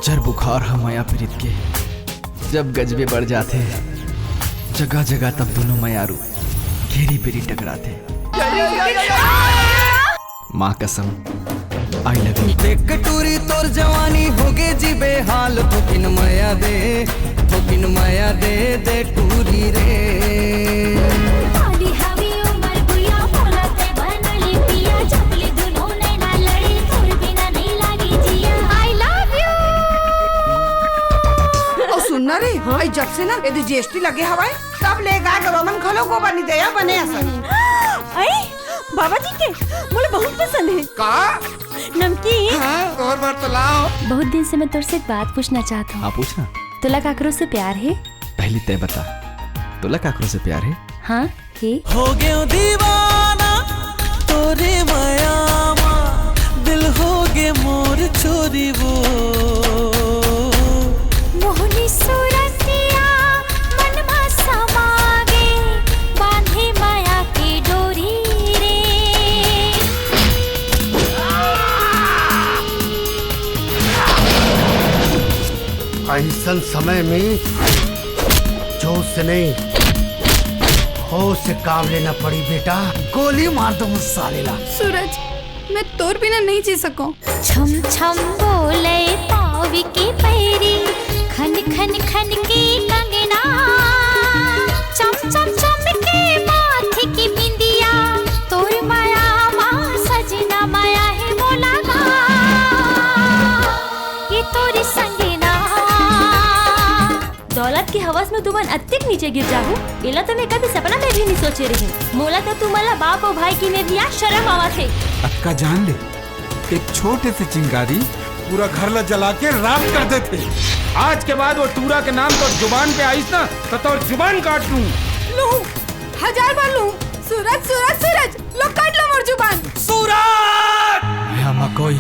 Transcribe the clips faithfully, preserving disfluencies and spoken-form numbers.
जर बुखार ह मया पीरित के जब गजबे बढ़ जाथे, जगह जगह तब दूनों मयारू घेरी बेरी टकराथे। माँ कसम, I love you। देख टूरी तोर जवानी होगे जी बेहाल, थोकिन मया दे, थोकिन मया दे, दे टूरी रे। काली हवी उमर गुया, मोला ते बनली पिया, जबले दुनो नैना लड़ी, तोर बिना नहीं लागी जिया। I love you। अउ सुन ना रे, हाँ? जब से ना एदे G S T लगे हवय, तब ले गाय गरु मन घलो गोबर नहीं देया बने असन। आई, बाबा जी के मोला बहुत पसंद है। का? नमकीन। हाँ, और बार तो लाओ। बहुत दिन से मैं तोर से एक बात पूछना चाहत हूँ। हाँ, पूछना। तोला काकरो से प्यार है? पहले तय बता, तोला काकरो से प्यार है? हाँ, है। हो गयो दीवाना तोरे मया मा, दिल हो गे मोर छोरी वो। मोहनी सूरतिया मन मा समा गे, बांधे मया के डोरी रे। अइसन समय में जोश से नहीं, होश से काम लेना पड़ी बेटा। गोली मार दो उस साले ला। सूरज, मैं तोर बिना नहीं जी सकूं। छम छम बोले पावी के पैरी, खन खन खन के कंगना, चम चम चम के माथे की बिंदिया, तोर माया मा सजना माया है मोला गा, ये तोर संगना। दौलत के हवस में तुमन अतिक नीचे गिर जाहू, एला तो मैं कभी सपना में भी नहीं सोचे रहे। मोला तो तुमन ला बाप अउ भाई की मेर लिया शर्म आवत हे। अतका जान ले, एक छोटे से चिंगारी पूरा घर ला जला के राख कर देथे। आज के बाद वो टूरा के नाम तोर जुबान पे आइस ना, तो तोर जुबान काट लूं। लूं, हजार बार लूं। सूरज, सूरज, सूरज, लो काट लो मोर जुबान। सूरज! यहाँ मा कोई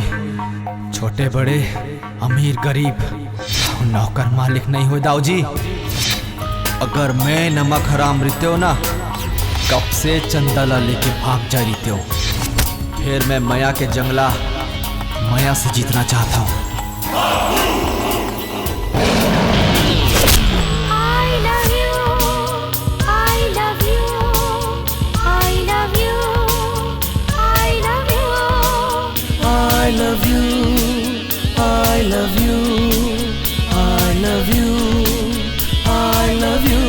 छोटे बड़े, अमीर गरीब, नौकर मालिक नहीं होय दाऊ जी। अगर मैं नमक हराम रितेव ना, कब से चंदा ला लेके भाग जा रितेव। फिर मैं मया के जंगला मया से जीतना चाहता हूँ। I love you, I love you, I love you, I love you। I love you, I love you, I love you, I love you।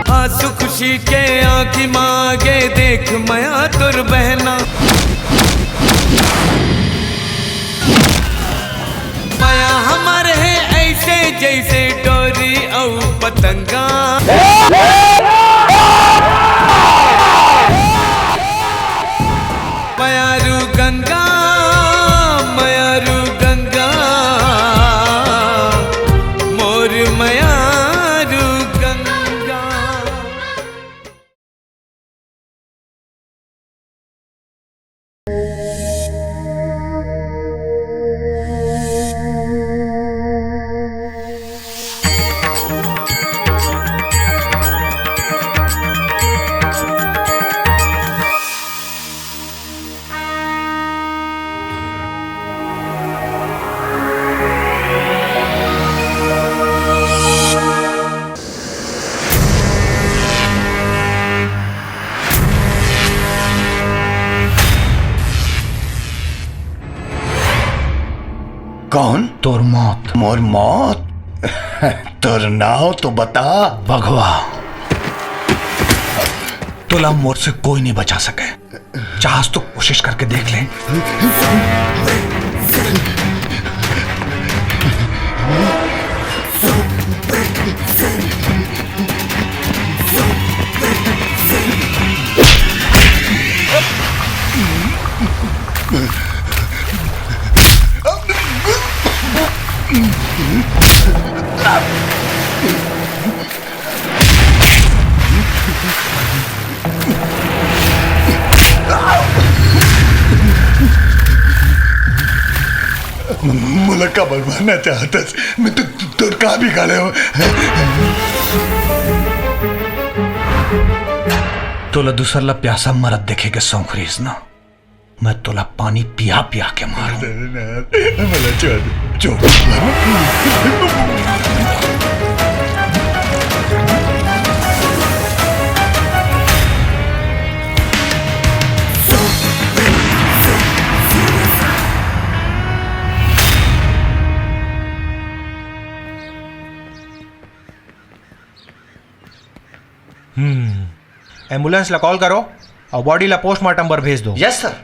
आंसू खुशी के आंखी मांगे, देख मया तोर बहना। मया हमर हे ऐसे जैसे डोरी अउ पतंगा। मयारू गंगा, मयारू गंगा, मोर मयारू गंगा। कौन? तोर मौत। मोर मौत? तोर नाव तो बता। भगवा, तोला मोर से कोई नहीं बचा सके। चाहस तो कोशिश करके देख ले। लड़का बनवाना चाहता, मैं तो तोर का बिगाड़े हो? तोला दूसर ला प्यासा मरत देखे के शौक रहिस ना, मैं तोला पानी पिया पिया के मारूं। मला छोड़, छोड़। हम्म, एम्बुलेंस ला कॉल करो और बॉडी ला पोस्टमार्टम बर भेज दो। Yes sir.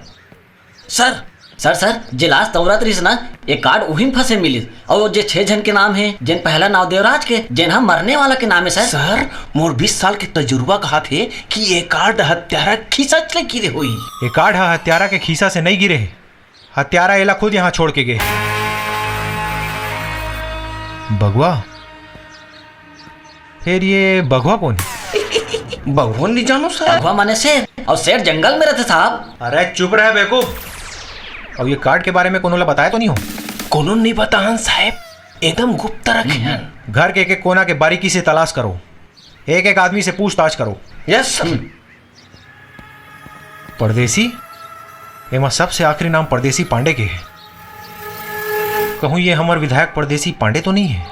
Sir, sir, sir, जे लाश तौरत रहिस ना, ये कार्ड उही में फंसे मिलिस। और जे छह झन के नाम है, जेन पहला नाम देवराज के, जेन हम मरने वाला के नाम है सर। सर, मोर बीस साल के तजुर्बा कहा थे कि ये कार्ड हत्यारा खीसा ले गिरे होई। ये कार्ड ह हत्यारा के खीसा से नहीं गिरे है। हत्यारा एला खुद यहाँ छोड़ के गए। बघवा? फिर ये बघवा कौन है? बघवा नहीं जानो सर। बघवा माने शेर, और शेर जंगल में रहते साहब। अरे चुप रहे बेवकूफ। और ये कार्ड के बारे में कोनो ला बताया तो नहीं हो? कोनो नहीं बताहन साहब, एकदम गुप्त रखे हन। घर के एक एक कोना के बारीकी से तलाश करो, एक एक आदमी से पूछताछ करो। Yes sir. परदेसी? एमा सबसे आखिरी नाम परदेसी पांडे के हे। कहूं ये हमर विधायक परदेसी पांडे तो नहीं है?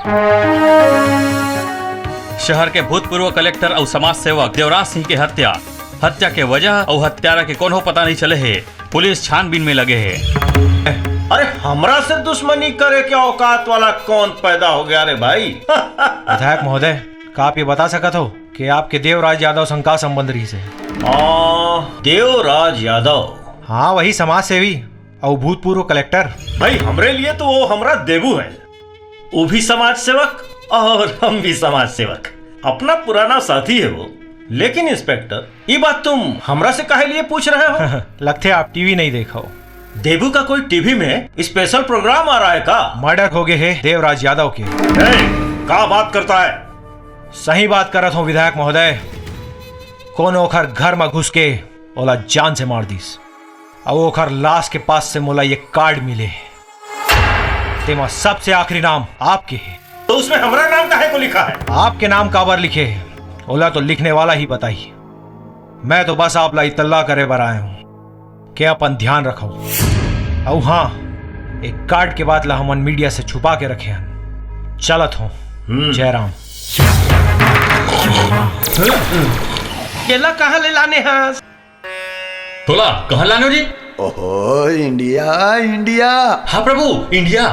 शहर के भूतपूर्व कलेक्टर अउ समाज सेवक देवराज सिंह के हत्या। हत्या के वजह अउ हत्यारा के कोनो पता नहीं चले हे। पुलिस छानबीन में लगे हे। अरे, हमरा से दुश्मनी करे के औकात वाला कौन पैदा हो गया रे भाई? विधायक महोदय, का आप ये बता सकत हो कि आपके देवराज यादव संग का संबंध रहिस हे? आ, देवराज यादव। हाँ, वही समाज सेवी और भूतपूर्व कलेक्टर। भाई, हमरे लिए तो वो हमरा देबू है, वो भी समाज सेवक और हम भी समाज सेवक। अपना पुराना साथी है वो। लेकिन इंस्पेक्टर, ये बात तुम हमरा से काहे लिए पूछ रहे हो? लगथे आप टीवी नहीं देखो। देबू का कोई टीवी में स्पेशल प्रोग्राम आ रहा है का? मर्डर हो गए है देवराज यादव के। ए, का बात करता है? सही बात करत हूँ विधायक महोदय। कोनो ओखर घर में घुस के ओला जान से मार दीस। अउ ओखर लाश के पास से मोला ये कार्ड मिले। तेमा सबसे आखिरी नाम आपके है। तो उसमें हमरा नाम काहे को लिखा है? आपके नाम काबर लिखे है, ओला तो लिखने वाला ही बताई। मैं तो बस आप ला इतला करे बर आए हूँ कि अपन ध्यान रखो। अउ हाँ, एक कार्ड के बात ला हमन मीडिया से छुपा के रखे हन। चलत हूँ। हम्म। जयराम। केला कहाँ ले लाने हस? तोला कहाँ लानो जी? ओहो, इंडिया, इंडिया। हाँ प्रभु, इंडिया।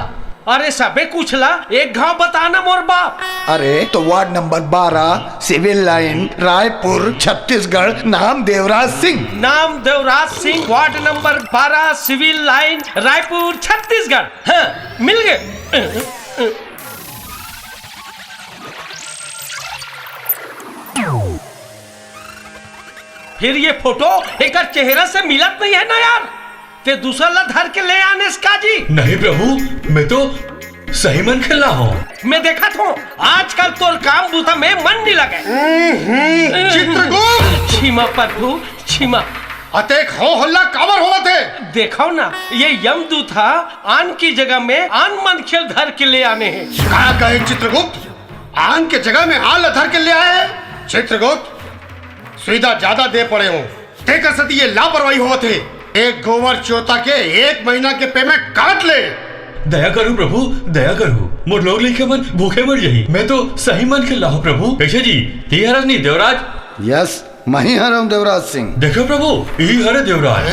अरे सबे कुछ ला, एक घाव बताना मोर बाप। अरे तो वार्ड नंबर बारह, सिविल लाइन, रायपुर, छत्तीसगढ़, नाम देवराज सिंह। नाम देवराज सिंह, वार्ड नंबर बारह, सिविल लाइन, रायपुर, छत्तीसगढ़। हाँ, मिल गए। फिर ये फोटो एकर चेहरा से मिलत नहीं है ना यार। ते दूसर ला धर के ले आने इसका जी। नहीं प्रभु, मैं तो सही मन खेला हूँ। मैं देखा था, आजकल तोर काम बूता में मन नहीं लगे। हम्म, चित्रगुप्त। क्षमा प्रभु, क्षमा। अतेक हो हल्ला काबर होवत हे? देखो ना, ये यमदूत हा आन की जगह में आन मन खेल धर के ले आने हैं। का कहे चित्रगुप्त? आन के जगह में आन ला धर के ले आए हे? चित्रगुप्त, सुविधा ज्यादा दे पड़े हो, तेकर सेती ये लापरवाही होवत हे। एक गोबर चोता के एक महीना के पेमेंट काट ले। दया करू प्रभु, दया करू। मोर लोग लइका मन भूखे मर जाही। मैं तो सही मन के लाहूं प्रभु। कैसे जी? ती हरस नहीं देवराज? यस, मही हरम देवराज सिंह। देखो प्रभु, यही हरे देवराज।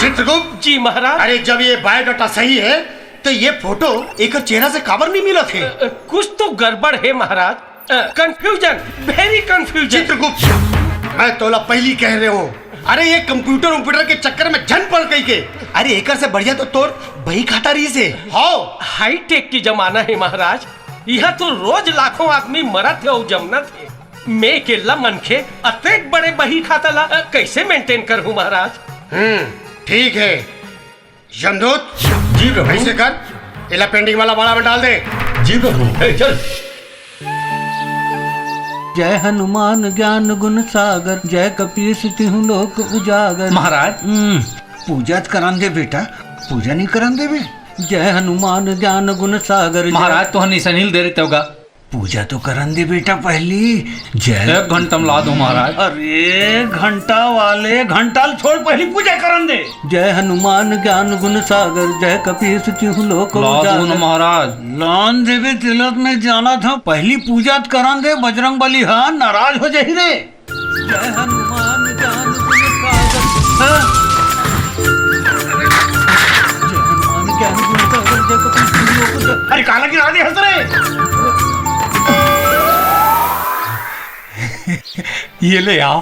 चित्रगुप्त। जी महाराज। अरे, जब ये बायोडाटा सही है, तो ये फोटो एकर चेहरा से काबर नहीं मिलत हे? अ, अ, कुछ तो गड़बड़ है महाराज। अ, confusion, very confusion। चित्रगुप्त, मैं तोला पहली कह रहे हूँ, अरे ये कंप्यूटर उम्प्यूटर के चक्कर में झन पड़ गई के। अरे एकर से बढ़िया तो तोर बही खाता रही से। हाउ? हाईटेक की जमाना है महाराज, यहाँ तो रोज लाखों आदमी मरत हे और जमनत हे। मैं अकेला मनखे अतेक बड़े बही खाता ला, अ, कैसे मेंटेन करूँ महाराज? हम्म, ठीक है। यमदूत, जी प्रभु। ऐसे कर, एला पेंडिंग वाला बाड़ा में डाल दे। जी प्रभु। ए, चल। जय हनुमान ज्ञान गुण सागर, जय कपीस तिहु लोक उजागर। महाराज, हम्म। पूजा त करन दे बेटा, पूजा नहीं करन देबे? जय हनुमान ज्ञान गुण सागर जय। महाराज, तो हम निसनील दे रहे होगा। पूजा तो करन दे बेटा पहली। जय एक घंटा में ला दो महाराज। अरे घंटा वाले, घंटा ल छोड़, पहली पूजा करन दे। जय हनुमान ज्ञान गुण सागर, जय कपीस तिहु लोक ला दो उजागर। ना महाराज। लान देवे तिलक में जाना था, पहली पूजा त करन दे, बजरंग बली हा नाराज हो जाही रे। जय हनुमान ज्ञान गुण सागर। हाँ? जय हनुमान ज्ञान गुण सागर, जय कपीस तिहु लोक उजागर। अरे काला गिरा दे हंस रे। ये ले आओ।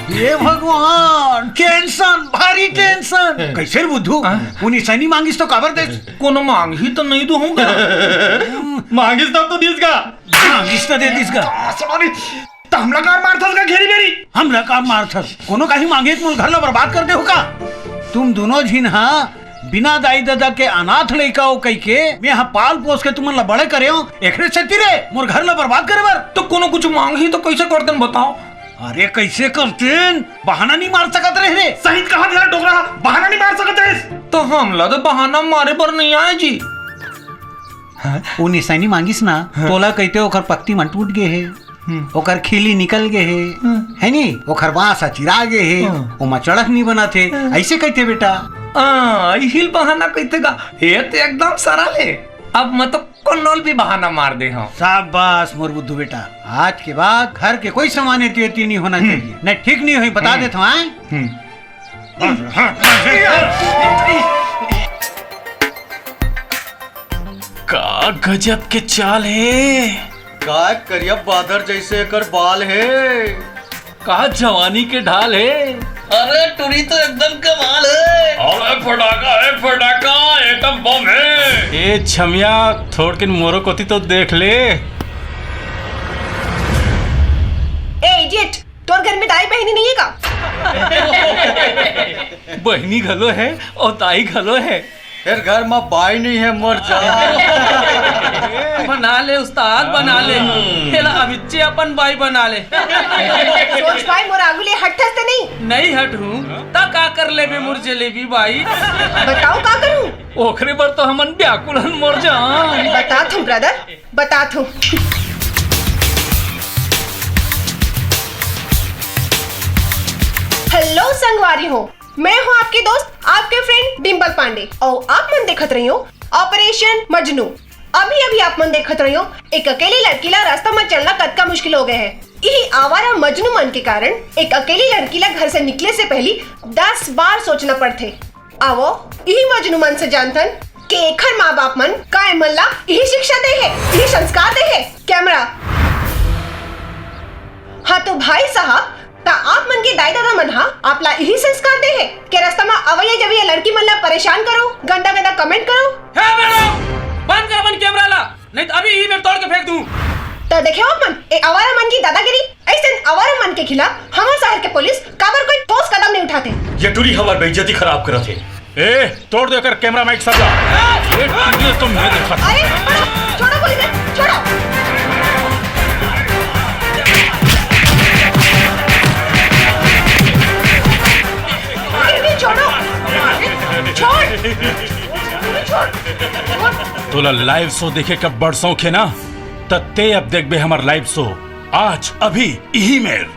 हे भगवान, टेंशन, भारी टेंशन। कैसे रे बुद्धू? हाँ? वो निसैनी मांगिस तो काबर देस? कोनो मांगही तो नहीं दूंगा। मांगिस तब तो दीस का। मांगिस तो दे दीस का। सॉरी, त हमला काबर मारथस का घेरी बेरी? हमला काबर मारथस? कोनो काही मांगे त मोर घर ला बर्बाद कर देहू का? तुम दूनों झिन हा बिना दाई ददा के अनाथ लइका हो कहिके, मैं हा पाल पोस के तुमन ला बड़े करे हो, एकरे सेती रे मोर घर ला बर्बाद करे बर। तो कोनो कुछ मांगही तो कैसे करतेन बताओ? अरे कैसे करतेन? बहाना नहीं मार सकत रहे रे। सही कहा तेरा डोकरा, बहाना नहीं मार सकत रहे। तो हमला तो बहाना मारे बर नहीं आए जी। हाँ? वो निसैनी मांगिस ना, हाँ। तोला कहिते ओकर पत्ती मन टूट गे हे, हम्म। ओकर खिली निकल गे हे, हम्म। है नी? ओकर बांस ह चिरा गे हे, हाँ। ओमा चड़क नी बनत हे, हाँ। ऐसे कहिते बेटा। हाँ, इहिल बहाना कहिते का? ये तो एकदम सरल हे। अब मैं तो कोनो ल भी बहाना मार दे हूँ। शाबाश मोर बुद्धू बेटा, आज के बाद घर के कोई सामान एती ओती नहीं होना हम्म। चाहिए, नहीं ठीक नहीं होई, बता हम्म। देत हूँ, आय? हम्म। का गजब के चाल हे। का करिया बादर जैसे एकर बाल हे। का जवानी के ढाल हे। अरे टुरी तो एकदम कमाल हे। अरे फटाका हे, फटाका, एटम बम हे। ए छमिया, थोड़किन मोरो कोती तो देख ले। ए इडियट, तोर घर में दाई बहिनी नहीं है का? बहिनी घलो हे अउ दाई घलो हे। फेर घर में बाई नहीं है, मर जा। बना ले उस्ताद, बना ले। हम्म। खेला अभिच्चे अपन बाई बना ले। सोच पाए मोर आगू ले हटथस ते नहीं? नहीं हटहूँ, त का कर लेबे मोर जलेबी बाई? बताओ का करूँ? ओखरे बर तो हमन व्याकुल हन मोर जान। बता थू ब्रदर, बता थू। हेलो संगवारी हो, मैं हूँ आपके दोस्त, आपके फ्रेंड डिम्पल पांडे, और आप मन देखत रहियो ऑपरेशन मजनू। अभी अभी आप मन देखत रहियो, एक अकेली लड़की ला रास्ता में चलना कतका मुश्किल हो गए है। इही आवारा मजनू मन के कारण एक अकेली लड़की ला घर से निकले से पहली दस बार सोचना पड़थे। आवो, इही मजनू मन से जानथन के एखर माँ बाप मन का एमन ला इही शिक्षा दे हे, इही संस्कार दे हे। कैमरा। हाँ तो भाई साहब, त आप मन के दाई ददा मन हा आप ला इही संस्कार दे हे के रास्ता मा अवैया जवैया लड़की मन ला परेशान करो, गंदा गंदा कमेंट करो? हे मैडम, बंद कर अपन कैमरा ला, नहीं तो अभी ही मैं तोड़ के फेंक दूं। त देखे हो आप मन, ए आवारा मन की दादागिरी, ऐसे आवारा मन के खिलाफ हमार शहर के पुलिस काबर कोई ठोस कदम नहीं उठाते। ये टुरी हमार बेइज्जती खराब करत हे। ए, तोड़ दे एकर कैमरा माइक सब ला। ए, तुझे तो मैं देखा था। अरे, छोड़ो, छोड़ो पुलिस, छोड़ो। अरे, छोड़ो। छोड़। छोड़। तोला लाइव शो देखे के बड़ शौक हे ना, त ते अब देखबे हमर लाइव शो आज अभी इही मेर।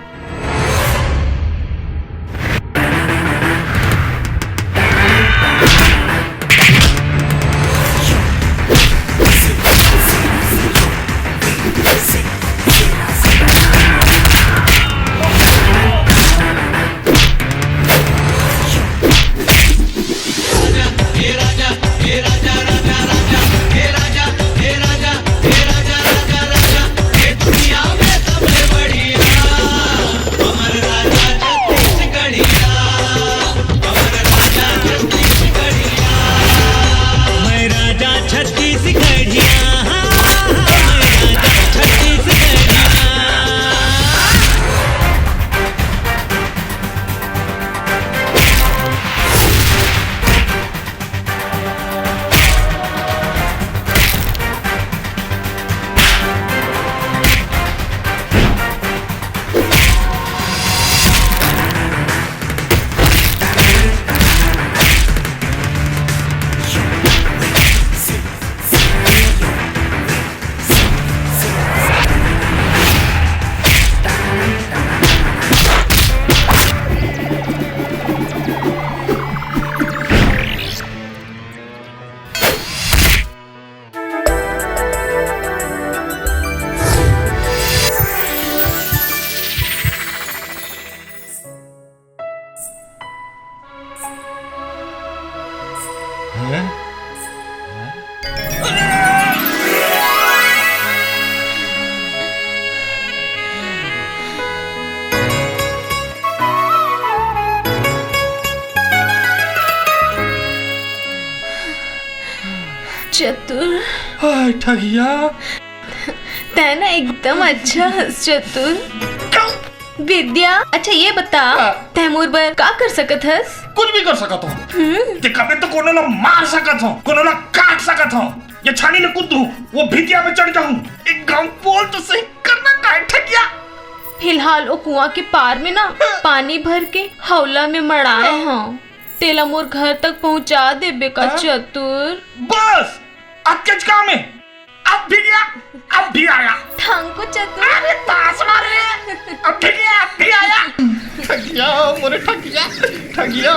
चतुर। हाय ठगिया। तै ना एकदम अच्छा हस चतुर। विद्या, अच्छा ये बता, हाँ। तै मोर बर का कर सकत हस? कुछ भी कर सकत हूँ। हम्म। ते कबे तो कोनो ला मार सकत हूँ, कोनो ला काट सकत हूँ, या छानी ले कूद दूँ, वो भितिया पे चढ़ जाऊँ। एक गाँव बोल तो सही, करना का है ठगिया? फिलहाल ओ कुआं के पार में ना पानी भर के हौला में मड़ाए हूँ, तेला मोर घर तक पहुंचा देबे का हाँ? चतुर। बस, अतकेच काम है। अब भी गया, अब भी आया। थांको चतुर। अरे ताश मारे, अब भी गया, अब भी आया। ठगिया, मोरे ठगिया, ठगिया।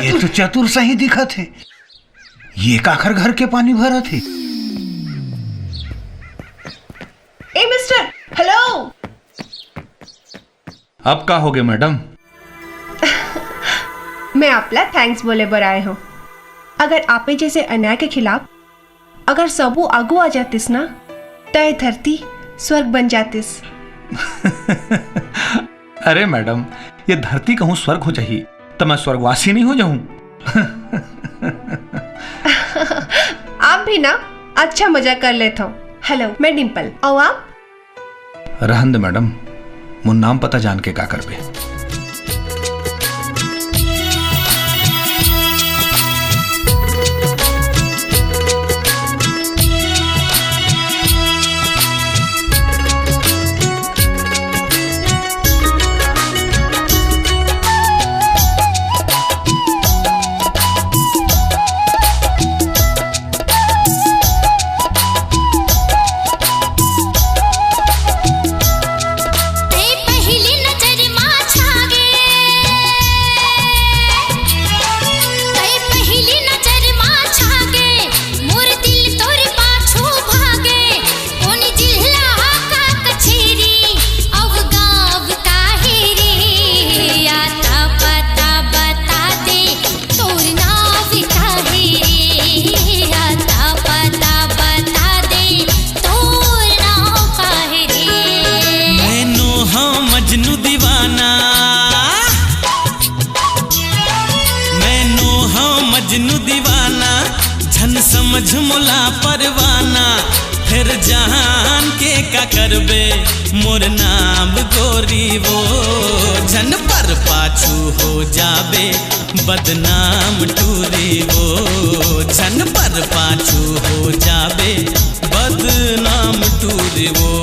ये तो चतुर सही दिखत हे। ये काखर घर के पानी भरत हे? ए मिस्टर, हेलो। अब का होगे मैडम? मैं आपला थैंक्स बोले बर आए हूँ। अगर आपे जैसे अन्याय के खिलाफ अगर सबू आगू आ जातिस ना, त ए धरती स्वर्ग बन जातिस। अरे मैडम, ये धरती कहूँ स्वर्ग हो जाही, त मैं स्वर्गवासी नहीं हो जाऊं? आप भी ना अच्छा मजाक कर लेत हो। हेलो, मैं डिम्पल। अउ आप? रहन दे मैडम, मोर नाम पता जान के का करबे? मजनू दीवाना, झन समझ मोला परवाना, फेर जान के का करबे मोर नाम गोरी वो। झन पर पाछू हो जाबे बदनाम टूरी वो, झन पर पाछू हो जाबे बदनाम टूरी वो।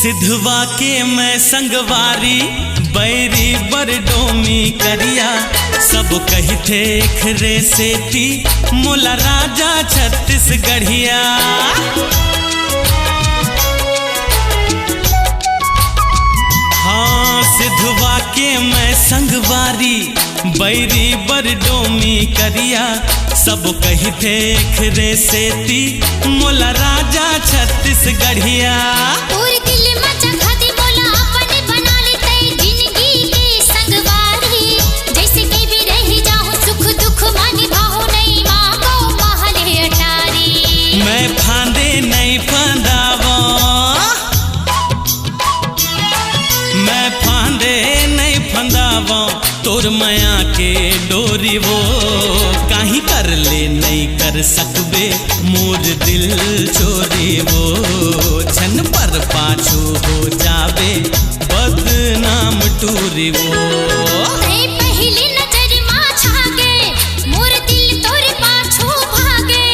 सिधवा के मैं संगवारी, बैरी बर डोमी करिया, सब कहिथे एखरे सेती मोला राजा छत्तीसगढ़िया। हाँ, सिधवा के मैं संगवारी, बैरी बर डोमी करिया, सब कहिथे एखरे सेती मोला राजा छत्तीसगढ़िया। तोर दिल म जगह दे मोला अपन बना ले, तै जिंदगी के संगवारी। जैसे के भी रही जाहूं, सुख दुख म निभाहूं, नई मांगो महल अटारी। मैं फांदे नई फंदावो, मैं फांदे नई फंदावो, तोर मया के डोरी वो, काहीं कर ले नई कर सकबे मोर दिल चोरी वो। झन पर पाछू हो जाबे बदनाम टूरी वो। तै पहिली नजर मा छा गे, मोर दिल तोर पाछू भागे।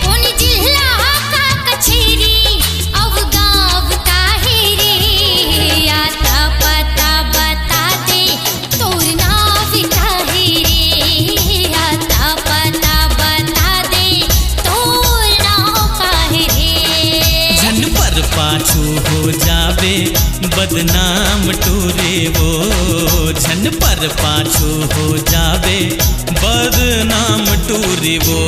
कोन जिल्हा का कचेरी, अउ गाँव काहे रे, आता पता बता दे। तोर नाव काहे रे, आता पता बता दे, तोर नाव काहे रे? झन पर पाछू हो जाबे, बदनाम टूरी वो झन पर पाछू हो जाबे, बदनाम टूरी वो।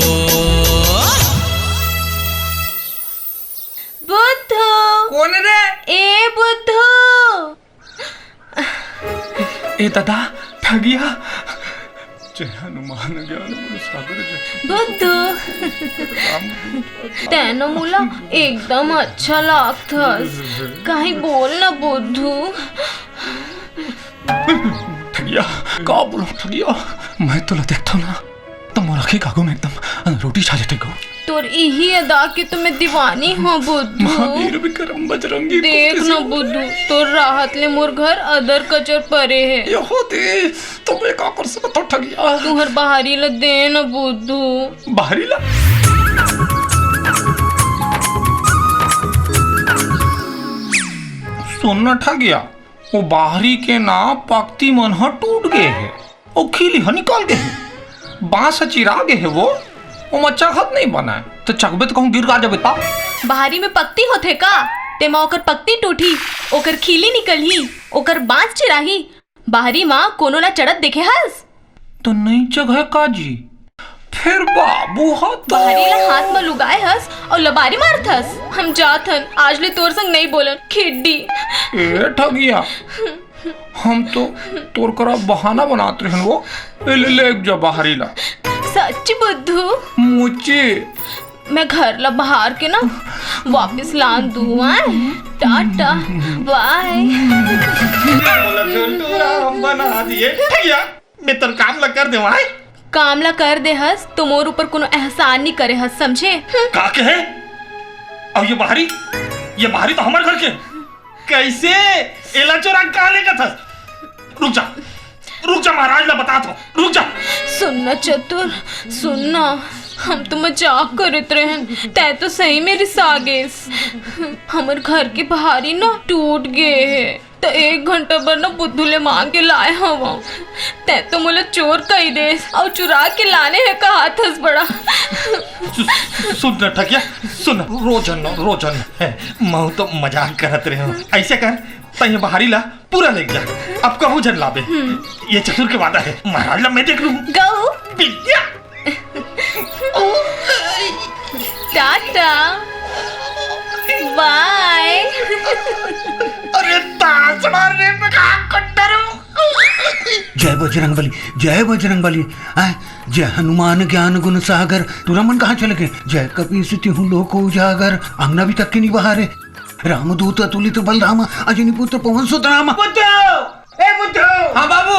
बुद्धू। कोन रे? ए बुद्धू। ए दादा, ठगिया। जय हनुमान ज्ञान गुण सागर जय। बुद्धू। राम। तैं न मोला एकदम अच्छा लागथस। कहीं बोल न बुद्धू। ठगिया, का बोलूं ठगिया? मैं तोला देखथंव ना, त मोर आँखी के आगू में एकदम रोटी छा जाथे गो। तोर इही अदा के तो मैं दीवानी हूँ बुद्धू। महावीर विक्रम बजरंगी देख न बुद्धू, तोर राहत ले मोर घर अदर कचर परे हे। यहो दे, तो मैं का कर सकत हूँ ठगिया? तुहर बाहरी ला दे न बुद्धू। बाहरी ला? सुन न ठगिया, वो बाहरी के ना पक्ती मन ह टूट गे हे, वो खिली ह निकल गे हे, बांस ह चिरा गे हे, वो ओमा चढ़त नहीं बनाए, तो चघबे तो कहूँ गिर गा जाबे ता। बाहरी में पक्ती होथे का? तेमा ओकर पक्ती टूटही, ओकर खिली निकलही, ओकर बांस चिराही। बाहरी मा कोनो ला चढ़त देखे हस? तो नहीं चघय का जी? फिर बाबू ह तो बाहरी ला हाथ म लुगाए हस अउ लबारी मारथस। हम जात हन, आज ले तोर संग नहीं बोलन, खिड्डी। ए ठगिया, हम तो तोर करा बहाना बनात रहन वो। ए, ले, ले जा बाहरी ला। सच्ची बुद्धू? मुची। मैं घर ला बाहर के ना वापस लान दू, आय? टाटा, बाय। बोला झुंटू राम बना दिए। ठगिया, मैं तोर काम ला कर देवाय। काम ला कर दे हस, तो मोर ऊपर कोनो एहसान नहीं करे हस, समझे? हम्म। का कहे? अब ये बाहरी, ये बाहरी तो हमर घर के। कैसे? एला चोरा के कहाँ लेगत हस? रुक जा, रुक जा, महाराज ला बतात हूँ, रुक जा। सुन ना चतुर, सुन ना, हम तो मजाक करत रहन, तै तो सही में रिसा गेस। हमर घर के बाहरी ना टूट गे हे, त एक घंटा बर ना बुद्धू ले मांग के लाए हवं। तै तो मोला चोर कही देस अउ चुरा के लाने हे कहाथस बड़ा। सु-, सुन ना ठगिया, सुन ना, रो झन, रो झन। है, महूँ तो मजाक करत रहे हूँ। ऐसे कर, तै ये बाहरी ला पूरा लेके जा, अब कहूँ झन लाबे। हम्म। ये चतुर के वादा है, महाराज ला मैं देख लूँ। गऊ। विद्या। टाटा। बाय। अरे ताश मारने में कहाँ कंडर हूँ। जय बजरंग बली, जय बजरंग बली। आय, जय हनुमान ज्ञान गुण सागर। टूरा मन कहाँ चले गे? जय कपीस तिहु लोक उजागर। अंगना भी तक के नहीं बाहर है। रामदूत अतुलित बल धामा, अजनी पुत्र पवन सुत नामा। बुद्धू! ए बुद्धू! हाँ बाबू।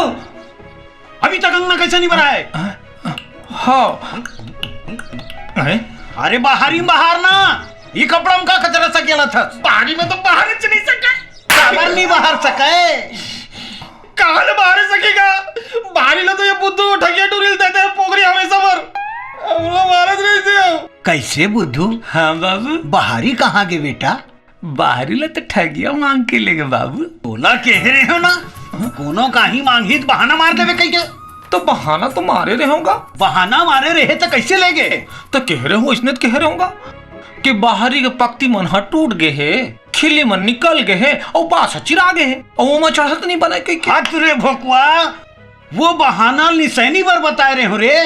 अभी तक अंगना कैसे नहीं भरा है? हाँ। हैं? अरे बाहरी में बाहर ना, ये कपड़ा में का कचरा सकेला था? बाहरी में तो बाहर च नहीं सके। काबर नहीं बाहर सके? कहाँ ले बाहर सकेगा? बाहरी ला तो ये बुद्धू ठगिया टूरी देते हैं पोखरी हमेशा पर। हम लोग महाराज नहीं थे हम। कैसे बुद्धू? हाँ बाबू। बाहरी कहाँ गे बेटा? बाहरी ला तो ठगिया मांग के लेगे बाबू। तोला कह रहे हो ना, कोनो काही मांगही त बहाना मार देवे कहिके। तो बहाना तो मारे रहे होगा। बहाना मारे रहे तो कैसे लेगे? तो कह रहे हो, इसने तो कह रहे होगा कि बाहरी के पक्ती मन ह टूट गे हे, खिल्ली मन निकल गे हे, अउ बांस ह चिरा गे हे, अउ ओमा चढ़त नहीं बने कहिके। हत रे भोकवा, वो बहाना निसैनी बर बताए रहे हो रे।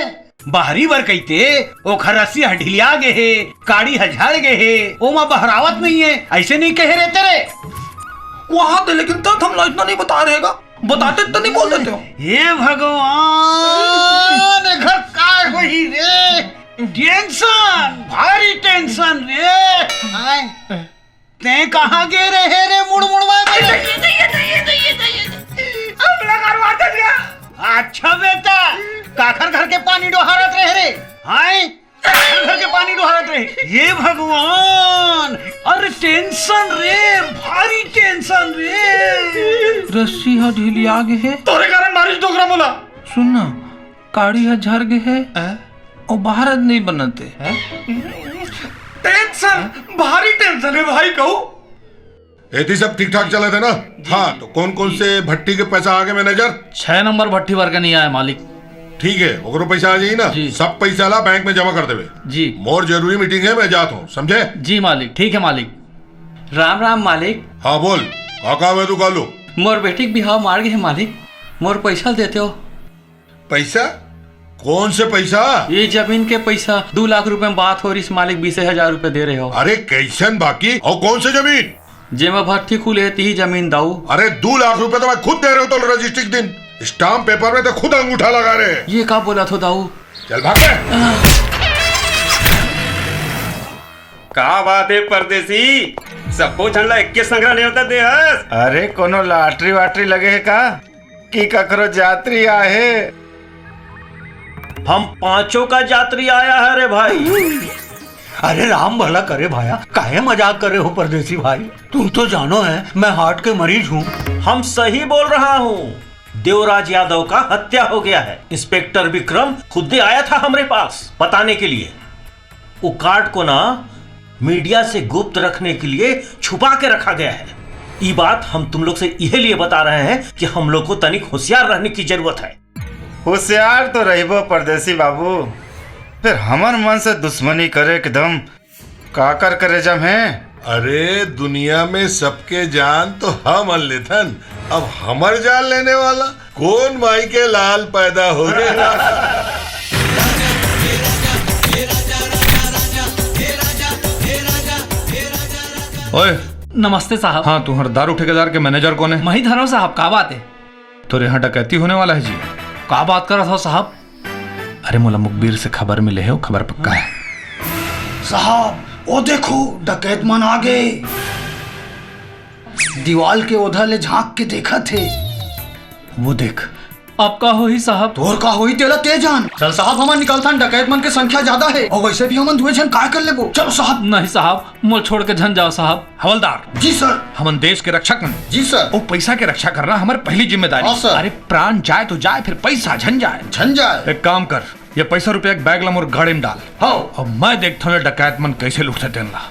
बाहरी बर कहिते, ओखर रस्सी ह ढिलिया गे हे, काड़ी ह झड़ गे हे, ओमा बहरावत नहीं है, ऐसे नहीं कहे रहते रे। वहां ते लेकिन तब हमला इतना नहीं बता रहेगा, बताते तो नहीं बोल देते हो। हे भगवान, घर काय होही रे? टेंशन, भारी टेंशन रे। हाय। तैं कहाँ गे रहे रे मुड़ मुड़वाए बने? हमला घर मार दे दिया। अच्छा बेटा, काखर घर के पानी डोहारत रहे रे? हाय, काखर घर के पानी डोहारत रहे? ये भगवान, अरे टेंशन रे, भारी टेंशन रे। रस्सी ह ढिलिया गे हे। तोरे कारण मारिस डोकरा मोला। सुन ना, काड़ी ह झर गे हे। हाँ? अउ बहारत नहीं बनत हे। हाँ? टेंशन, भारी टेंशन है भाई कहू। एती सब ठीक ठाक चलत हे ना? जी, हाँ, जी। तो कौन कौन से भट्टी के पैसा आगे मैनेजर? छह नंबर भट्टी बर के नहीं आए मालिक। ठीक है, ओकरो पैसा आ जाई ना? जी। सब पैसा ला बैंक में जमा कर देवे। जी। मोर जरूरी मीटिंग है, मैं जात हूँ, समझे? जी मालिक, ठीक है मालिक। राम राम मालिक। हाँ बोल, का काम है तू कालू? मोर बेटी के बिहाव मार गे हे मालिक, मोर पैसा ल देते हो। पैसा? कौन से पैसा? ये जमीन के पैसा, दू लाख रुपए में बात हो रही, मालिक बीसे हजार रुपए दे रहे हो। अरे कैसन बाकी और कौन से जमीन? जेमा भट्ठी खुले हे तिही जमीन दाऊ। अरे दू लाख रुपए तो मैं खुद दे रहे हो तो रजिस्ट्री के दिन, स्टाम्प पेपर में तो खुद अंगूठा लगा रहे। ये का बोला थो दाऊ? चल भाग बे। का बात है परदेसी, सबको झन ला इक्के संघरा नेवता दे हस? अरे कोनो लॉटरी वाटरी लगे है का कि ककरो जात्री आहे? हम पांचों का जात्री आया है रे भाई। अरे राम भला करे भाया, काहे मजाक कर रहे हो परदेसी भाई? तुम तो जानो है मैं हार्ट के मरीज हूँ। हम सही बोल रहा हूँ, देवराज यादव का हत्या हो गया है। इंस्पेक्टर विक्रम खुद आया था हमरे पास बताने के लिए। वो कार्ड को ना मीडिया से गुप्त रखने के लिए छुपा के रखा गया है। ये बात हम तुम लोग से यह लिए बता रहे हैं कि हम लोग को तनिक होशियार रहने की जरूरत है। होशियार तो रहिबो परदेसी बाबू, फिर हमर मन से दुश्मनी करे एकदम काकर करे जम है। अरे दुनिया में सबके जान तो हमन लेथन, अब हमर जान लेने वाला कौन माई के लाल पैदा हो गए? ओए। नमस्ते साहब। हाँ, तुम्हार दारू ठेकेदार के मैनेजर कौन है? मही धरो साहब, का बात है? तोरे यहाँ डकैती होने वाला है जी। का बात करत हो साहब? अरे मोला मुखबिर से खबर मिले है, वो खबर पक्का है। साहब, वो देखो, डकैत मन आ गए। दीवाल के ओधा ले झांक के देखत हे। वो देख। अब का होही साहब? तोर का होही तेला ते जान। चल साहब, हमन निकलथन, डकैत मन के संख्या ज्यादा है और वैसे भी हमन दुए झन काय कर लेबो। चलो साहब। नहीं साहब, मोल छोड़ के झन जाओ साहब। हवलदार। जी सर। हमन देश के रक्षक मन। जी सर। ओ पैसा के रक्षा करना हमर पहली जिम्मेदारी। हाँ सर। अरे प्राण जाए तो जाए, फिर पैसा झन जाए। झन जाए। एक काम कर, ये पैसा रुपया एक बैग ला मोर गाड़ी में डाल। हाँ। अब मैं देखता हूँ ये डकैत मन कैसे लुटथे तेन ला।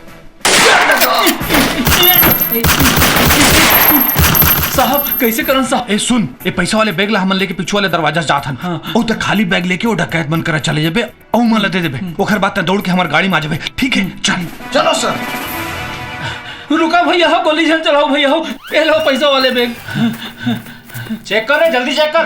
साहब, कैसे करन साहब? ए सुन, ये पैसा वाले बैग ला हमन लेके पीछू वाले दरवाजा से जात हन। हाँ। ओ त खाली बैग लेके वो डकैत मन करा चले जाबे, अउ मन ला दे देबे। ओखर बाद तैं दौड़ के हमर गाड़ी में आ जाबे, ठीक है? चल। चलो सर। रुका भैया हो, गोली झन चलाओ भैया हो। ए लो पैसा वाले बैग। चेक कर रे, जल्दी चेक कर।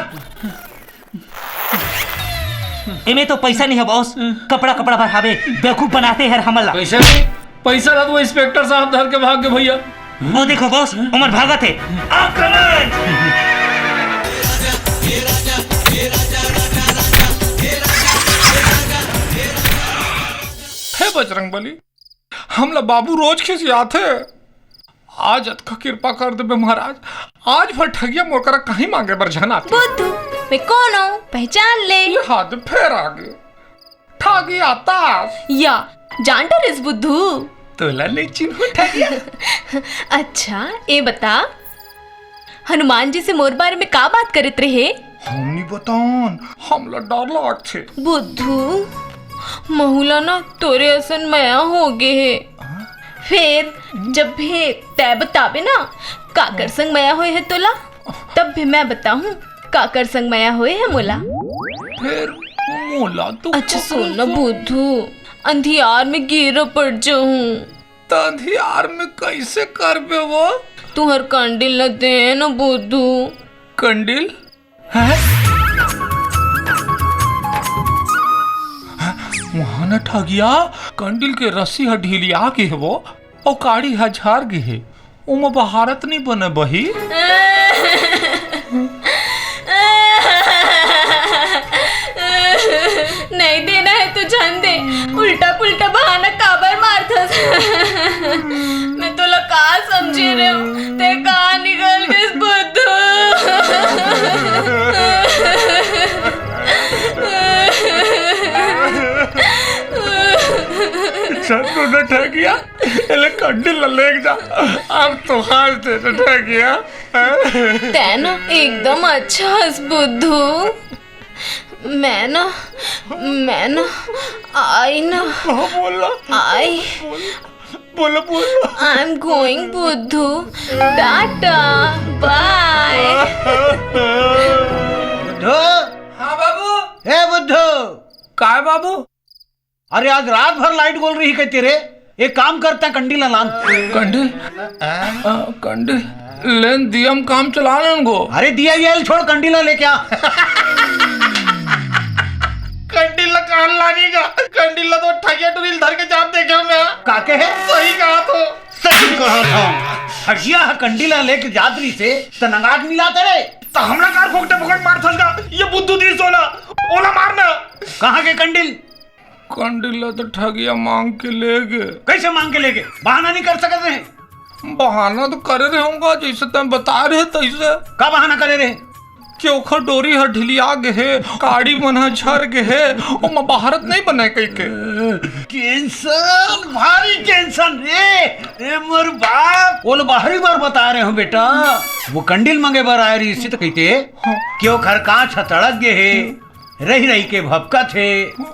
एमे तो पैसा नहीं है बॉस, कपड़ा कपड़ा भर हावे, बेवकूफ बनाते हैं हमन ला। पैसा नहीं, पैसा ला तो वो इंस्पेक्टर साहब धर के भाग गए भैया। वो देखो बॉस, ओमन भागत है। आक्रमण! हे बजरंग बली, हमला बाबू रोज खिसियाथे। आज अतका किरपा कर देबे महाराज, आज भर ठगिया मोर करा कहीं मांगे बर झन आथे। बुद्धू, मैं कौन हूँ? पहचान ले। ये हाथ फेर आगे। ठगिया तास। या, जान डरेस बुद्धू? तोला नहीं चिन्हूं ठगिया। अच्छा, ए बता, हनुमान जी से मोर बारे में का बात करत रहे? हम नहीं बतान, हमला डर लागथे। बुद्धू, महू ला ना तोरे असन मया हो गे हे। हाँ? फेर जब भी तै बताबे ना, काकर संग मया होए हे तोला, तब भी मैं बताहूँ काकर संग मया होए हे मोला। फेर मोला तो अच्छा काकर सुन ना संग? बुद्धू, अंधियार में गिर पड़ जाहूँ। त अंधियार में कैसे करबे वो? तुहर कंडिल ल दे न बुद्धू। कंडिल? हैं? वहाँ न ठगिया, कंडिल के रस्सी ह ढीलिया गे हे वो, अउ काड़ी ह झार गे हे। ओमा बहारत नहीं बने बही। नहीं देना है तो झन दे, उल्टा पुल्टा बहाना काबर मारथस? मैं तोला का समझे रहे हूँ, ते का निकल गइस बुद्धू? सच में ठगिया, एले कंडिल ला लेके जा, अब तो हाथ दे ठगिया। तै ना एकदम अच्छा हस बुद्धू। मैं ना, मैं ना, आई ना, हाँ, बोल ना। आई। बोल, बोल, बोल, बोल। I am going बुद्धू। टाटा, बाय। बुद्धू। हाँ बाबू। ए बुद्धू। काय बाबू? अरे आज रात भर लाइट गोल रही कहते रे। एक काम करते हैं, कंडी ला लान। कंडी? आ, कंडी? लेन दियम काम चला लेन गो। अरे दिया ये छोड़, कंडी ला लेके आ। कंडी ला कहाँ लानी का? कंडी ला तो ठगिया टुरी ल धर के जात देखे हँव मैं। का कहे? सही कहा तो। सही कहा था। ठगिया ह कंडी ला लेके जात रहिसे, त नंगा के मिलाते रे। त हमला कार फोकटे फोकट मारथस गा? ये बुद्धू दिस ओला, ओला मारना। कहाँ के कंडी ल? कंडी ल तो ठगिया मांग के ले गे। कैसे मांग के ले गे? बहाना नहीं कर सकत रहे? बहाना तो करे रहे हँव गा, जैसे तैं बता रहे तैसे। का बहाना करे रहे? कि ओखर डोरी ह ढिलिया गे हे, काड़ी मन ह झर गे हे, ओमा बहारत नहीं बने कहिके। टेंशन, भारी टेंशन रे। ए मोर बाप, ओला बाहरी बार बता रहे हँव बेटा। वो कंडी ल मंगे बर आए रहिसे त कहिते कि ओखर कांच ह तड़क गे हे, रहि रहि के भभकत हे,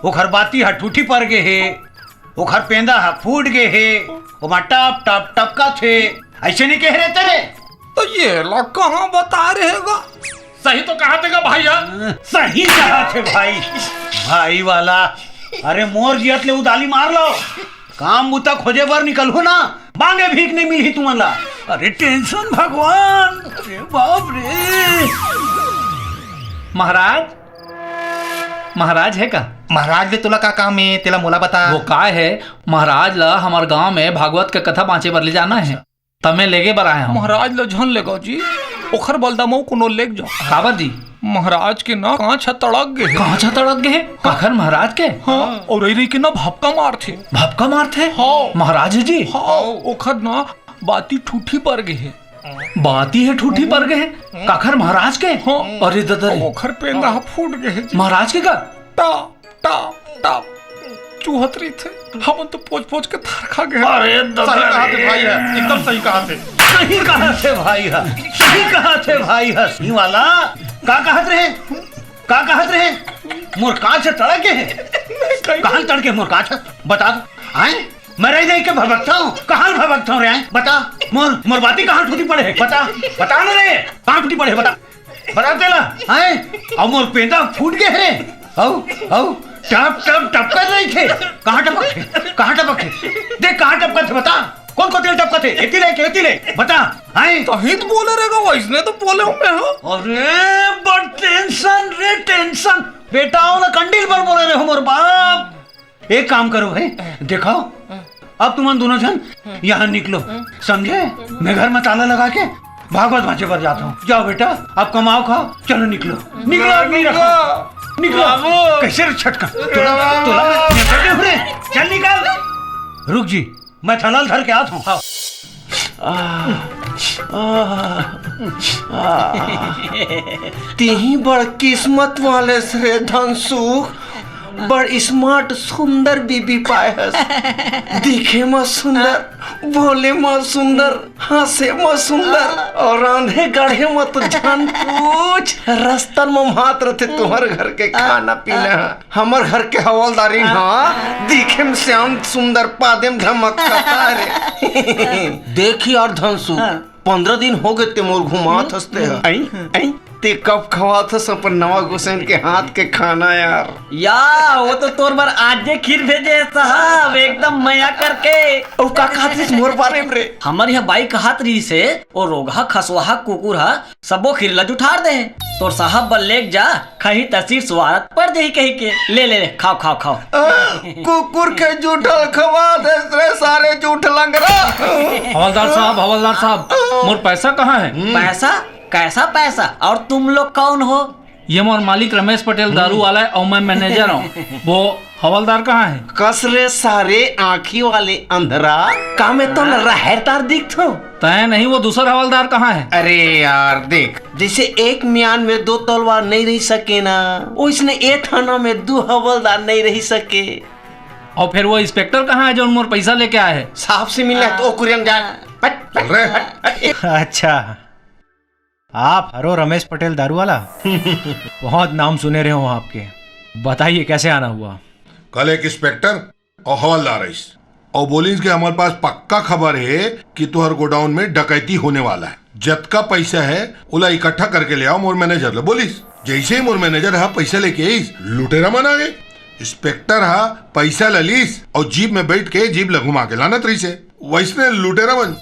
ओखर बाती ह ठूठी पर गे हे, ओखर पेंदा ह फूट गे हे, ओमा टप टप टपकत हे, अइसे नहीं कहे रहे तेरे? त ये ला कहाँ बता रहे गा? सही तो कहा थे गा भाई हा। सही कहा थे भाई, भाई वाला। अरे मोर जियत ले उदाली मार लो, काम बुता खोजे बर निकलहू ना, मांगे भीख नहीं मिलही तुमन ला। अरे टेंशन भगवान, अरे बाप रे। महाराज, महाराज हे का? महाराज ले तोला का काम हे, तेला मोला बता। वो काय हे, महाराज ला हमर गांव में भागवत के कथा बांचे बर ले जाना हे, त मैं लेगे बर आए हँव। महाराज ला झन लेगव जी, ओखर बलदा म कोनो लेग जाव। काबर जी? महाराज के ना कांच ह तड़क गे हे। कांच ह तड़क गे हे? काखर महाराज के? हाँ, अउ रहि रहि के ना भपका मारथे। भपका मारथे? हाँ। महाराज जी? हाँ, ओखर ना बाती ठूठी पर गे हे। बाती हे ठूठी पर गे हे? काखर महाराज के? हाँ। अरे ददा रे। ओखर पेंदा ह फूट गे हे जी। महाराज के का? टा, टा, टा, चूहत रहिथे। हमन तो पोंछ पोंछ के थरका गे। अरे ददा सही कहा थे रे। भाई ह, एकदम सही कहा थे। सही कहा थे भाई ह, सही कहा थे भाई ह। सही वाला का कहत रहे? का कहत रहे? मोर कांच ह तड़क गे हे। कहाँ तड़के मोर कांच ह? बता तो। आए? मैं रहि रहि के भभकथँव। कहाँ भभकथँव रे? आए? बता। मोर, मोर बाती कहाँ ठूठी पड़े हे? बता। बता ना रे। कहाँ ठूठी पड़े हे? बता। बता तेला। आए? अउ मोर पेंदा फूट गे हे रे। अउ, अउ, टप, टप, टपकत रहिथे। कहाँ टपकथे? कहाँ टपकथे? देख, कहाँ टपकथे, बता। कोन कोती ले टपकथे? एती ले के एती ले? बता। आए? तहीं तो बोले रहेगा, वइसने तो बोले हँव मैं, हाँ। अरे, बड़ टेंशन रे, टेंशन। बेटा, ओला कंडी ल बर बोले रहे हँव मोर बाप। एक काम करो भाई, देखो, अब तुमन दोनों झन यहाँ निकलो, समझे? मैं घर में ताला लगा के भागवत बांचे बर जात हँव। जाओ बेटा, अब कमाओ खाओ, चलो निकलो, निकलो, अब नहीं रखो, निकलो। बाबू। कैसे रे छटकन? तोला, तोला मैं, मैं कर दे रे, चल निकल। रुक जी, मैं थैला ल धर के आत हँव। हाँ। आ, आ, आ। तेही बड़ किस्मत वाले हस रे धनसुख, बड़ smart सुंदर बीबी पाए हस। दिखे म सुंदर, बोले म सुंदर, हँसे म सुंदर, अउ रांधे गढ़े म तो झन पूछ। रस्ता म मात्र थे तुम्हर घर के खाना पीना ह। हमर घर के हवलदारिन ह, दिखे म श्याम सुंदर, पादे म धमकता रे। देख यार धनसु, हाँ। पंद्रह दिन हो गे ते मोर घुमात हस ते ह। आई, आई। ते कब खवात हस अपन नवा गोसैन के हाथ के खाना यार? या, वो तो तोर बर आजे खीर भेजे हे साहब, एकदम मया करके। अउ का कहत रहिस मोर बारे म रे? हमर यहाँ बाई कहत रहिस हे, ओ रोगहा खसवाहा कुकुर ह सबो खीर ल जुठार दे हे। तोर साहब बर लेग जा, खही त सिर सुवारत पड़ जही कहिके। ले, ले, ले, खाओ, खाओ, खाओ। आ, कुकुर के जूठल खवा दे रे सारे जूठ लंगरा। हवलदार साहब, हवलदार साहब, मोर पैसा कहाँ है? पैसा? कैसा पैसा? और तुम लोग कौन हो? ये मोर मालिक रमेश पटेल दारू वाला है और मैं मैनेजर हूँ। वो हवलदार कहाँ है? कस रे सारे आँखी वाले अंधरा, का मैं तो राहेर तार दिखथों? तय नहीं, वो दूसर हवलदार कहाँ है? अरे यार देख, जैसे एक म्यान में दो तलवार नहीं रह सके ना, ओइसने ए थाना में दू हवलदार नहीं रह सके। और फिर वो इंस्पेक्टर कहाँ है जो मोर पैसा लेके आया है? साहब से मिलना है तो ओ कुरियन जा। हट, हट, चल रे। हट, हट। अच्छा, आप हरो रमेश पटेल दारू वाला? बहुत नाम सुने रहे हो आपके। बताइए कैसे आना हुआ? कल एक इंस्पेक्टर और हवलदार आइस और बोलिस कि हमारे पास पक्का खबर है कि तुहर गोडाउन में डकैती होने वाला है। जतका पैसा है ओला इकट्ठा करके ले आओ मोर मैनेजर ले, बोलिस। जैसे ही मोर मैनेजर हा पैसा लेके आइस, लुटेरा मन आ गए। इंस्पेक्टर हा पैसा ल लीस अउ जीप में बैठ के जीप ल घुमा के लानत रहिसे। वैसने लुटेरा मन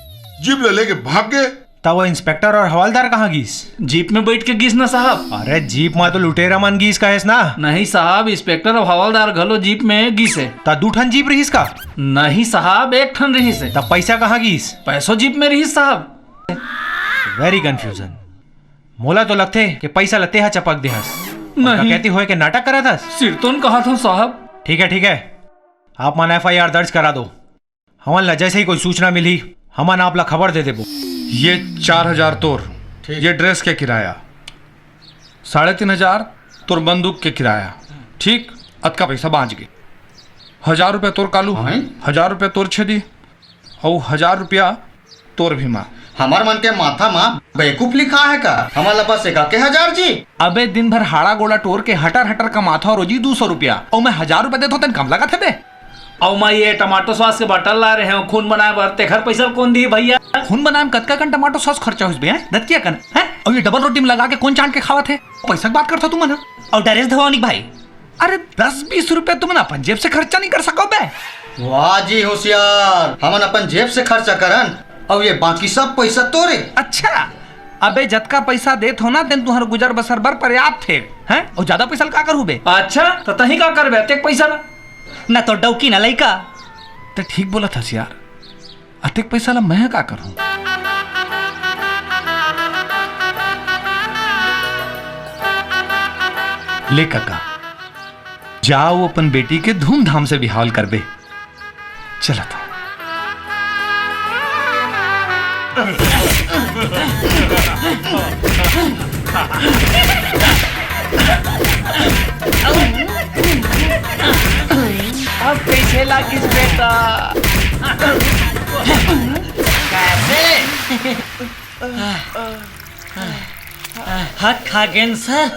जीप ल लेके भाग गे। त वो इंस्पेक्टर और हवलदार कहाँ गीस? जीप में बैठ के गीस ना साहब। अरे जीप में तो लुटेरा मन गीस कहेस ना। नहीं साहब, इंस्पेक्टर और हवलदार घलो जीप में गीस हे। त दू ठन जीप रहिस का? नहीं साहब, एक ठन रहिस हे। त पैसा कहाँ गीस? पैसो जीप में रहिस साहब। Very confusion। मोला तो लगथे कि पैसा ल तेहा चपक देहस। नहीं। कहती होए के नाटक करत हस। सिरतोन कहा था साहब। ठीक है, ठीक है, आप मन एफ आई आर दर्ज करा दो। हमन ला जैसे ही कोई सूचना मिली, हमन आप ला खबर दे देबो। ये चार हजार तोर, ठीक। ये ड्रेस के किराया, साढ़े तीन हजार तोर बंदूक के किराया, ठीक, अतका पैसा बाँच गे। हजार रुपया तोर कालू, हाँ। हजार रुपया तोर छेदी, अउ हजार रुपया तोर भी माँ। हमर मन के माथा मा बेवकूफ लिखा है का? हमन ला बस एका के हजार जी। अबे दिन भर हाड़ा गोड़ा टोर के हटर हटर कमाथो रोजी दू सौ रुपया, अउ मैं हजार रुपया देथो तेन कम लगत हे बे। अउ मैं ये टमाटो सॉस के बाटल ला रहे हूँ खून बनाए बर, तेखर पैसा कोन दी भैया? खून बनाए में कतका कन टमाटो सॉस खर्चा होइस बे, हैं? दतकिया कन, हैं? अउ ये डबल रोटी में लगा के कोन चांट के खावत हे? पैसा के बात करथो तुमन ह? अउ डरेस धवानिक भाई, अरे दस बीस रुपया तुमन अपन जेब से खर्चा नहीं कर सको बे? वाह जी होशियार, हमन अपन जेब से खर्चा करन, अउ ये बाकी सब पैसा तोरे। अच्छा, अबे जतका पैसा देत हो ना, तेन तुहर गुजर बसर बर पर्याप्त हे, हैं? अउ ज्यादा पैसा ल का करहू बे? अच्छा, त तही का करबे अतेक पैसा ला? ना तो डौकी ना लइका। त ठीक बोलत हस यार, अतेक पैसा ला मैं का करहूं? ले कका, जाओ अपन बेटी के धूमधाम से बिहाव ल करबे। चलत हूँ। अब कैसे लागिस बेटा? कैसे? हक खा गेन सर।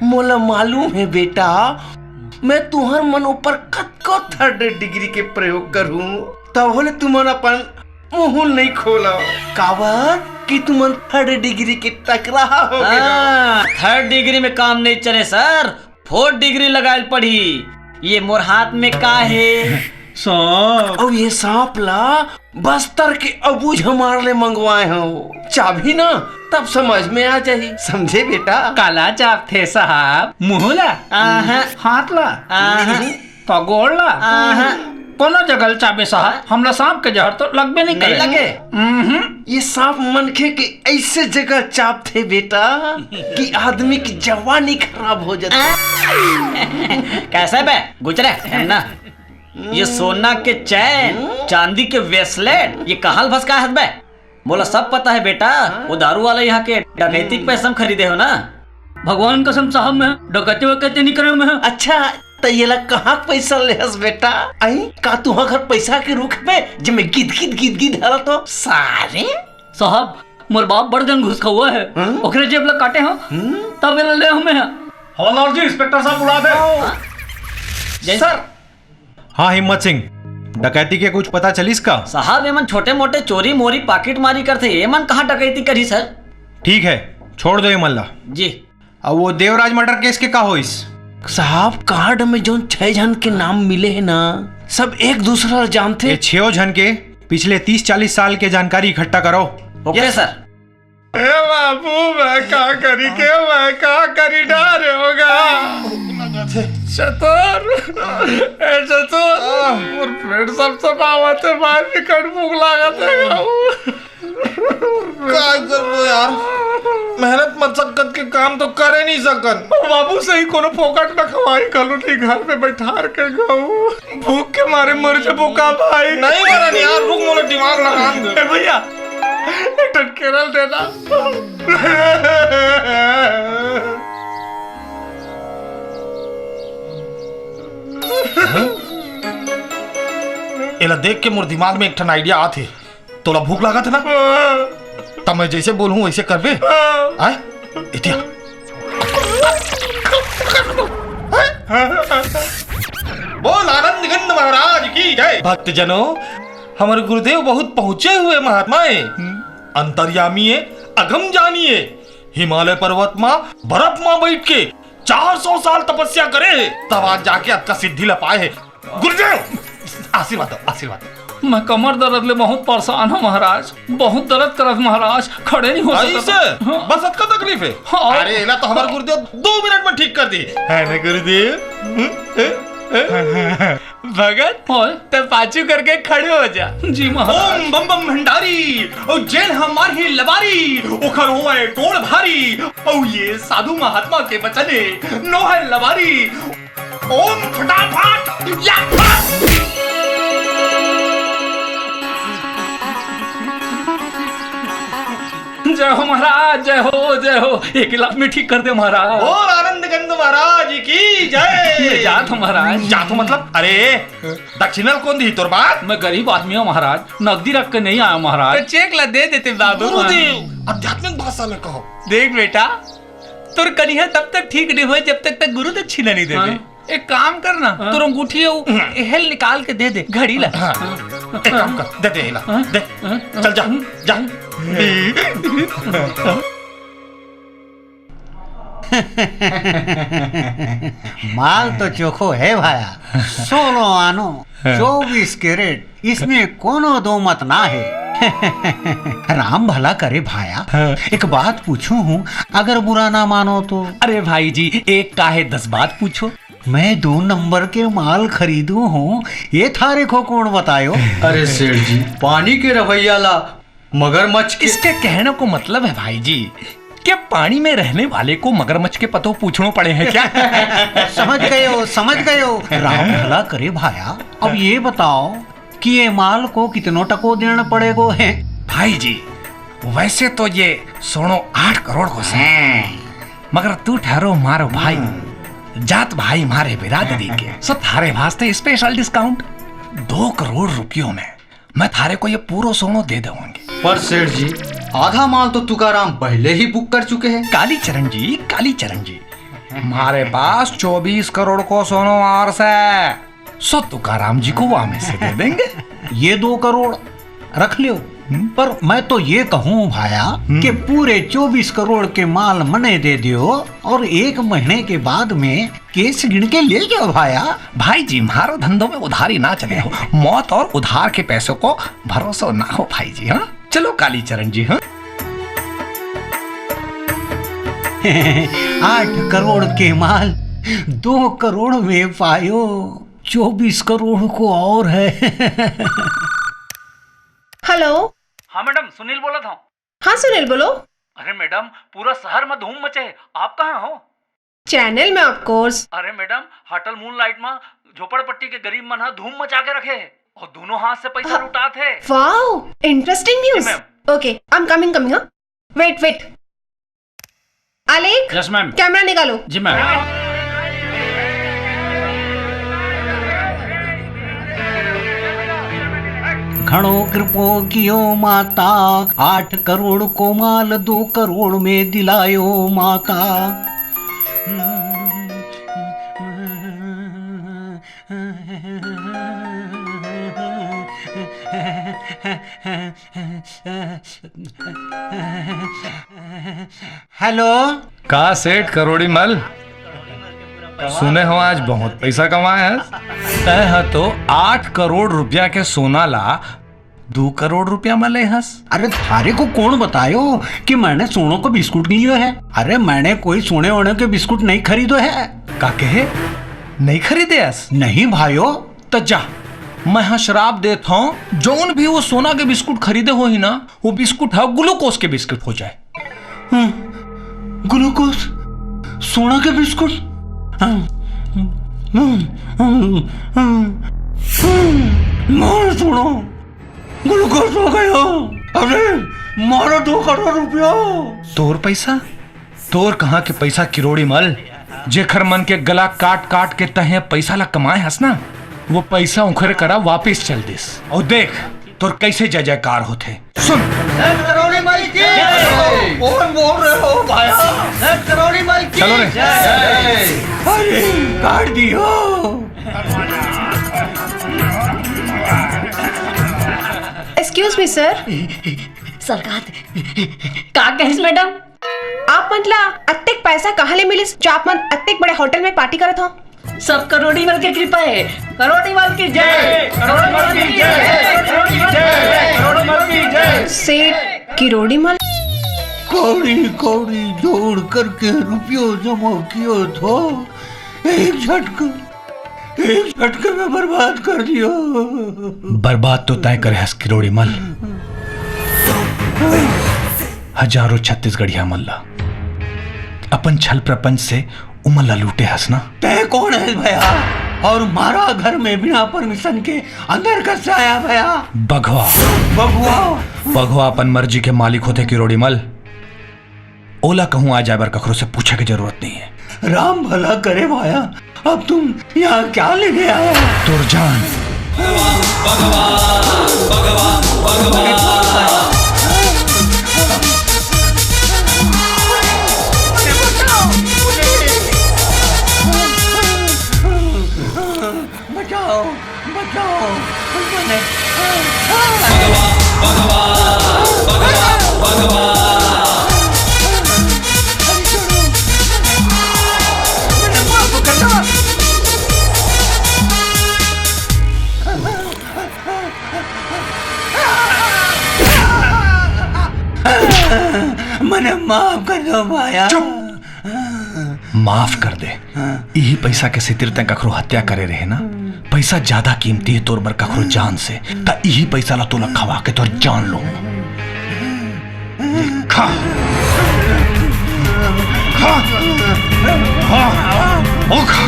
मोला मालूम हे बेटा, मैं तुहर मन ऊपर कतको थर्ड डिग्री के प्रयोग करहूं, तभो ले तुमन अपन मुंह नहीं खोला। काबर कि तुमन थर्ड डिग्री के टकराहा हो गए हो। हाँ, थर्ड डिग्री में काम नहीं चले सर, फोर्थ डिग्री लगाए ल पड़ही। ये मोर हाथ में का हे? सांप। अउ ये सांप ला बस्तर के अबू झमार ले मंगवाए हंव। चाबही ना, तब समझ में आ जाही, समझे बेटा? काला चाबथे साहब? मुंह ला? आहा। हाथ ला? आहा। तो गोड़ ला? आहा। कोनो जगह ल चाबे साहब, हमला सांप के जहर तो लगबे नहीं नहीं करे। लगे। हम्म। ये सांप मनखे के ऐसे जगह चाबथे बेटा कि आदमी की जवानी खराब हो जाती। कैसे बे? गुजरे, है ना? ये सोना के चैन, हम्म। चांदी के ब्रेसलेट, ये कहाँ ल भसकाए हस बे? मोला सब पता है बेटा, हाँ। वो दारू वाला यहाँ के डकैती के हम्म। पैसा में खरीदे हो ना। भगवान कसम साहब, मैं डकैती वकैती नहीं करे हूँ मैं। अच्छा, त ये ला कहाँ के पैसा ले हस बेटा? आई, का तुहा घर पैसा के रुख पे जे मैं गिद गिद गिद गिद हला तो सारे? साहब, मोर बाप बड़ जन घुसखउआ है, हम्म? ओकरे जेब ला काटे हो, हम्म? तब ये ला ले हूँ मैं। हवलदार जी, इंस्पेक्टर साहब बुला दे। जय सर। हाँ हिम्मत सिंह, डकैती के कुछ पता चलिस का? साहब, एमन छोटे मोटे चोरी मोरी पाकिट मारी करथे, एमन कहाँ डकैती करही सर? ठीक है, छोड़ दो एमन ला। जी। अब वो देवराज मर्डर केस के का होइस? साहब, कार्ड में जोन छह झन के नाम मिले हे ना, सब एक दूसरा ला जानथे। ये छह झन के पिछले तीस चालीस साल के जानकारी इकट्ठा करो। ओके सर। ए बाबू, मैं का करी के, मैं का करी, डरे होगा। चतुर, ए चतुर, मोर पेट सब सब आवत है, बाहर निकल, भूख लागत है। का करबो यार, मेहनत मशक्कत के काम तो करे नहीं सकन। बाबू सही कोनो फोकट में खवाई घलो नहीं, घर में बैठार के गऊ। भूख के मारे मर जबो का भाई? नहीं मरन यार, रुक, मोला दिमाग लगान दे। ए भैया, एक ठन केरल देना। एला देख के मोर दिमाग में एक ठन आइडिया आत हे। तोला भूख लागत हे ना? त मैं जैसे बोलहूं वैसे करबे? आय? इतिया। बोल आनंद गंध महाराज की जय। भक्तजनों, हमर गुरुदेव बहुत पहुंचे हुए महात्मा हे, अंतर्यामी हे, अगम जानी हे। हिमालय पर्वत मा बर्फ मा बैठ के चार सौ साल तपस्या करे हे, तब आज जाके अतका सिद्धि ला पाए हे। गुरुदेव, आशीर्वाद दो, आशीर्वाद दो। मैं कमर दर्द ले बहुत परेशान हूँ महाराज, बहुत दर्द करत महाराज, खड़े नहीं हो सकत। ऐसे? हाँ। बस अतका तकलीफ हे? हाँ। अरे, एला तो हमार गुरुदेव दो मिनट में ठीक कर दी। है ना गुरुदेव? भगत, हाँ? ते पाछू करके खड़े हो जा। जी महाराज। ओम बम बम भंडारी, ओ जेन हमार ही लबारी, ओखर होए गोड़ भारी, ओ ये साधु महात्मा के बचने, नो है लबारी। ओम फटाफट, या फट। जय हो महाराज, जय हो, जय हो। एक गिलास में ठीक कर दे महाराज। बोल आनंद गंध महाराज की जय। मैं जात हूँ महाराज। जात हूँ मतलब? अरे, दक्षिणा ल कोन दिही तोर बात? मैं गरीब आदमी हूँ महाराज, नकदी रख के नहीं आया महाराज। तो चेक ला दे देते बाबू। गुरुदेव, आध्यात्मिक भाषा में कहो। देख बेटा, तोर कनिहा तब तक ठीक नहीं होए जब तक तक गुरु दक्षिणा नहीं देवे। हाँ। एक काम कर ना, हाँ। तोर अंगूठी अउ हाँ। एहल निकाल के दे दे, घड़ी ला। हाँ। एक काम कर, दे दे एला, हाँ। दे। हाँ। चल जा, जा। माल तो चोखो है भाया, सोनो आनो, हाँ। चौबीस कैरेट, इसमें कोनो दो मत ना है। राम भला करे भाया, हाँ। एक बात पूछूं हूँ, अगर बुरा ना मानो तो? अरे भाई जी, एक का है दस बात पूछो। मैं दो नंबर के माल खरीदू हूँ, ये थारे को कौन बतायो? अरे सेठ जी, पानी के रवैया ला मगरमच्छ के इसके कहने को मतलब है भाई जी कि पानी में रहने वाले को मगरमच्छ के पतो पूछणो पड़े हैं क्या? समझ गए हो, समझ गए हो। राम भला करे भाया, अब ये बताओ कि ये माल को कितनो टको देना पड़ेगो है? भाई जी, वैसे तो ये सोनो आठ करोड़ को है, मगर तू ठहरो मारो भाई, जात भाई मारे बिरादरी के, सो थारे वास्ते स्पेशल डिस्काउंट। दो करोड़ रुपयों में मैं थारे को ये पूरो सोनो दे दूंगी। पर सेठ जी, आधा माल तो तुकाराम पहले ही बुक कर चुके हैं। कालीचरण जी, कालीचरण जी, मारे पास चौबीस करोड़ को सोनो और से, सो तुकाराम जी को वहां में से दे देंगे। ये दो करोड़ रख लियो। हम्म। पर मैं तो ये कहूँ भाया हम्म। कि पूरे चौबीस करोड़ के माल मने दे दियो और एक महीने के बाद में केस गिण के ले जाओ भाया। भाई जी, मारो धंधो में उधारी ना चले हो। मौत और उधार के पैसों को भरोसो ना हो भाई जी, हाँ? चलो कालीचरण जी, हाँ? आठ करोड़ के माल दो करोड़ में पायो, चौबीस करोड़ को और है। हेलो। हाँ मैडम, सुनील बोलत हूँ। हाँ सुनील, बोलो। अरे मैडम, पूरा शहर में धूम मचे है, आप कहाँ हो? चेन्नई में, of course। अरे मैडम, होटल मूनलाइट में झोपड़पट्टी के गरीब मन ह धूम मचा के रखे है और दोनों हाथ से पैसा हाँ। लुटात है। Wow, interesting news। जी ma'am. Okay, I'm coming, coming, हाँ। Wait, wait। Alekh, yes ma'am. Camera निकालो। जी मैम। घणो कृपो कियो माता, आठ करोड़ को माल दो करोड़ में दिलायो माता। हेलो। का सेठ करोड़ी मल, सुने हो आज बहुत पैसा कमाए हस। तय ह तो आठ करोड़ रुपया के सोना ला दो करोड़ रुपया म ले हस। अरे थारे को कौन बतायो कि मैंने सोनों को बिस्कुट लियो है? अरे मैंने कोई सोने वोने के बिस्कुट नहीं खरीदो है। का कहे? नहीं खरीदे हस? नहीं भायो। त जा, मैं हा श्राप देत हूँ, जौन भी वो सोना के बिस्कुट खरीदे होही ना, वो बिस्कुट हा ग्लूकोज के बिस्कुट हो जाए। हम्म, ग्लूकोज? सोना के बिस्कुट? हम्म, हम्म, हम्म, हम्म, हम्म, मारो सोना, ग्लूकोज हो गया। अरे, मारो दो करोड़ रुपया। तोर पैसा? तोर कहाँ के पैसा किरोड़ी मल, जेखर मन के गला काट काट के तहें पैसा ला कमाए हस ना, वो पैसा उखरे करा वापिस चल दिस। अउ देख, तोर कैसे जय जयकार होथे। सुन। सेठ करोड़ी मल की जय। कौन बोल रहे हो भाया? सेठ करोड़ी मल की चलो रे। जय। अरे, काट दियो। Excuse me, sir। सरकार। का कहिस मैडम? आप मन ला अतेक पैसा कहाँ ले मिलिस, जो आप मन अतेक बड़े होटल में पार्टी करत हो? सब करोड़ीमल के कृपा है। करोड़ीमल की जय। करोड़ीमल की जय। करोड़ीमल की जय। सेठ किरोड़ीमल। कौड़ी कौड़ी जोड़ करके रुपयो जमा कियो थो, एक झटका, एक झटके में बर्बाद कर दियो। बर्बाद तो तय करे हस किरोड़ीमल, हजारों छत्तीसगढ़िया मन ला अपन छल प्रपंच से उमन ला लूटे हस ना। तय कौन है भैया? और मारा घर में बिना परमिशन के अंदर कैसे आया भैया? बघवा। बघवा? बघवा अपन मर्जी के मालिक होथे किरोड़ीमल। ओला कहूँ आ जाए बर कखरो से पूछे के जरूरत नहीं है। राम भला करे भाया, अब तुम यहाँ क्या लेके आया? तोर जान। बचाओ, बचाओ, मैंने मने माफ कर दो भाया। चुप। माफ कर दे। हाँ। इही पैसा के सेतिर तैं कखरो हत्या करे रहे ना। पैसा ज्यादा कीमती है तोर बर कखरो जान से। त इही पैसा ला तोला खवा के तोर जान लूं। खा। खा। खा। ओ खा।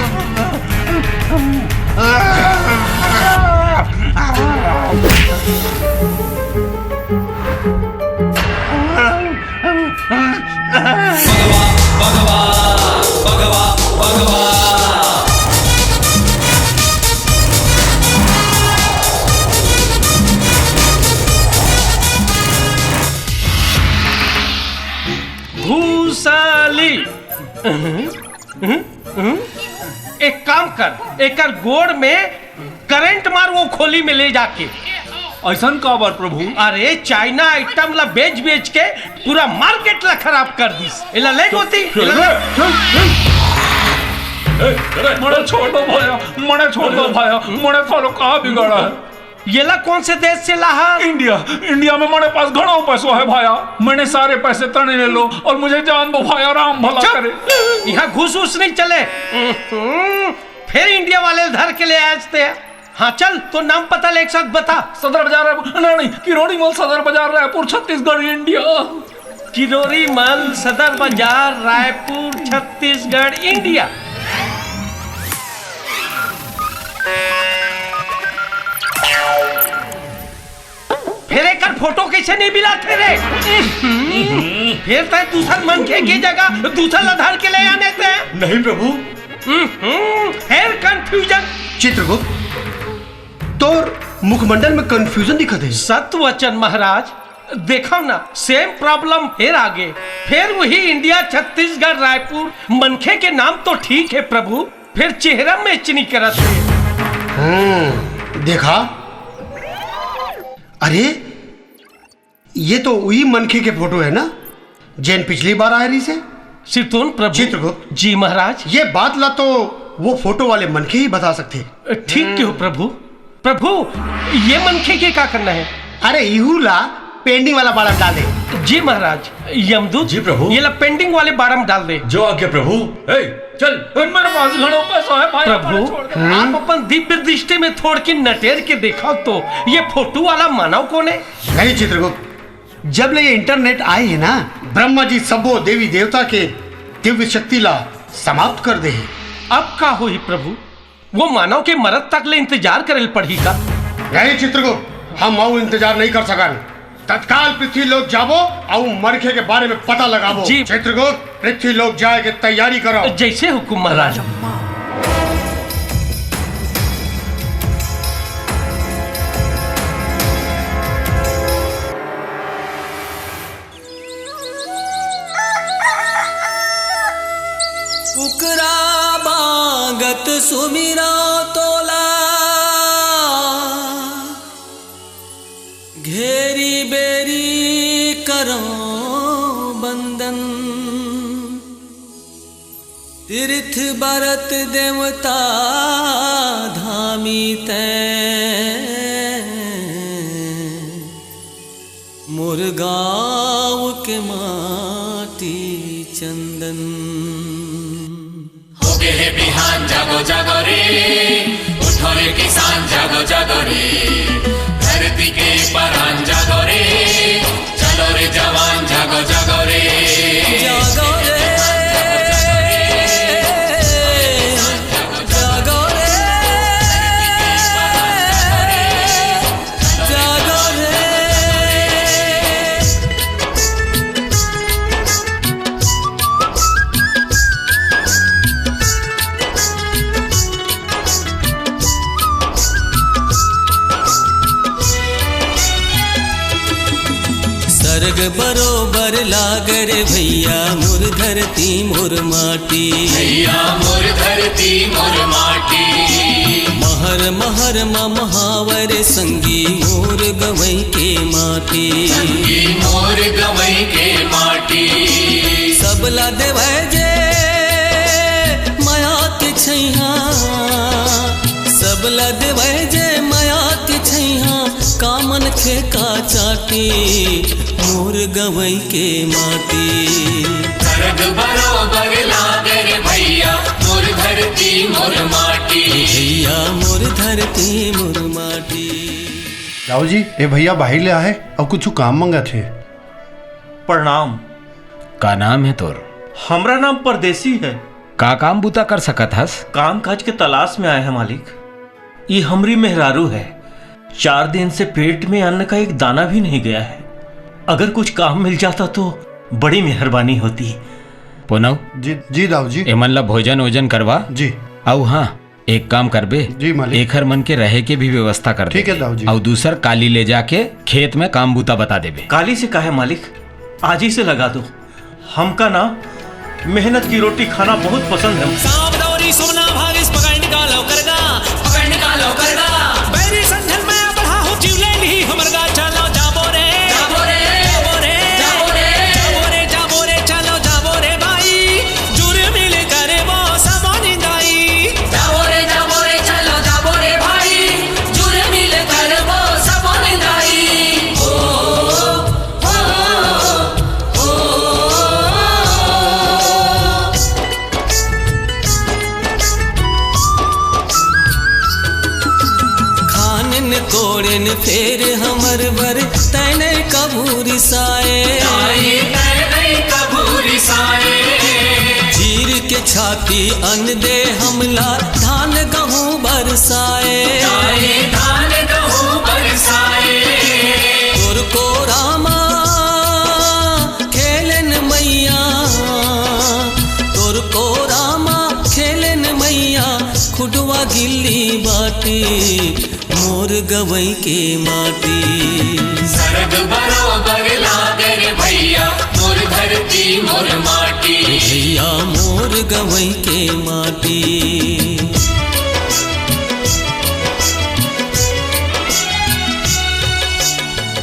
भूसाली। एक काम कर, एकर गोड़ में करंट मार, वो खोली में ले जाके। ऐसन काबर प्रभु? अरे, चाइना आइटम ला बेच बेच के पूरा मार्केट ला खराब कर दिस। एला ले गोती, एला ले। ए, अरे, मने छोड़ दो भाया, मने छोड़ दो भाया, मने थारो का बिगाड़ा है? येला कौन से देश से लाहा? इंडिया, इंडिया में मने पास घणा पैसा है भाया। मने सारे पैसे तने ले लो और मुझे जान दो भाया, राम भला चुप! करे। यहाँ घूस-वूस नहीं चले। हम्म, फिर इंडिया वाले धर के ले आए थे। हाँ, चल, तो नाम पता ले एक साथ बता। सदर बाजार रायपुर, नहीं, नहीं, किरोड़ीमल सदर बाजार रायपुर, छत्तीसगढ़, इंडिया। किरोड़ीमल सदर बाजार रायपुर, छत्तीसगढ़, इंडिया। फिर एकर फोटो कैसे नहीं मिला थे रे? फिर तय दूसर मनखे के जगह दूसर ला धर के ले आने थे। नहीं प्रभु। हम्म, फिर कन्फ्यूजन। चित्रगुप्त, तोर मुखमंडल में कन्फ्यूजन दिखत है। सत वचन महाराज, देखो ना, सेम प्रॉब्लम फिर आगे। फिर वही इंडिया, छत्तीसगढ़, रायपुर। मनखे के नाम तो ठीक है प्रभु, फिर चेहरा मैच नहीं करत है। हम्म, देखा, अरे, ये तो वही मनखे के फोटो है ना, जेन पिछली बार आए रही से। सिरतोन प्रभु। चित्रगुप्त। जी महाराज। ये बात ला तो वो फोटो वाले मनखे ही बता सकते। ठीक क्यों प्रभु? प्रभु, ये मनखे के का करना है? अरे, इहू ला पेंडिंग वाला बाड़ा में डाल दे। जी महाराज। यमदूत, जी प्रभु। ये ला पेंडिंग वाले बाड़ा में डाल दे। जो आज्ञा प्रभु। ए, चल। मेरे पास घणो पैसा है भाई, प्रभु, छोड़ दे। आप अपन दिव्य दृष्टि में थोड़ के नटेर के देखो तो, ये फोटो वाला मानव कौन है? नहीं चित्रगुप्त, जब ले ये इंटरनेट आए है ना, ब्रह्मा जी सबो देवी देवता के दिव्य शक्ति ला समाप्त कर दे है। अब का होही प्रभु? वो मानव के मरत तक ले इंतजार करे ल पड़ही का? नहीं चित्रगुप्त, हम अउ इंतजार नहीं कर सकन। तत्काल पृथ्वी लोक जाबो अउ मनखे के बारे में पता लगाबो। जी। चित्रगुप्त, पृथ्वी लोक जाए के तैयारी करो। जैसे हुकुम महाराज। कुकरा बांगत सुमिरा तोला, घेरी बेरी करो बंदन। तीर्थ बरत देवता धामी तैं, मोर गाँव के माटी चंदन। होगे हे बिहान, जागो जागो रे, उठो रे किसान, जागो जागो रे, धरती के परान, जागो रे, चलो रे जवान, जागो जागो रे। जागो रे, जागो रे, जागो रे। सरग बरोबर लागे रे भैया, मोर धरती मोर माटी। भैया मोर धरती मोर माटी। महर महर म महावर संगी, मोर गवई के माटी। संगी मोर गवई के माटी। सबला देवै जे मया के छैहा, सबला देवै जे मया के छैहा, का मनखे का चाटी, मोर गवई के माटी। सरग बरोबर लागे रे भैया, मोर धरती मोर माटी। भैया मोर धरती मोर माटी। दाऊ जी, ए भैया बाहिर ले आहे अउ कुछु काम मंगत हे। प्रणाम। का नाम हे तोर? हमरा नाम परदेसी हे। का काम बूता कर सकत हस? काम काज के तलाश में आए हे मालिक। ये हमरी मेहरारू हे। चार दिन से पेट में अन्न का एक दाना भी नहीं गया है। अगर कुछ काम मिल जाता तो बड़ी मेहरबानी होती। पूनम, जी, जी दाऊ जी। एमन ला भोजन ओजन करवा। जी। अउ हाँ, एक काम करबे, जी मालिक। एखर मन के रहे के भी व्यवस्था कर ठीक हे देबे। दाऊ जी। अउ दूसर काली ले जाके खेत में काम बूता बता देबे। काली से काहे मालिक, आज ही से लगा दो। हमका ना मेहनत की रोटी खाना बहुत पसंद है। सांप दौरी सुमना भागिस पकड़ निकालो करगा, पकड़ निकालो करगा। बैरी संझल में बढ़ा हो जीव ले ली हमर गा, चलो जाबो रे, जाबो रे, जाबो रे, जाबो रे, जाबो रे, जाबो रे, चलो जाबो रे भाई। जुर्मिल करबो सबो निंदाई। जाबो रे, जाबो रे, चलो जाबो रे भाई। जुर्मिल करबो सबो निंदाई। ओ, ओ, ओ। खानन कोड़न फेर हमर बर, तैने कभू रिसाए। ताई तैने कभू रिसाए। चीर के छाती अन्न दे हमला, धान गहूं बरसाए। ताई धान गहूं बरसाए। तोर कोरा मा खेलन मैया, तोर कोरा मा खेलन मैया, खुडवा गिल्ली बाटी, मोर गवई के माटी। सरग बरोबर लागे रे भैया, मोर धरती मोर माटी। भैया मोर गवई के माटी।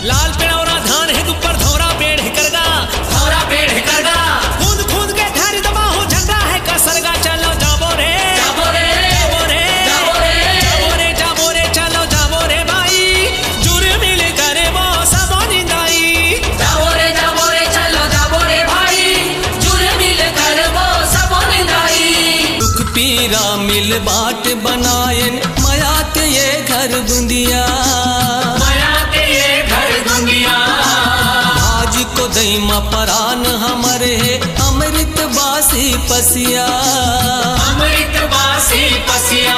लाल पेड़ौरा धान हे, ऊपर धौरा पेड़ हे करगा, धौरा पेड़ हे करगा। कूद कूद के धर दबाहूं झंडा हे का सरगा, चलो जाबो रे, जाबो रे, जाबो रे, जाबो रे, जाबो रे, जाबो रे, चलो जाबो रे भाई। जुर्मिल करबो सबो निंदाई। जाबो रे, जाबो रे, चलो जाबो रे भाई। जुर्मिल करबो सबो निंदाई। दुख पीरा मिल बाट बनायन, मया के ये घर दुंदिया। मया के ये घर दुंदिया। आज को दई म परान हमर हे, अमृत बासी पसिया। अमृत बासी पसिया।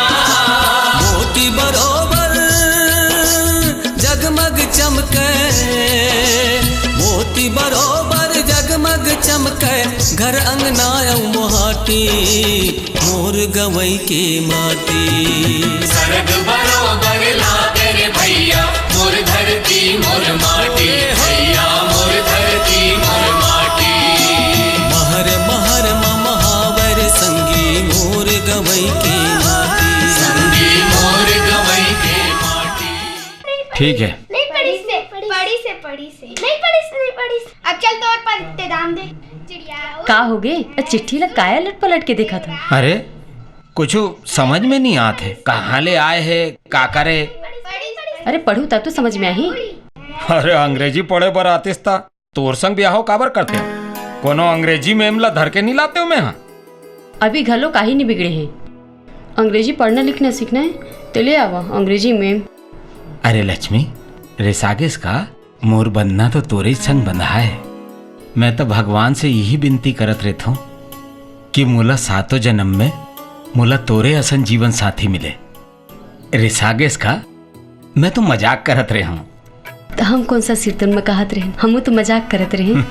मोती बरोबर जगमग चमके, मोती बरोबर जगमग चमके, घर अंगना अउ मोहाटी, मोर गवई के माटी। सरग बरोबर लागे रे भैया, मोर धरती मोर माटी, भैया मोर धरती मोर माटी। महर महर म महावर संगी, मोर गवई के माटी। संगी मोर गवई के माटी। ठीक है। नहीं पढ़ी से, पढ़ी से, पढ़ी से। नहीं पढ़ी से, नहीं पढ़ी से। अब चल तो और पढ़ते दाम दे। का होगे? ए चिट्ठी ला काय अलट पलट के देखत हव? अरे, कुछु समझ में नइ आत हे। कहाँ ले आय हे, काकर ए? अरे, पढ़हू त तो समझ में आही। अरे, अंग्रेजी पढ़े बर आतिस त तोर संग बिहाव काबर करतेंव? कोनो अंग्रेजी मेम ला धर के नइ लातेंव मैं हा। अभी घलो काही नइ बिगड़े हे। अंग्रेजी पढ़ना लिखना सीखना हे, त ले आवा अंग्रेजी मेम। अरे लक्ष्मी, रिसागेस का? मोर बंधना तो तोरे संग बंधा हे। मैं तो भगवान से इही बिनती करत रेथंव कि मोला सातों जनम में मोला तोरे असन जीवन साथी मिले। रिसागेस का? मैं तो मजाक करत रेहेंव। त हम कोन सा सिरतोन म कहत रेहेन? हमू तो मजाक करत रेहेन।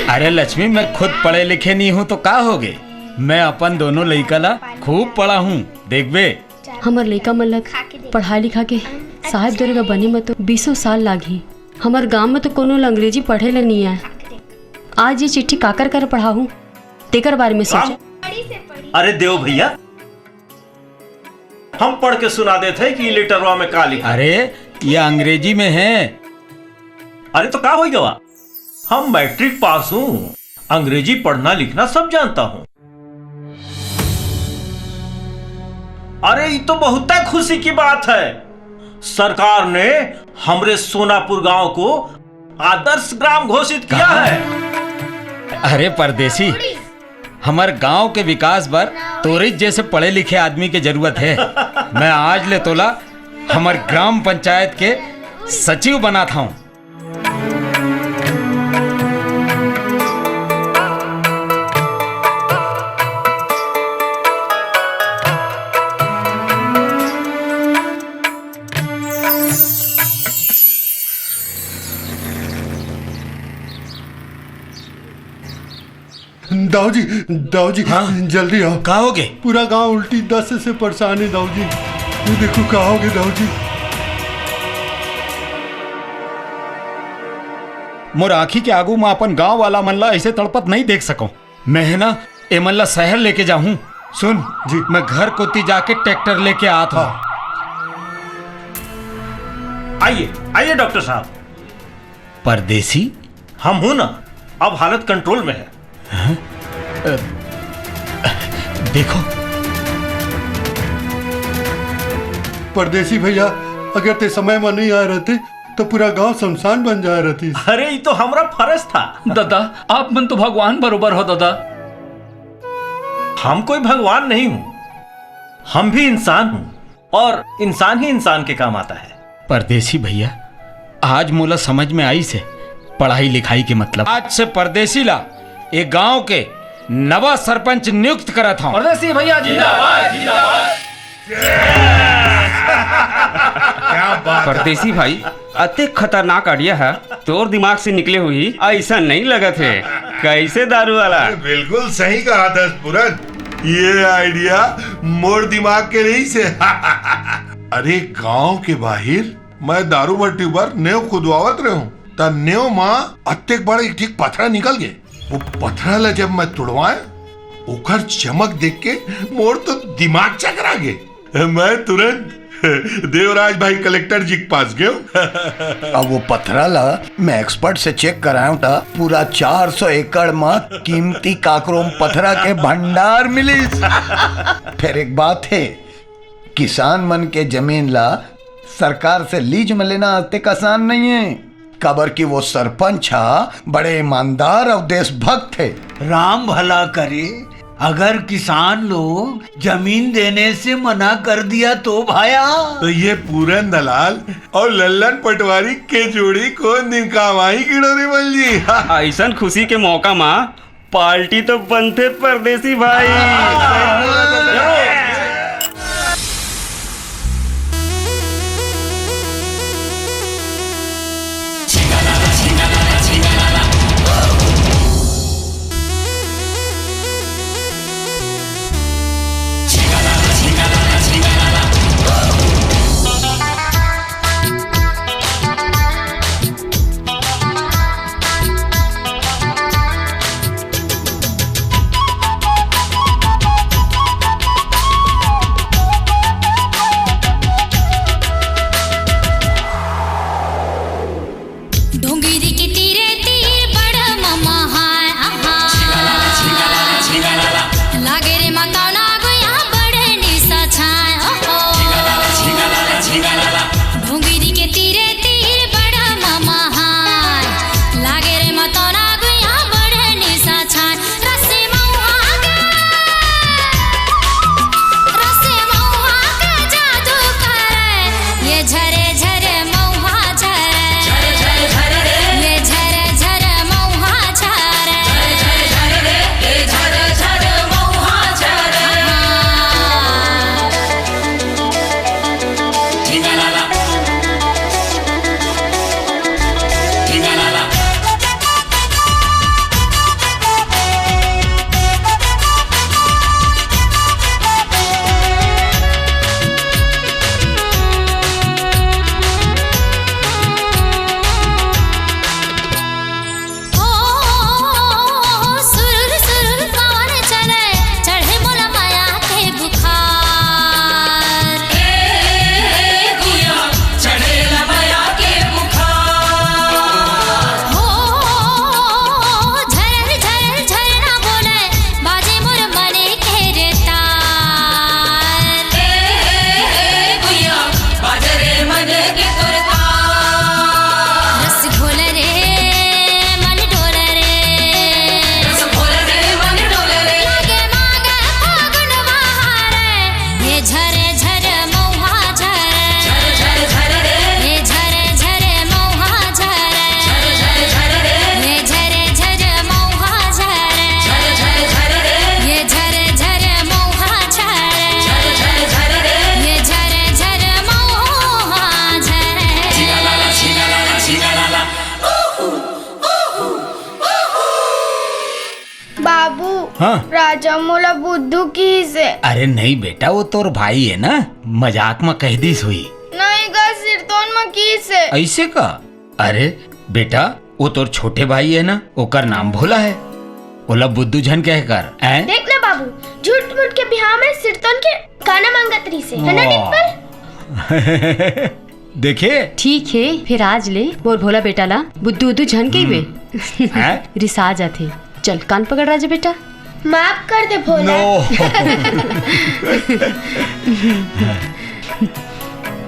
अरे लक्ष्मी, मैं खुद पढ़े लिखे नइ हंव त का होगे? मैं अपन दोनों लइका ला खूब पढ़ाहूं, देखबे। हमर लइका मन ला पढ़ा लिखा के साहेब दरोगा बने म तो बीसों साल लागही। हमर गांव म तो कोनो ला अंग्रेजी पढ़े ला नइ आय। आज ये चिट्ठी काकर कर पढ़ाहूं, तेकर बारे में सोचा। अरे देव भैया, हम पढ़ के सुना देत हन कि लेटरवा में का लिखा। अरे, ये अंग्रेजी में हे। अरे, तो का होई गवा? हम मैट्रिक पास हंव, अंग्रेजी पढ़ना लिखना सब जानता हूँ। अरे, ये तो बहुत खुशी की बात है। सरकार ने हमरे सोनापुर गांव को आदर्श ग्राम घोषित किया है। अरे परदेसी, हमर गांव के विकास बर तोरे जैसे पढ़े लिखे आदमी के जरूरत हे। मैं आज ले तोला हमर ग्राम पंचायत के सचिव बनात हंव। दाऊ जी, दाऊ जी, हाँ? जल्दी आओ। का होगे? पूरा गांव उल्टी दस्त से परेशान हे दाऊ जी। ये देखो का होगे दाऊ जी। मोर आँखी के आगू म अपन गांव वाला मन ला ऐसे तड़पत नहीं देख सकंव। मैं हे ना, एमन ला शहर लेके जाहूं। सुन, जी। मैं घर कोती जाके ट्रैक्टर लेके आत हंव। हाँ। आइए, आइए डॉक्टर साहब। परदेसी? हम हूं ना, अब हालत कंट्रोल में है। हाँ? अ, देखो। परदेसी भैया, अगर तें समय म नइ आय रहते, त पूरा गांव सुनसान बन जाय रहतिस। अरे, ये तो हमरा फर्ज था। दादा, आप मन तो भगवान बरोबर हो दादा। हम कोई भगवान नहीं हूँ, हम भी इंसान हूँ, और इंसान ही इंसान के काम आता है। परदेसी भैया, आज मोला समझ में आइस हे पढ़ाई लिखाई के मतलब। आज से परदेसी ला ए गांव के नवा सरपंच नियुक्त करत हंव। परदेसी भैया जिंदाबाद, जिंदाबाद। क्या बात है। परदेसी भाई, अतेक खतरनाक idea ह तोर दिमाग से निकले होही, अइसन नइ लगत हे। कइसे दारू वाला? अरे, बिल्कुल सही कहा दस पुरन, ये idea मोर दिमाग के नइ हे। अरे, गांव के बाहिर मैं दारू भट्टी बर नेव खुदवावत रहेंव, त नेव म अतेक बड़ एक ठीक पथरा निकल गे। वो पथरा ला जब मैं तुड़वाएंव, ओकर चमक देख के मोर तो दिमाग चकरा गे। मैं तुरंत देवराज भाई कलेक्टर जी के पास गेंव। अब वो पथरा ला मैं expert से check कराएंव, त पूरा चार सौ एकड़ म कीमती काकरोम पथरा के भंडार मिलिस। फेर एक बात हे, किसान मन के जमीन ला सरकार से lease म लेना अतेक आसान नइ हे, काबर कि वो सरपंच ह बड़े ईमानदार अउ देशभक्त हे। राम भला करे, अगर किसान लोग जमीन देने से मना कर दिया तो भाया? तो ये पूरन दलाल अउ लल्लन पटवारी के जोड़ी कोन दिन काम आही, किड़ोरी मल जी? अइसन खुशी के मौका मा पार्टी तो बनथे परदेसी भाई। हाँ। राजा मोला बुद्धू किहिस हे। अरे नहीं बेटा, वो तोर भाई हे ना, मजाक म कह दिस होही। नहीं गा, सिरतोन म किहिस हे। अइसे का? अरे बेटा, वो तोर छोटे भाई हे ना, ओकर नाम भोला हे, ओला बुद्धू झन कहे कर, हैं? देख ना बाबू, झूठ मूठ के बिहाव में सिरतोन के गाना मांगत रहिस हे, है ना, वाह। डिम्पल? देखे? ठीक हे, फेर आज ले मोर भोला बेटा ला बुद्धू उद्धू झन कहिबे। हैं? रिसा जाथे। चल, कान पकड़ राजा बेटा। माफ कर दे भोला। नो।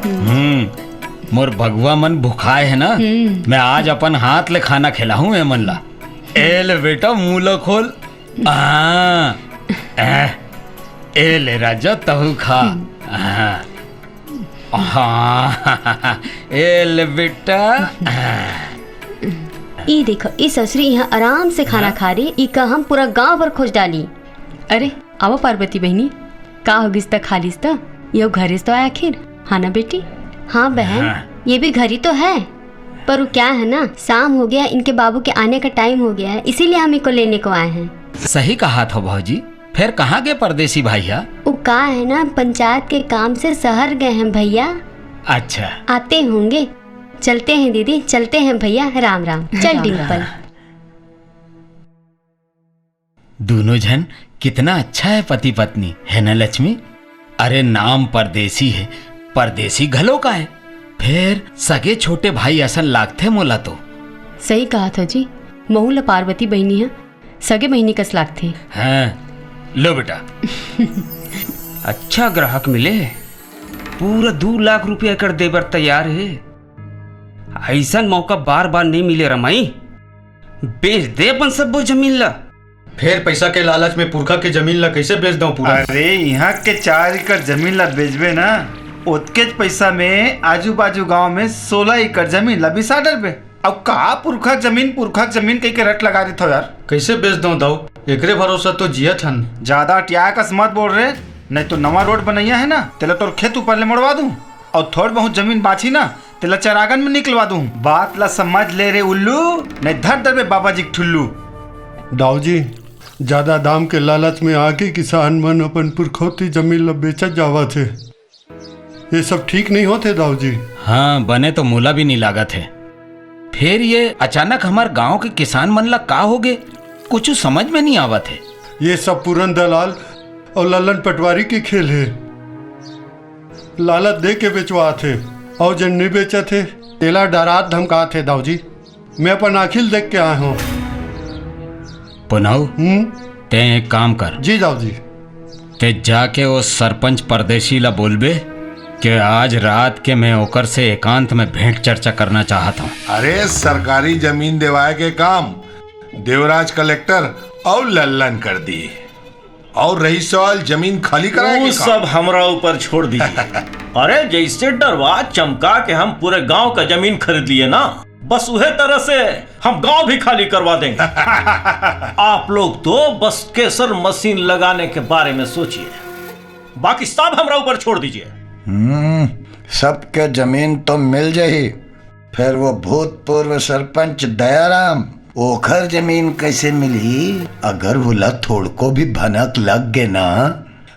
हम्म, मोर भगवा मन भुखाए हे ना, हम्म। मैं आज अपन हाथ ले खाना खिलाहूं एमन ला। ए ले बेटा, मुंह ला खोल। आ, ए, ए ले राजा, तहू खा। आ, हाँ, ए ले बेटा। ई देखो, ई ससुरी इहाँ आराम से खाना हाँ? खा रही, इका हम पूरा गांव भर खोज डाली। अरे, आवो पार्वती बहिनी, का हो गिस त खा लिस त? यो घरेस तो आय आखिर, हाँ ना बेटी? हाँ बहन, हाँ। ये भी घर ही तो है, पर वो क्या है ना, शाम हो गया, इनके बाबू के आने का टाइम हो गया है, इसीलिए हम इनको लेने को आए हैं। सही कहा था भौजी, फेर कहाँ गे परदेसी भाई हा? वो का है ना, पंचायत के काम से शहर गए हैं भैया। अच्छा। आते होंगे। चलते हैं दीदी, चलते हैं भैया, राम राम। चल राम राम। डिम्पल। दूनों झन कितना अच्छा है पति पत्नी, है ना लक्ष्मी? अरे नाम परदेसी है, परदेसी घलो का है, फेर सगे छोटे भाई असन लागथे मोला तो। सही कहा था जी, महू ला पार्वती बहिनी है, सगे बहिनी कस लागथे। हाँ, लो बेटा। अच्छा ग्राहक मिले, पूरा दू लाख रुपया कर देबर तैयार हे। अइसन मौका बार बार नहीं मिले रमाई। बेच दे अपन सब्बो जमीन ला। फेर पैसा के लालच में पुरखा के जमीन ला कैसे बेच दऊं पूरा? अरे, यहाँ के चार एकड़ जमीन ला बेचबे ना, ओतकेच पैसा में आजू बाजू गांव में सोलह एकड़ जमीन ला बिसा डरबे। अब का पुरखा जमीन, पुरखा जमीन कह के रट लगा देथव यार। कैसे बेच दऊं दाऊ? एकरे भरोसा तो जियत हन। ज्यादा अटिया कस मत बोल रे, नहीं तो नवा रोड बनैया है ना, तेला तोर खेत ऊपर ले मोड़वा दूं, और थोड़ बहुत जमीन बाची ना, तेला चरागन में निकलवा दूं। बात ला समझ ले रे उल्लू, नहीं धर देबे बाबा जी के ठुल्लू। दाऊ जी, ज्यादा दाम के लालच में आके किसान मन अपन पुरखौती जमीन ला बेचत जावत हे। ये सब ठीक नहीं होत हे दाऊ जी। हाँ, बने तो मोला भी नहीं लागत हे। फेर ये अचानक हमार गांव के किसान मन ला का हो गे, कुछ समझ में नहीं आवत हे। ये सब पूरन दलाल और लल्लन पटवारी के खेल हे। लालच दे के बेचवात हे, और जन नहीं बेचत हे, तेला डरात धमकात हे दाऊ जी। मैं अपन आँखी ल देख के आए हूँ। पुनऊ, हम्म? तें एक काम कर। जी दाऊ जी। तें जाके वो सरपंच परदेसी ला बोलबे कि आज रात के मैं ओकर से एकांत में भेंट चर्चा करना चाहत हूँ। अरे, सरकारी जमीन देवाए के काम देवराज कलेक्टर और लल्लन कर दी। और रही सवाल जमीन खाली कराए वो के काम। सब हमरा ऊपर छोड़ दीजिए। अरे, जैसे डरवा चमका के हम पूरे गांव का जमीन खरीद लिए ना, बस उहे तरह से हम गांव भी खाली करवा देंगे। आप लोग तो बस केसर मशीन लगाने के बारे में सोचिए, बाकी सब हमरा ऊपर छोड़ दीजिए। हम्म, सबके जमीन तो मिल जाही, फेर वो भूतपूर्व सरपंच दयाराम, ओखर जमीन कैसे मिलही? अगर वोला थोड़को भी भनक लग गे ना,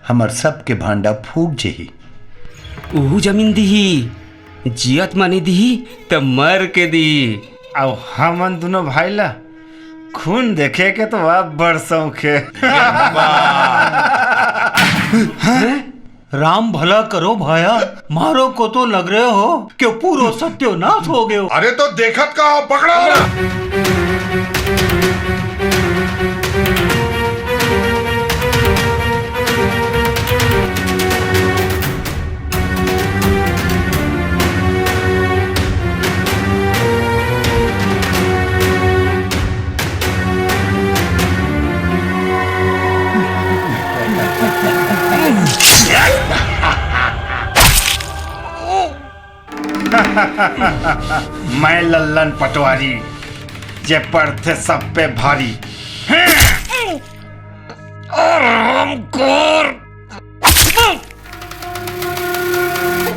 हमर सबके भांडा फूट जही। उहू जमीन दिही, जियत म नइ दिही, त मर के दिही। अब हमन दुनों भाई ला खून देखे के तो अब्बड़ शौक हे। हैं? राम भला करो भाया, मारो को तो लग रहे हो कि पूरो सत्योनाश हो गयो। अरे तो देखत का हो, पकड़ो ना। मैं लल्लन पटवारी, जे पड़थे सब पे भारी। और हमकोर।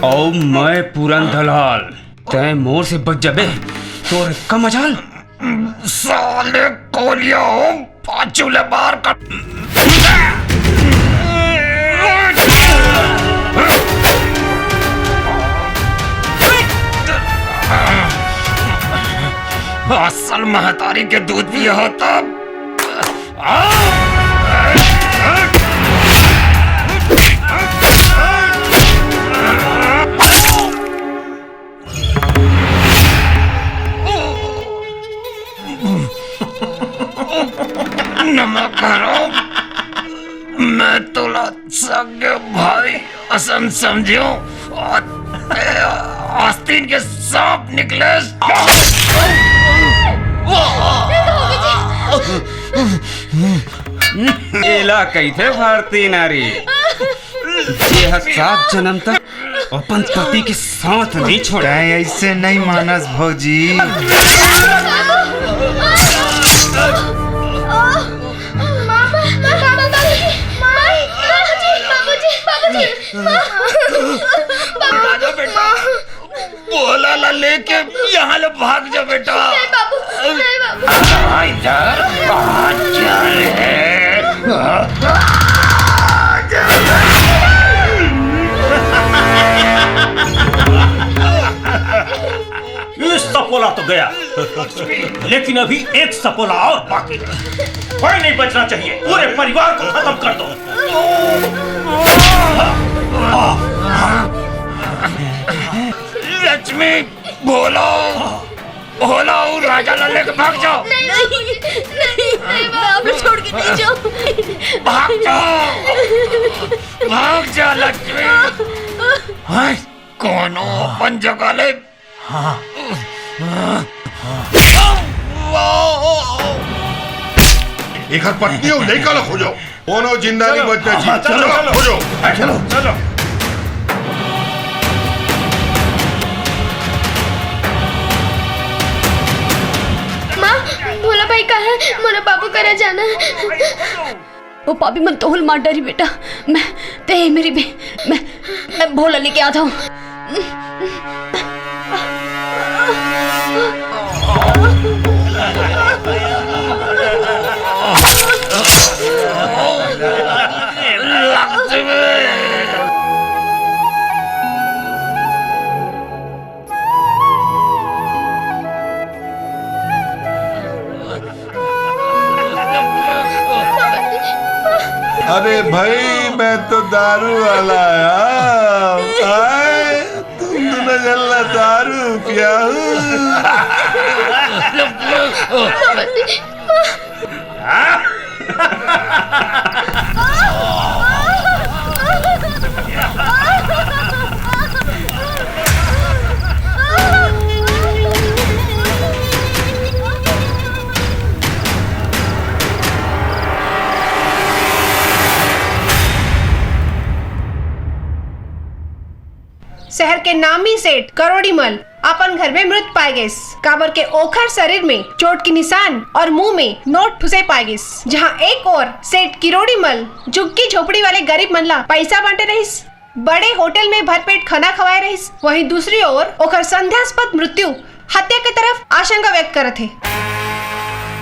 औ मैं पूरन दलाल, तैं मोर से बच जाबे, तोर का मजाल। साले कोरिया हो, पाछू ले बार कर। असल महतारी के दूध पिए हो तब। नमक हराम, मैं तोला सगे भाई असन समझियो, आ-, आस्तीन के सांप निकलेस। एला कहिथे भारतीय नारी, जे ह सात जन्म तक अपन पति के साथ नहीं छोड़े। तैं ऐसे नहीं मानस भौजी। राजा बेटा, भोला ला लेके यहाँ ले भाग जा बेटा। नहीं बाबू, नहीं बाबू। आ इधर, आ जा रे। ये सपोला तो गया, लेकिन अभी एक सपोला और बाकी है। कोई नहीं बचना चाहिए, पूरे परिवार को खत्म कर दो। लक्ष्मी, भोला, भोला, वो राजा ला लेके भाग जाओ। नहीं, नहीं, नहीं, नहीं, मैं आपको छोड़ के नहीं जाऊँ। भाग जाओ, भाग जा लक्ष्मी। हाय, कोनो अपन जगह ले। हाँ। एकर पत्नी अउ लइका ला खोजो। कोनो जिंदा नहीं बचना चाहिए। हाँ, चलो, चलो, चलो। खोजो। चलो, चलो। माँ, भोला भाई कहाँ है? मोला बाबू करा जाना है। वो पापी मन तोहल मार डारी बेटा। मैं, ते मेरी बे, मैं, मैं भोला लेके आता हूँ। अरे भाई, मैं तो दारू वाला आया। आए, तुम दोनों जल्ला दारू पियाऊ। शहर के नामी सेठ करोड़ीमल अपन घर में मृत पाए गइस, काबर के ओखर शरीर में चोट के निशान और मुंह में नोट ठुसे पाए गइस, जहां एक ओर सेठ किरोड़ीमल झुग्गी झोपड़ी वाले गरीब मन ला पैसा बांटे रहिस, बड़े होटल में भरपेट खाना खवाए रहिस, वहीं दूसरी ओर ओखर संदेहास्पद मृत्यु हत्या के तरफ आशंका व्यक्त करत हे।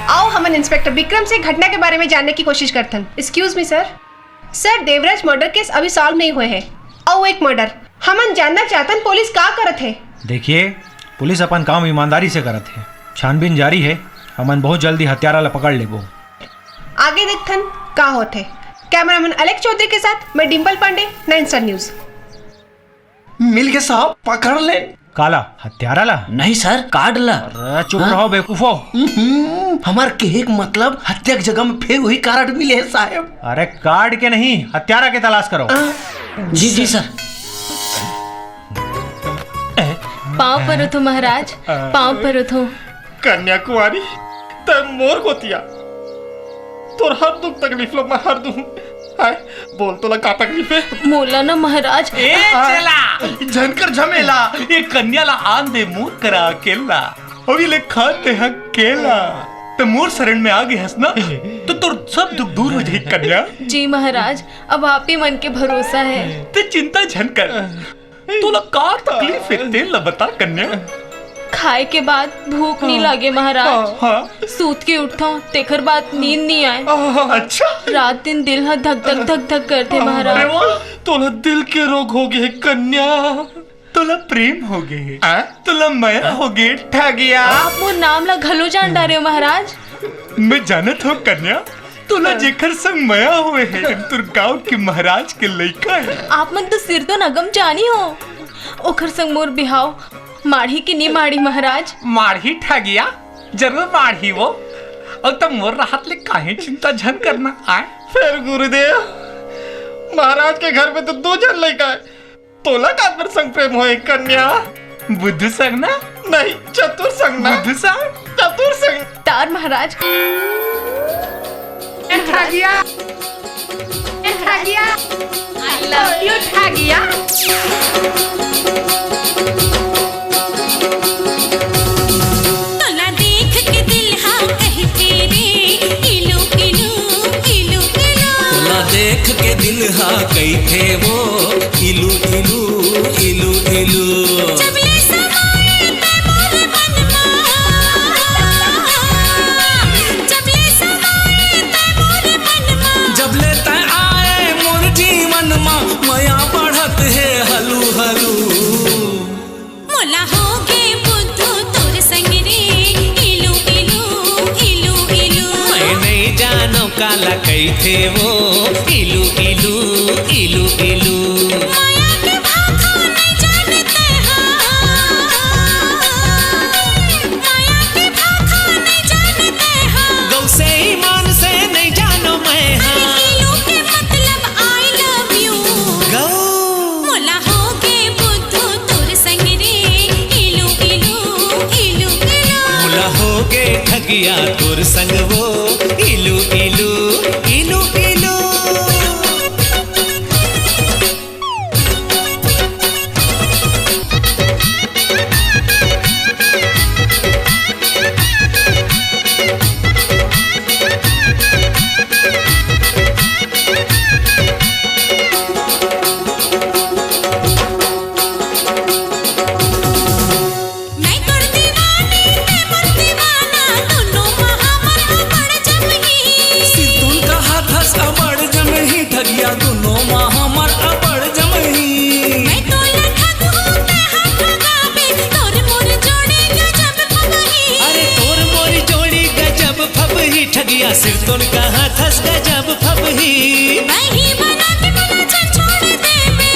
आओ हमन इंस्पेक्टर विक्रम से घटना के बारे में जानने की कोशिश करथन। Excuse me sir। Sir, Devraj murder cash अभी सॉल्व नहीं हुए है। अउ एक मर्डर। हमन जानना चाहतन पुलिस का करत है? देखिए, पुलिस अपन काम ईमानदारी से करत है। छानबीन जारी है। हमन बहुत जल्दी हत्यारा ला पकड़ लेबो। आगे देखथन का होत है। कैमरामैन अलेक्स चौधरी के साथ मैं Dimple Pandey, nine star news. मिल गए साहब, पकड़ ले। काला, हत्यारा ला? नहीं सर, कार्ड ला। अरे चुप हाँ? रहो बेवकूफो। हम्म, हमार कहे के मतलब हत्या के जगह में फिर वही कार्ड मिले है साहब। अरे कार्ड के नहीं, हत्यारा के तलाश करो। हाँ? जी, जी सर। पाँव परत हों महाराज, पाँव परत हों। कन्याकुमारी, तैं मोर गोतिया, तोर हर दुख तकलीफ ला मैं हर दूं। हाय, बोल तोला का तकलीफ है? मोला ना महाराज। ए हाँ। चेला, झन कर झमेला, ये कन्या ला आन दे मोर करा अकेला। अभी ले खान दे हं केला। त मोर शरण में आ गे हस ना, तो तोर सब दुख दूर हो जाही कन्या। जी महाराज, अब आप ही मन के भरोसा है। ते चिंता झन कर। तोला का तकलीफ हे, तेन ला बता कन्या। खाए के बाद भूख नी हाँ। लागे महाराज। हाँ, हाँ। सूत के उठथंव, तेखर बाद नींद नी आए। हाँ, अच्छा। रात दिन दिल ह धक धक धक धक करथे हाँ, महाराज। अरे वाह, तोला दिल के रोग हो गे कन्या। तोला प्रेम हो गे हे। आ? तोला मया हो गे, ठगिया। आप मोर नाम ला घलो जान डारे हो, महाराज। मैं जानत हूँ कन्या, तोला जेकर संग मया होए हे, तोर गांव के महाराज के लइका हे। आप मन तो सिरतोन अगम जानी हो, ओकर संग मोर बिहाव माढ़ी के नी माढ़ी, महाराज। माढ़ी ठगिया, जरूर माढ़ी वो। अउ त मोर राहत ले काहे चिंता झन करना आय। फेर गुरुदेव, महाराज के घर में तो दू झन लइका हे, तोला काकर संग प्रेम होए कन्या? बुद्धू संग ना? नहीं, चतुर संग ना। बुद्धू संग? चतुर संग। तार महाराज। ए ठगिया, ए ठगिया, I love you ठगिया। तोला देख के दिल हा कहिथे रे, इलू, इलू, इलू, इलू। तोला देख के दिल हा कहिथे वो, इलू, इलू, इलू, इलू। जब ले समाए तै मोर मन मा, जब ले समाए तै मोर मन मा। जब ले तै आए मोर जीवन मा, मया बढ़त हे हलू हलू। मोला होगे बुद्धू तोर संग रे, इलू, इलू, इलू, इलू। मैं नइ जानव काला कहिथे वो, इलू, इलू, इलू, इलू। मया के भाखा नइ जानत हा, मया के भाखा नइ जानत हा। गौ से ईमान से नइ जानव मैं हा। अरे इलू के मतलब I love you। गौ। मोला होगे बुद्धू तोर संग रे, इलू, इलू, इलू, इलू। मोला होगे ठगिया तोर संग वो, इलू, इलू, इलू, इलू। मैं तोर दीवानी, तैं मोर दीवाना, दूनों मा हमर अबड़ जमही। सिरतोन कहत हस अबड़ जमही, ठगिया दूनों मा हमर अबड़ जमही। मैं तोला ठगहूँ, तैं हा ठगाबे, तोर मोर जोड़ी गजब फबही। अरे तोर मोर जोड़ी गजब फबही, ठगिया सिरतोन कहत हस गजब फबही। बही बना के मोला झन छोड़ देबे।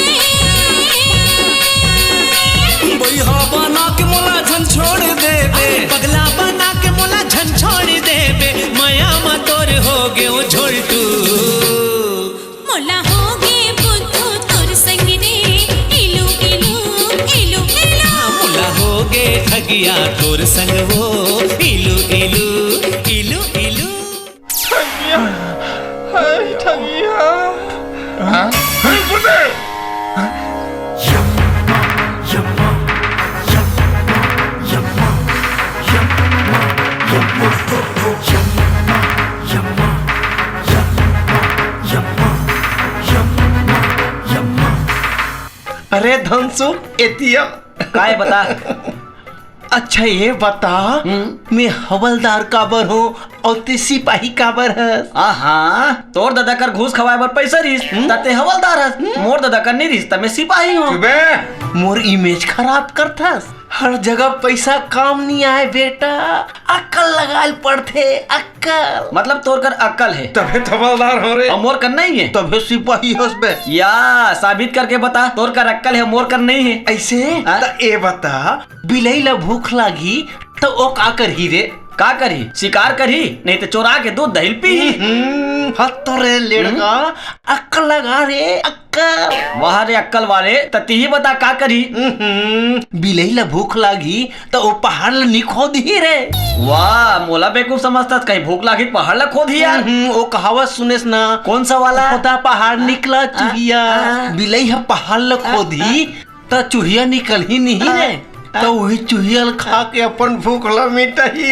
बइहा बना के मोला झन छोड़ देबे। अरे पगला बना के मोला झन छोड़ देबे। मया म तोर हो गेंव झोलटू। मोला होगे बुद्धू तोर संग रे, इलू, इलू, इलू, इलू। मोला होगे ठगिया तोर संग वो, इलू, इलू, इलू, इलू। ठगिया, हाय ठगिया। हाँ? अरे धनसु, एतिया। काय बता? अच्छा, ये बता, हम्म। मैं हवलदार काबर हूँ अउ ते सिपाही काबर हस? आहा, तोर ददा कर घूस खवाए बर पैसा रिहिस, हम्म। त ते हवलदार हस। हम्म। मोर ददा कर नहीं रिहिस, त मैं सिपाही हूँ। चुप बे। मोर इमेज खराब करथस। हर जगह पैसा काम नहीं आए बेटा, अक्कल लगाए ल पड़थे, अक्कल। मतलब तोर कर अक्कल है। तभे तो हवलदार हो रे। अउ मोर कर नहीं है। तभे सिपाही हस बे। या, साबित करके बता, तोर कर अक्कल है, मोर कर नहीं है। ऐसे? हाँ? त ए बता, बिलई ला भूख लागी त ओ का करही रे? का करही? शिकार करही, नहीं त चोरा के दूध दही ल पीही। हम्म, हत तो रे लेड़का, हम्म। अक्कल लगा रे, अक्कल। वाह रे अक्कल वाले, त तिही बता का करही? हम्म, बिलई ला भूख लागी त ओ पहाड़ ला नी खोदही रे। वाह, मोला बेवकूफ समझथस, कहीं भूख लागी त पहाड़ ला खोदही यार। हम्म, ओ कहावत सुनेस ना? कौन सा वाला? खोदा पहाड़ निकला चुहिया। आ, आ। बिलई ह पहाड़ ला खोदही, त चुहिया निकलही नहीं रे, त वही चुहिया ल खा के अपन भूख ल मिटाही।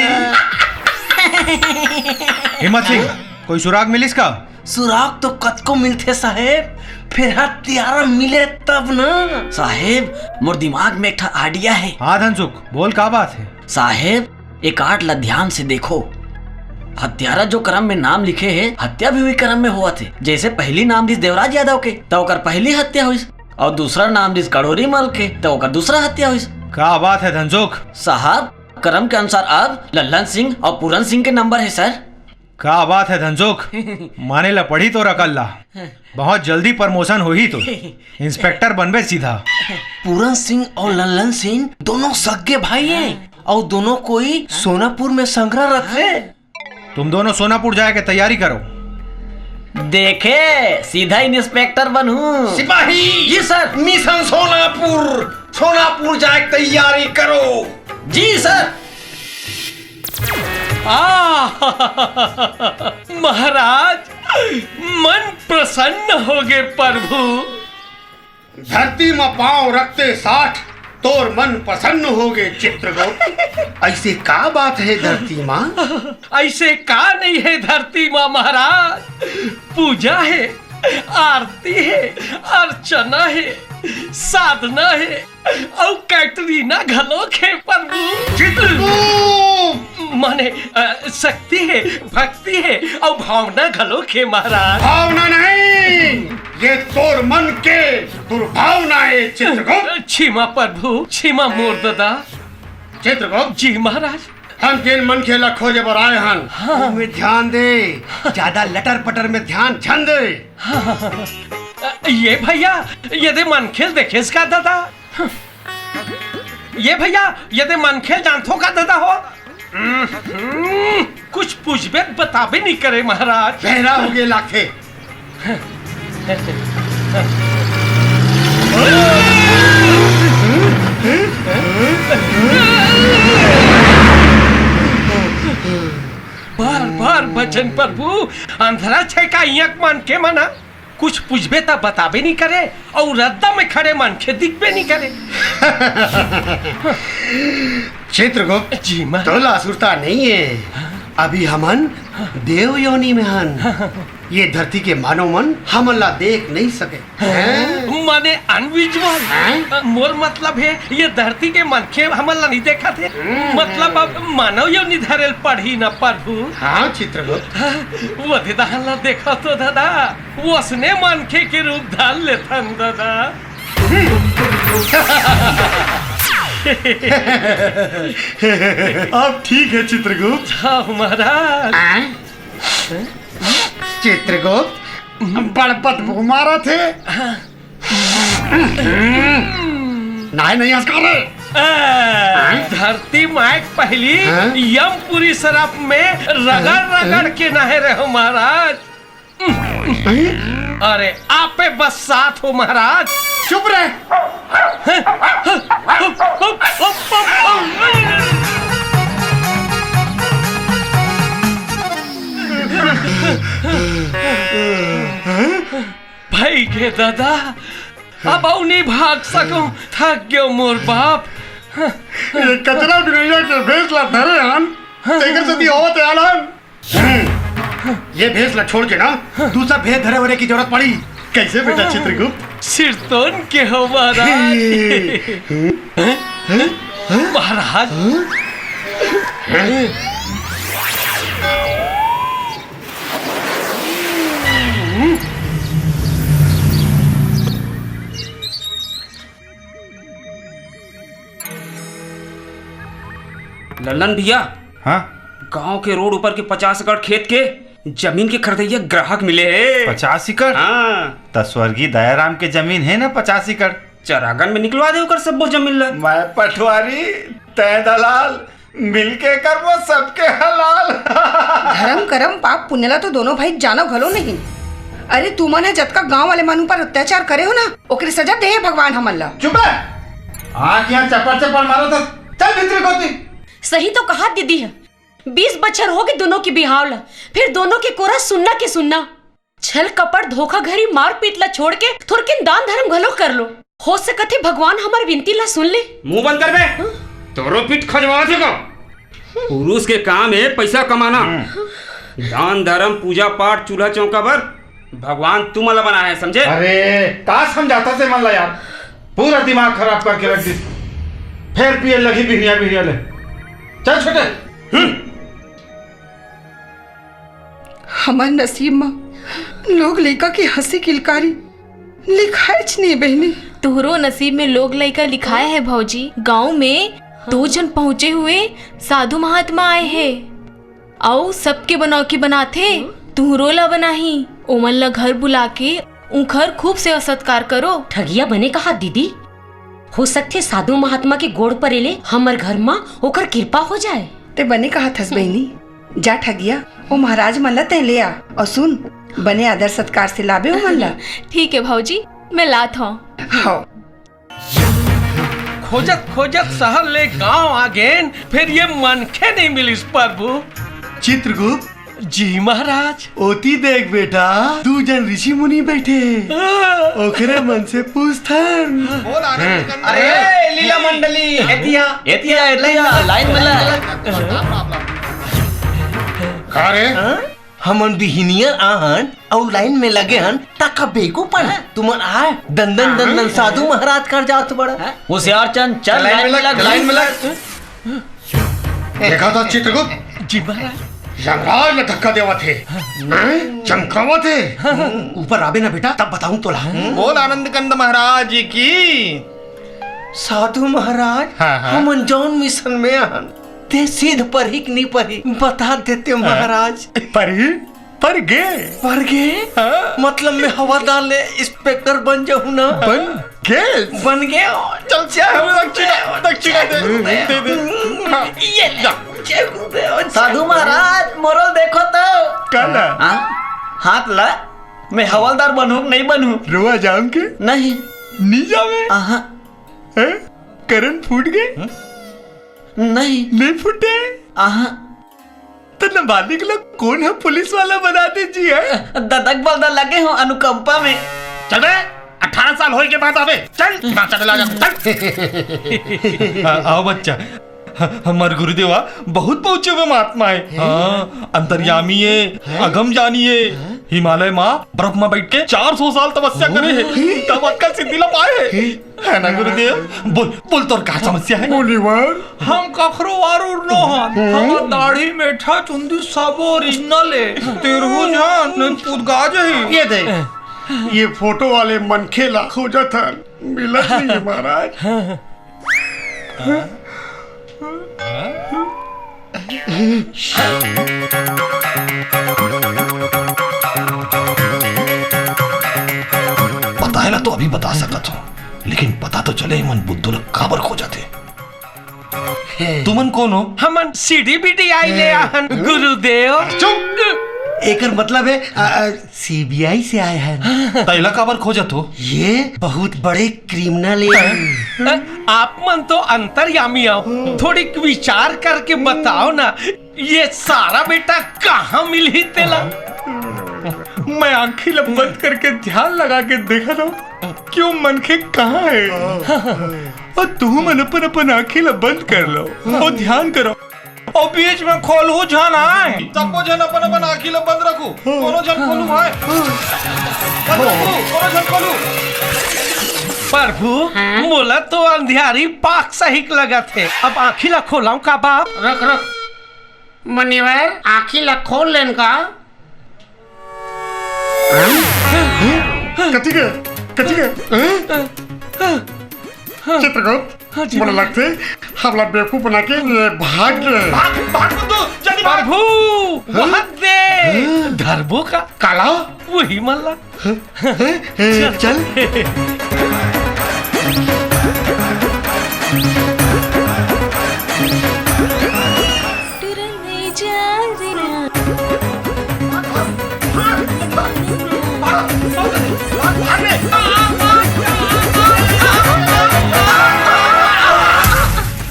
हिम्मत सिंह, कोई सुराग मिलिस का? सुराग तो कतको मिलथे साहेब, फेर हत्यारा मिले तब ना। साहेब, मोर दिमाग में एक ठा idea है। हाँ धनसुख, बोल का बात है? साहेब, ए कांड ल ध्यान से देखो। हत्यारा जो क्रम में नाम लिखे हे, हत्या भी वही क्रम में होवत हे। जैसे पहली नाम रिहिस देवराज यादव के, त ओकर पहली हत्या होइस। अउ दूसरा नाम रिहिस कड़ोरी मल के, त ओकर दूसरा हत्या होइस। का बात हे धनसुख? साहब, क्रम के अनुसार अब लल्लन सिंह अउ पूरन सिंह के नंबर हे सर। का बात हे धनसुख? माने ला पड़ही तोर अकल ला। बहुत जल्दी promotion होही तो। Inspector बनबे सीधा। पूरन सिंह अउ लल्लन सिंह दोनों सगे भाई हे अउ दोनों कोई सोनापुर में संघरा रथे। तुम दोनों सोनापुर जाए के तैयारी करो। देखे, सीधा inspector बनहूं। सिपाही! जी सर। Mission सोनापुर, सोनापुर जाए के तैयारी करो। जी सर। आ, महाराज, मन प्रसन्न होगे प्रभु। धरती म पांव रखते साठ तोर मन प्रसन्न होगे चित्रगुप्त। अइसे का बात हे धरती म? अइसे का नइ हे धरती म महाराज? पूजा हे, आरती हे, अर्चना हे, साधना हे, अउ कैटरीना घलोक हे प्रभु। चित्रगुप्त! माने, अ, शक्ति हे, भक्ति हे, अउ भावना घलोक हे महाराज। भावना नहीं, ये तोर मन के दुर्भावना हे चित्रगुप्त। क्षमा प्रभु, क्षमा मोर ददा। चित्रगुप्त। जी महाराज। हम जेन मनखे ला खोजे बर आए हन, हाँ। ओमे ध्यान दे, ज्यादा लटर पटर में ध्यान झन दे। हाँ। ये भैया, ये दे मनखे ल देखेस का ददा? ये भैया, ये दे मनखे ल जानथो का ददा हो? हम्म, कुछ पूछबे त बताबे नइ करे महाराज। बहरा होगे लागथे। बार बार बचन प्रभु, अंधरा छे का इयक मन के मना? कुछ पूछबे त बताबे नइ करे, अउ रद्दा में खड़े मनखे दिखबे नइ करे। चित्रगुप्त, जी महाराज। तोला सुरता नइ हे। अभी हमन देव योनि में हन। ये धरती के मानव मन हमन ला देख नइ सके। हैं? माने unvisual? हैं? मोर मतलब हे, ये धरती के मनखे हमन ला नइ देखत हे। हम्म। मतलब अब मानव योनि धरे ल पड़ही न प्रभु। हाँ चित्रगुप्त। वो दे दहा ला देखो तो ददा, वसने मनखे के रूप धर लेथन ददा। अब ठीक हे चित्रगुप्त। हाँ महाराज। आय? चित्रगुप्त, बड़ बदबू मारत हे। नहीं, नहीं, हंस कर रे। आ, धरती माय के पहिली हाँ? यमपुरी सरफ में रगड़ हाँ? रगड़ के नहाए रहे हो महाराज। अरे, आपे बस साथ हो महाराज। चुप रहे। भइगे ददा, अब अउ नइ भाग सकंव, थक गेंव मोर बाप। ये कचरा बिनइया के भेस ला धरे हन, तेकर सेती होवत हे आलहन। ये भेस ला छोड़ के ना, दूसरा भेस धरे वरे के जरूरत पड़ही। कइसे बेटा चित्रगुप्त? सिरतोन के हो महाराज। महाराज। लल्लन भइया, हाँ? गांव के रोड ऊपर के पचास एकड़ खेत के जमीन के खरीदइया ग्राहक मिले हे। पचास एकड़? हाँ। त स्वर्गीय दयाराम के जमीन हे ना पचास एकड़? चरागन में निकलवा दे ओकर सब्बो जमीन ला। मैं पटवारी, तैं दलाल, मिलके करबो सबके हलाल। धरम करम पाप पुण्य ला तो दोनों भाई जानो घलो नहीं। अरे तुमन हे जतका गांव वाले मन ऊपर अत्याचार करे हो ना, ओकरे सजा दे हे भगवान हमन ला। चुप रह। आके इहाँ चपड़ चपड़ मारत हस। चल भीतरी कोती। सही तो कहा दीदी हे, बीस बछर होगे दोनों के बिहाव ला, फेर दोनों के कोरा सुन्ना के सुन्ना। छल कपट धोखाधड़ी मारपीट ला छोड़ के थोरकिन दान धरम घलो कर लो। हो सकत हे भगवान हमर विनती ला सुन ले। मुंह बंद कर बे। हाँ? तोरो पीठ खजवावत हे का? पुरुष के काम हे पैसा कमाना। हम्म। दान धरम पूजा पाठ चूल्हा चौका बर भगवान तुमन ला बनाए हे, समझे? अरे का समझाथस एमन ला यार, पूरा दिमाग खराब करके रख दिस। फेर पिए लगही बिहनिया बिहनिया ले। चल छोटे। हम्म। हमर नसीब म लोग लइका के हंसी किलकारी, लिखाएच नहीं बहिनी। तुहरो नसीब में लोग लइका लिखाए हे भौजी। गांव में दो झन पहुंचे हुए साधु महात्मा आए हे, अउ सबके बनौकी बनाथे, तुहरो ला बनाही। ओमन ला घर बुला के उंखर खूब सेवा सत्कार करो। ठगिया बने कहा दीदी, हो सकथे साधु महात्मा के गोड़ परे ले हमर घर म ओकर कृपा हो जाए। ते बने कहा थस बहिनी, जा ठगिया, ओ महाराज मन ला तैं ले आ, अउ सुन, बने आदर सत्कार से लाबे ओमन ला। ठीक है भौजी, मैं लात हौं। हौ। खोजत खोजत शहर ले गांव आ गेन, फिर ये मनखे नहीं मिलिस प्रभु। चित्रगुप्त, जी महाराज। ओती देख बेटा, दू जन ऋषि मुनि बैठे हे। हाँ। ओकरे मन से पूछथन। अरे लीला मंडली, एतिया, एतिया, एतिया, लाइन में ला। का रे? हाँ? हमन बिहिनिया आहन अउ लाइन में लगे हन, त का बेकूफ हन? तुमन आय दंदन दंदन साधु महाराज कर जात बड़ा। होशियार चंद, चल लाइन में लग, लाइन में लग। देखा था चित्रगुप्त? जी महाराज। यमराज ला धक्का देवत हे, हैं? चमकावत हे। ऊपर आबे ना बेटा, तब बताऊं तोला। बोल आनंद कंद महाराज की। साधु महाराज, हाँ, हाँ। हमन जौन मिशन में हन, ते सीध परही कि नहीं परही, बता देते महाराज। परही? पर गे। पर गे? हाँ। मतलब मैं हवलदार ले इंस्पेक्टर बन जाहूं ना? बन गे। बन गे। चल, चाहे हम दक्षिणा, दक्षिणा दे, दे, दे। हाँ। ये जा। साधु महाराज, मोरो देखो तो। का ला? हाँ? हाथ ला। मैं हवलदार बनहूं कि नहीं बनहूं? रोआ जाम के? नहीं। नी जावे? आहा। हैं? करन फूट गे? नहीं। नहीं फूटे? आहा। त नाबालिग ला कोन ह पुलिस वाला बना दे जी, हैं? ददक बलदा लगे हो अनुकंपा में। चल बे, अठारह साल होए के बाद आवे। चल, नाचा चला जा, चल। आ, आओ बच्चा, ह-, हमर गुरुदेवा बहुत पहुंचे हुए महात्मा है। हाँ, अंतर्यामी है, अगम जानी है। हिमालय मा बर्फ मा बैठ के चार सौ साल तपस्या करे है, तब अक्कल सिद्धि ला पाए है। है ना गुरुदेव? बोल, बोल तोर का समस्या है? मुनिवर। हम कखरो वारुर नो हन। हमर दाढ़ी, मेठा, चुंदी सबो ओरिजिनल ए। तेरहू झन पुदगा जही। ये देख, ये फोटो वाले मनखे ला खोजत हन, मिलत नहीं है महाराज। बताए ला तो अभी बता सकत हो, लेकिन पता तो चले, मन बुद्धू ला काबर खोजत हे। तुमन कोन हो? हमन सीडी बीडी आई ले आहन, गुरुदेव। चुप! एकर मतलब है, आ, आ, सीबीआई से आए हैं। तैला काबर खोजत हो? ये बहुत बड़े क्रिमिनल है। अ, आप मन तो अंतर्यामी आओ, थोड़ी विचार करके बताओ ना, ये सारा बेटा कहाँ मिलही तेला? मैं आंखी ला बंद करके ध्यान लगा के देखत हूँ कि वो मनखे कहाँ है। और तुहू मन अपन अपन आंखी ला बंद कर लो और ध्यान करो। और बीच में खोलहू झन आए। सबो झन अपन अपन आंखी ला बंद रखू, कोनो झन खोलू भाई। बंद रखू, कोनो झन खोलू। प्रभु, हाँ? मोला तो अंधियारी पाक सहिक लगत हे। अब आंखी ला खोलाऊं का बाप? रख, रख। मुनिवर, आंखी ला खोल लेन का? कति गे? कति गे? चित्रगुप्त, हाँ जी। मोला लगथे, हमला बेवकूफ बना के ये भाग गे। भाग, भाग तो, जल्दी भाग। प्रभु, हाँ? वहां दे। हाँ? धरबो का? काला? वही मल्ला। हाँ? हाँ? हाँ? चल। चल।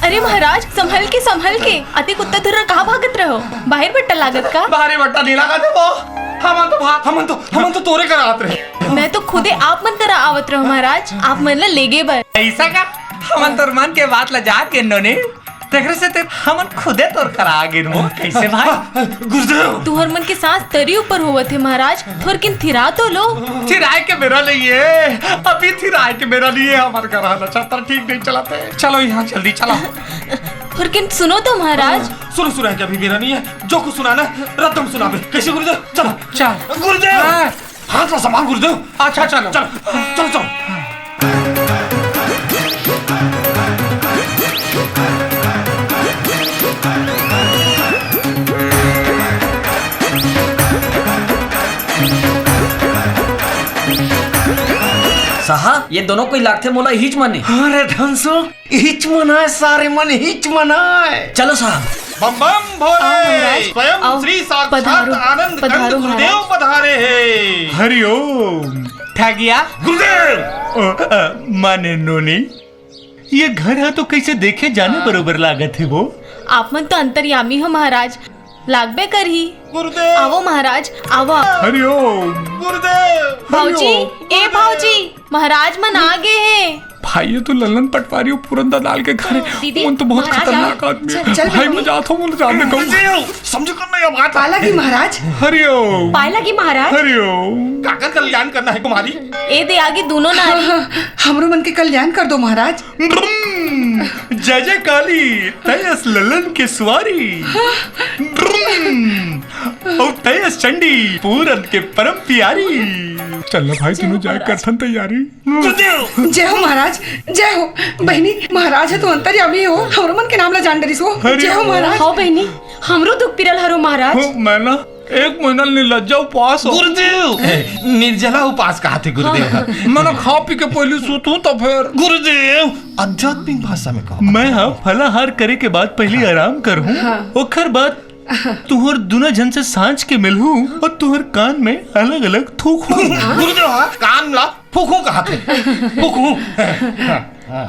अरे महाराज, संभल के, संभल के। अति कुत्ता धुर्रा कहाँ भागत रहो? बाहर बट्टा लागत का? बाहरी बट्टा नहीं लागत हे वो। हमन तो भाग, हमन तो, हमन तो तोरे करा आत रहे। मैं तो खुदे आप मन करा आवत रहो महाराज, आप मन ला लेगे बर। ऐसा का? हमन तोर मन के बात ला जान के नोनी। तेकरे से ते हमन खुदे तोर करा आ गिन वो। कैसे भाई? गुरुदेव। तुहर मन के सांस तरी ऊपर होवत हे महाराज, थोरकिन थिरा तो लो। थिराए के बेरा नहीं हे, अभी थिराए के बेरा नहीं हे। हमर घर हाल अच्छा तर ठीक नहीं चलत हे। चलो यहाँ जल्दी चलो। थोरकिन सुनो तो महाराज। सुनो, सुनाए के अभी बेरा नहीं हे, जो कुछ सुनाना रद्दम सुनाबे। कैसे गुरुदेव? चलो। चल। गुरुदेव। हाँ। हाथ ला संभाल गुरुदेव। अच्छा, चलो। चलो, चलो, चलो। साहब, ये दोनों कोई लागथे मोला इहीच मने। हाँ रे धनसु, इहीच मनाय सारे मन, इहीच मनाय। चलो साहब। बम बम भोले। आओ महाराज, स्वयं आओ। श्री साक्षात पधारो, आनंद कंद पधारो गुरुदेव महाराज। पधारे हे। हरिओम। ठगिया। गुरुदेव। अ, अ, माने नोनी, ये घर ह तो कइसे देखे जाने हाँ। बरोबर लागत हे वो। आप मन तो अंतर्यामी हो महाराज, लागबे करही। गुरुदेव। आवो महाराज, आवो। हरिओम। गुरुदेव। भाऊजी, हरिओम। ए भाऊजी, महाराज मन आ गे हे। भाई, ये तो लल्लन पटवारी अउ पूरन दलाल के घर हे। दीदी, उन तो बहुत महाराज खतरनाक आए। आदमी हे। चल, चल भाई, बेटी। मैं जात हूँ, मोला जाने दो। गुरुदेव, समझो कर ना ये बात। पाय लागी महाराज। हरिओम। पाय लागी महाराज। हरिओम। काकर कल्याण करना हे तुम्हारी? ए दे आगे दोनों नारी। हाँ, हाँ, हमरो मन के कल्याण कर दो महाराज। जय जय काली, तय अस ललन के सुवारी। अउ तय अस चंडी, पूरन के परम पियारी। चल ना भाई, तीनों जाय करथन तैयारी। जय हो महाराज, जय हो। बहिनी, महाराज ह तो अंतर्यामी हो, हमरो मन के नाम ला जान डरिस हो। जय हो महाराज। हो बहिनी, हमरो दुख पिरल हरो महाराज। हो, मैं ना एक महीना ले लज्जा उपास हो। गुरुदेव, ए, निर्जला उपास कहाथे गुरुदेव। हाँ। मैं ना खा पी के पहली सूतूं तो फिर। गुरुदेव, आध्यात्मिक भाषा में कहो। मैं ह फलाहार करे के बाद पहली आराम करहूं, हाँ। ओखर बाद तुहर दुनो झन से सांझ के मिलहूं अउ तुहर कान में अलग-अलग थूकहूं। गुरुदेव, हाँ, कान ला फूकहूं कहाथे। फूकहूं।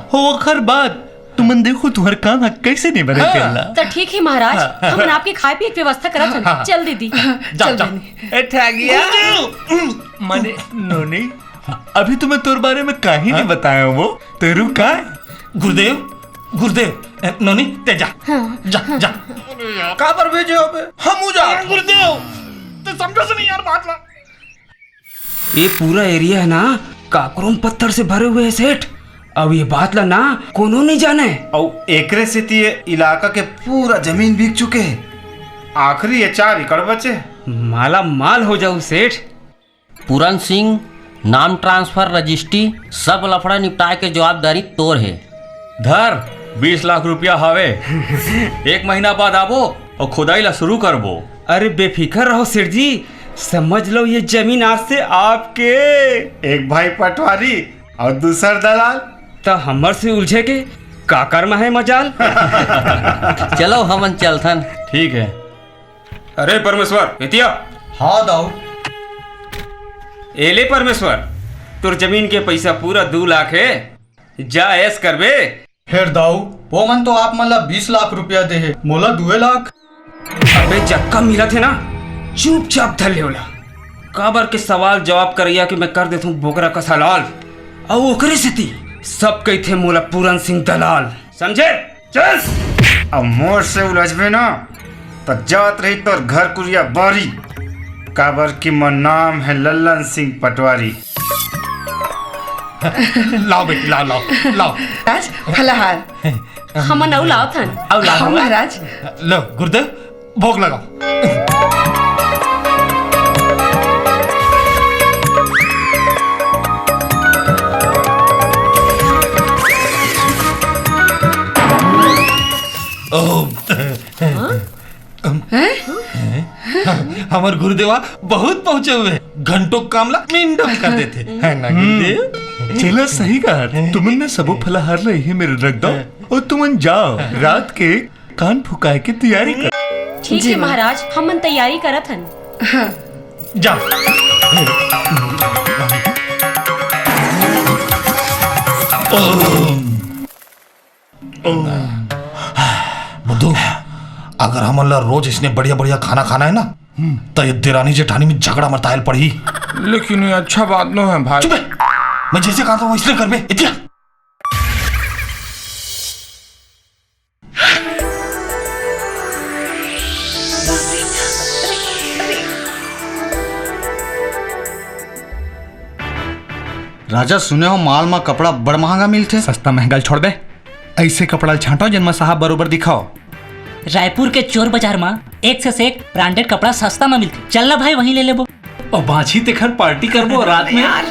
हो, ओखर बाद तुमन देखो, तुहर काम ह कइसे नहीं बने हाँ। तेला। त ठीक हे महाराज, हाँ। हमन आपके खाए पिए के व्यवस्था करत हन। हाँ। चल दीदी। जा, चल जा। बहिनी। ए, ठगिया। गुरुदेव। माने, नोनी, अभी तो मैं तोर बारे में काहीं नहीं हाँ। बताया हूँ वो, तो रुका। गुरुदेव, गुरुदेव, ए, नोनी, ते जा। हाँ। जा, जा। काबर भेजे हो बे? हमू जा। गुरुदेव, ते समझो से नहीं यार बात ला। ये पूरा एरिया हे ना, काकरोम पत्थर से भरे हुए हे सेठ। अब ये बात ला ना कोनो नहीं जाने। अउ एकरे सेती ये इलाका के पूरा जमीन बिक चुके हे। आखिरी ये चार एकड़ बचे हे। माला माल हो जाऊ सेठ। पूरन सिंह, नाम ट्रांसफर, रजिस्ट्री, सब लफड़ा निपटाए के जवाबदारी तोर हे। धर, बीस लाख रुपया हवे। एक महीना बाद आबो अउ खुदाई ला शुरू करबो। अरे बेफिकर रहो सेठ जी, समझ लो ये जमीन आज से आपके। एक भाई पटवारी अउ दूसर दलाल। त हमर से उलझे के काकर म हे मजाल? चलो हमन चलथन। ठीक हे। अरे परमेश्वर, एतिया। हाँ दाऊ। ए ले परमेश्वर, तोर जमीन के पैसा पूरा दू लाख हे, जा ऐश करबे। फेर दाऊ, वो मन तो आप मन ला बीस लाख रुपया दे हे, मोला दुए लाख। अबे जतका मिलत हे ना, चुपचाप धर ले ओला। काबर के सवाल जवाब करइया के मैं कर देथूं बोकरा कस हलाल। अउ ओकरे सेती सब कहिथे मोला पूरन सिंह दलाल। समझे? चल। अब मोर से उलझबे ना, त जात रही तोर घर कुरिया बारी, काबर कि मोर नाम हे लल्लन सिंह पटवारी। लाओ बेटी, लाओ, लाओ, लाओ। आज फलाहार। हमन अउ लाओ थन। अउ लाओ। हाँ, महाराज। लो, गुरुदेव, भोग लगाओ। ओम। हाँ? हैं? हमर गुरुदेवा बहुत पहुंचे हुए, घंटों काम ला मिनटों में कर देथे, है ना गुरुदेव? चला सही कहा, तुमन ने सबो फलाहार ला इही मेर रख दो अउ तुमन जाओ, रात के कान फुकाए के तैयारी कर। ठीक जी हे माँ। महाराज, हमन तैयारी करत हन। हाँ। जा। बुद्धू, अगर हमन ला रोज इसने बढ़िया-बढ़िया खाना खाना हे ना, त ये देरानी जेठानी में झगड़ा मरतायल पड़ही। लेकिन ये अच्छा बात नो हे भाई। चुप हे। मैं जैसे कहा था वो इसने करबे। इतिया। राजा, सुने हो माल मा कपड़ा बड़ महंगा मिलथे। सस्ता महंगा ल छोड़ दे, ऐसे कपड़ा ल छांटो जेन मा साहब बरोबर दिखाओ। रायपुर के चोर बाजार मा एक से एक branded कपड़ा सस्ता मा मिलथे। चल ना भाई, वहीं ले लेबो। अउ बांचही तेखर पार्टी करबो रात में। यार,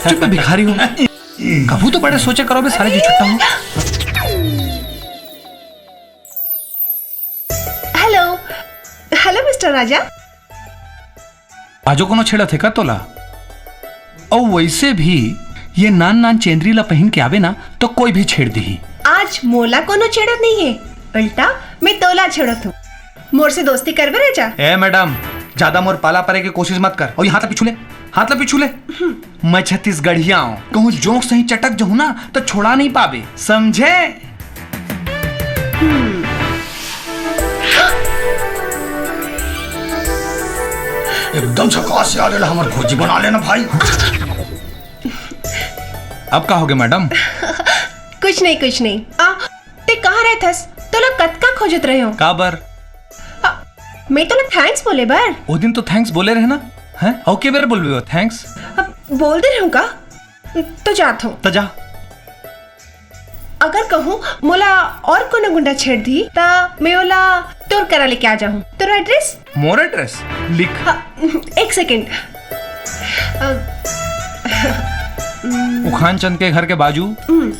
चुप, मैं भिखारी हूँ। कभू तो बड़े सोचे करो बे साले जी, छुट्टा हूँ। हेलो, हेलो मिस्टर राजा। आजो कोनो छेड़त हे का तोला? अउ वैसे भी ये नान नान चेंदरी ला पहिन के आवे ना, तो कोई भी छेड़ दिही। आज मोला कोनो छेड़त नहीं है, उल्टा मैं तोला छेड़त हूँ। मोर से दोस्ती करबे रे जा। ए मैडम, ज्यादा मोर पाला परे के कोशिश मत कर। अउ ये हाथ ला पीछू ले, हाथ ला पीछू ले। मैं छत्तीसगढ़िया हूँ, कहूँ जोंक सही चटक जहूँ ना, तो छोड़ा नहीं पाबे, समझे? एकदम झकास यार, एला हमर भौजी बना लेना भाई। अब का होगे मैडम? कुछ नहीं, कुछ नहीं। आ, ते कहाँ रहथस? तोला कतका खोजत रहे हो। का बर? आ, मैं तोला थैंक्स बोले बर। ओ दिन तो थैंक्स बोले रहे ना, हैं? अउ के बेर बोलबे वो थैंक्स? अब बोल दे रहूं का? तो जात हूँ। त जा। अगर कहूँ मोला और कोनो गुंडा छेड़ दी, त मैं ओला तोर करा लेके आ जाहूँ। तोर एड्रेस? मोर एड्रेस? लिख। हाँ, एक सेकंड। अ, उखान चंद के घर के बाजू। हम्म,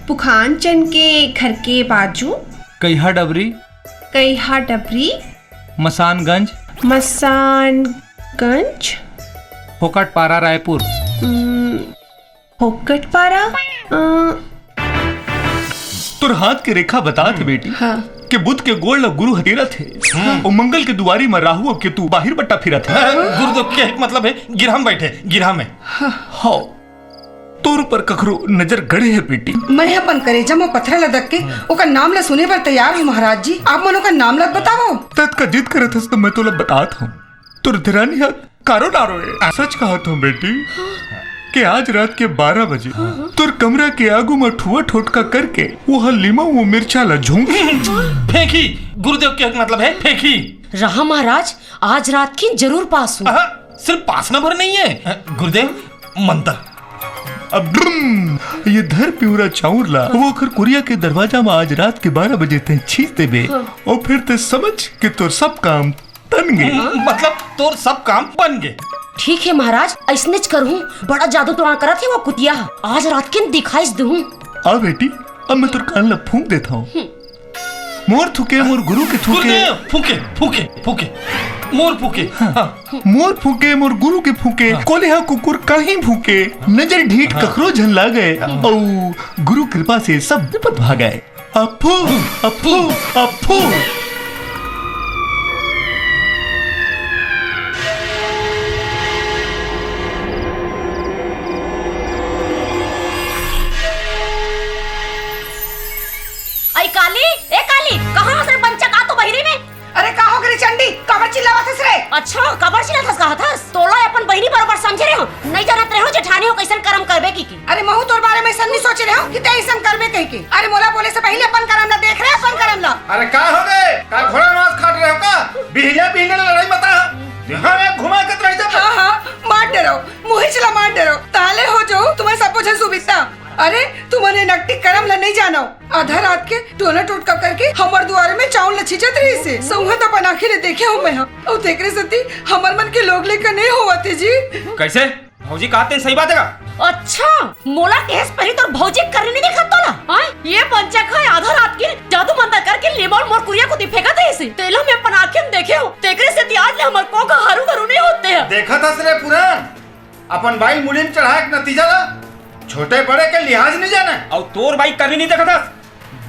पुखान चंद के घर के बाजू। कइहा डबरी। कइहा डबरी। मसानगंज। मसानगंज। फोकटपारा, रायपुर। हम्म, फोकटपारा? अ, तोर हाथ के रेखा बतात हे बेटी, हाँ। कि बुध के गोड़ ल गुरु ह तीरत हे, हाँ। अउ मंगल के दुवारी म राहु अउ केतु बाहिर बट्टा फिरत हे। हाँ, गुरुदेव के एक मतलब हे, गिरहा म बइठे, गिरहा म। हाँ। हव। तोर ऊपर कखरो नजर गड़े हे बेटी। मैं अपन करेजा म पथरा लदक के ओकर नाम ल सुने बर तैयार हूँ महाराज जी। आप मन ओकर नाम ल बतावव। ततका जिद करत हस त मैं तोला बतात हूँ। तोर देरानी ह कारो नारो हे। सच कहत हूँ बेटी, कि आज रात के बारह बजे तोर कमरा के आगू म ठुआ ठोटका करके वो ह लीमा वो मिर्चा ल झोंक फेंकी। गुरुदेव के मतलब हे फेंकी। रहा महाराज, आज रात के जरूर पास हूँ। अहा, सिर्फ पासना भर नहीं है गुरुदेव, मंत्र। अब ब्रुम, ये धर पिउरा चाउर ला वो ओखर कुरिया के दरवाजा म आज रात के बारह बजे ते छींच देबे, हाँ। अउ फिर ते समझ कि तोर सब काम बन गे। मतलब तोर सब काम बन गे। ठीक है महाराज, अइसनेच करहूँ। बड़ा जादू टोना करत हे वो कुतिया ह। आज रात के दिखाइस दूँ। आ बेटी, अब मैं तोर कान ला फूंक देत हूँ। हम्म। मोर थूके, मोर गुरु के थूके। गुरुदेव, फूके, फूके, फूके। मोर फूके। हाँ। हाँ। मोर फूके, मोर गुरु के फूके। हाँ। कोलिहा कुकुर कहीं भूके। नजर ढीठ हाँ। कखरो झन लागे। हाँ। अउ गुरु कृपा से सब विपद भागे। अफू, अफू, अफू। अई काली, ए काली, कहाँ हस रे बंचा, का तो बहिरी में? अरे का हो गे रे चंडी, काबर चिल्लावत हस रे? अच्छा, काबर चिल्लात हस, कहत हस? तोला अपन बहिनी बरोबर समझे रहे हो, नहीं जानत रहे हो जेठानी हो कैसन करम करबे की, की। अरे महू तोर बारे में ऐसन नहीं सोचे रहे हो कि ते ऐसन करबे कह के। अरे मोला बोले से पहले अपन करम ला देख रहे, अपन करम ला। अरे का हो गे? का घोड़ा मांस खात रहे हो का? बिहनिया बिहनिया लड़ाई मत आ। हाँ, एक घुमा के रह जा। हाँ, हाँ, मार डरो, मोहिच ला मार डरो। ताले हो जो, तुम्हें सब कुछ सुविधा। अरे, तुमन ए नकटी करम ल नइ जानव। आधा रात के टोना टोटका करके हमर दुवारे में चाउर ल छींचत रहिस हे। सउंहत अपन आँखी ले देखे हूँ मैं ह। अउ तेकरे सेती हमर मन के लोग लइका नइ होवत हे जी। कैसे? भौजी कहत हे सही बात हे का? अच्छा, मोला केहेस परी तोर भौजी करनी नइ दिखत तोला? आय, ये पंचक ह आधा रात के जादू मंतर करके लेमन मोर कुरिया कोती फेंकत रहिस हे। तेला मैं अपन आँखी में देखे हूँ। तेकरे सेती आज ले हमर कोख ह हरू गरू नइ होत हे। देखत हस रे पुरान, अपन बाई मुड़ी म चढ़ाए के नतीजा ला। छोटे बड़े के लिहाज नइ जाने। अउ तोर बाई कभी नइ देखत हस,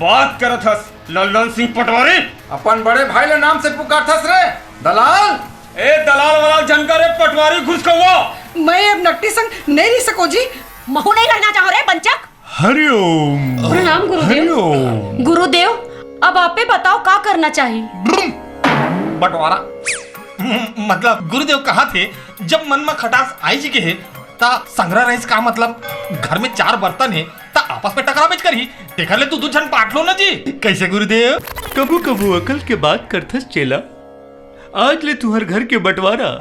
बात करत हस लल्लन सिंह पटवारी। अपन बड़े भाई ला नाम से पुकारत हस रे दलाल। ए दलाल वलाल झन कर रे पटवारी घुसकौआ। मैं अब नकटी संग नइ रह सकों जी। महू नइ रहना चाहों रे बंचक। हरिओम। प्रणाम गुरुदेव। हरिओम। गुरुदेव, अब आपे बताओ का करना चाही? ब्रुम। बंटवारा। मतलब गुरुदेव कहत हे, जब मन म खटास आइच गे हे, त संघरा रहिस का मतलब? घर में चार बर्तन हे, त आपस में टकराबेच करही। तेकर ले दू दू झन बांट लो ना जी। कैसे गुरुदेव? कभू कभू अकल के बात करथस चेला। आज ले तुहर घर के बंटवारा,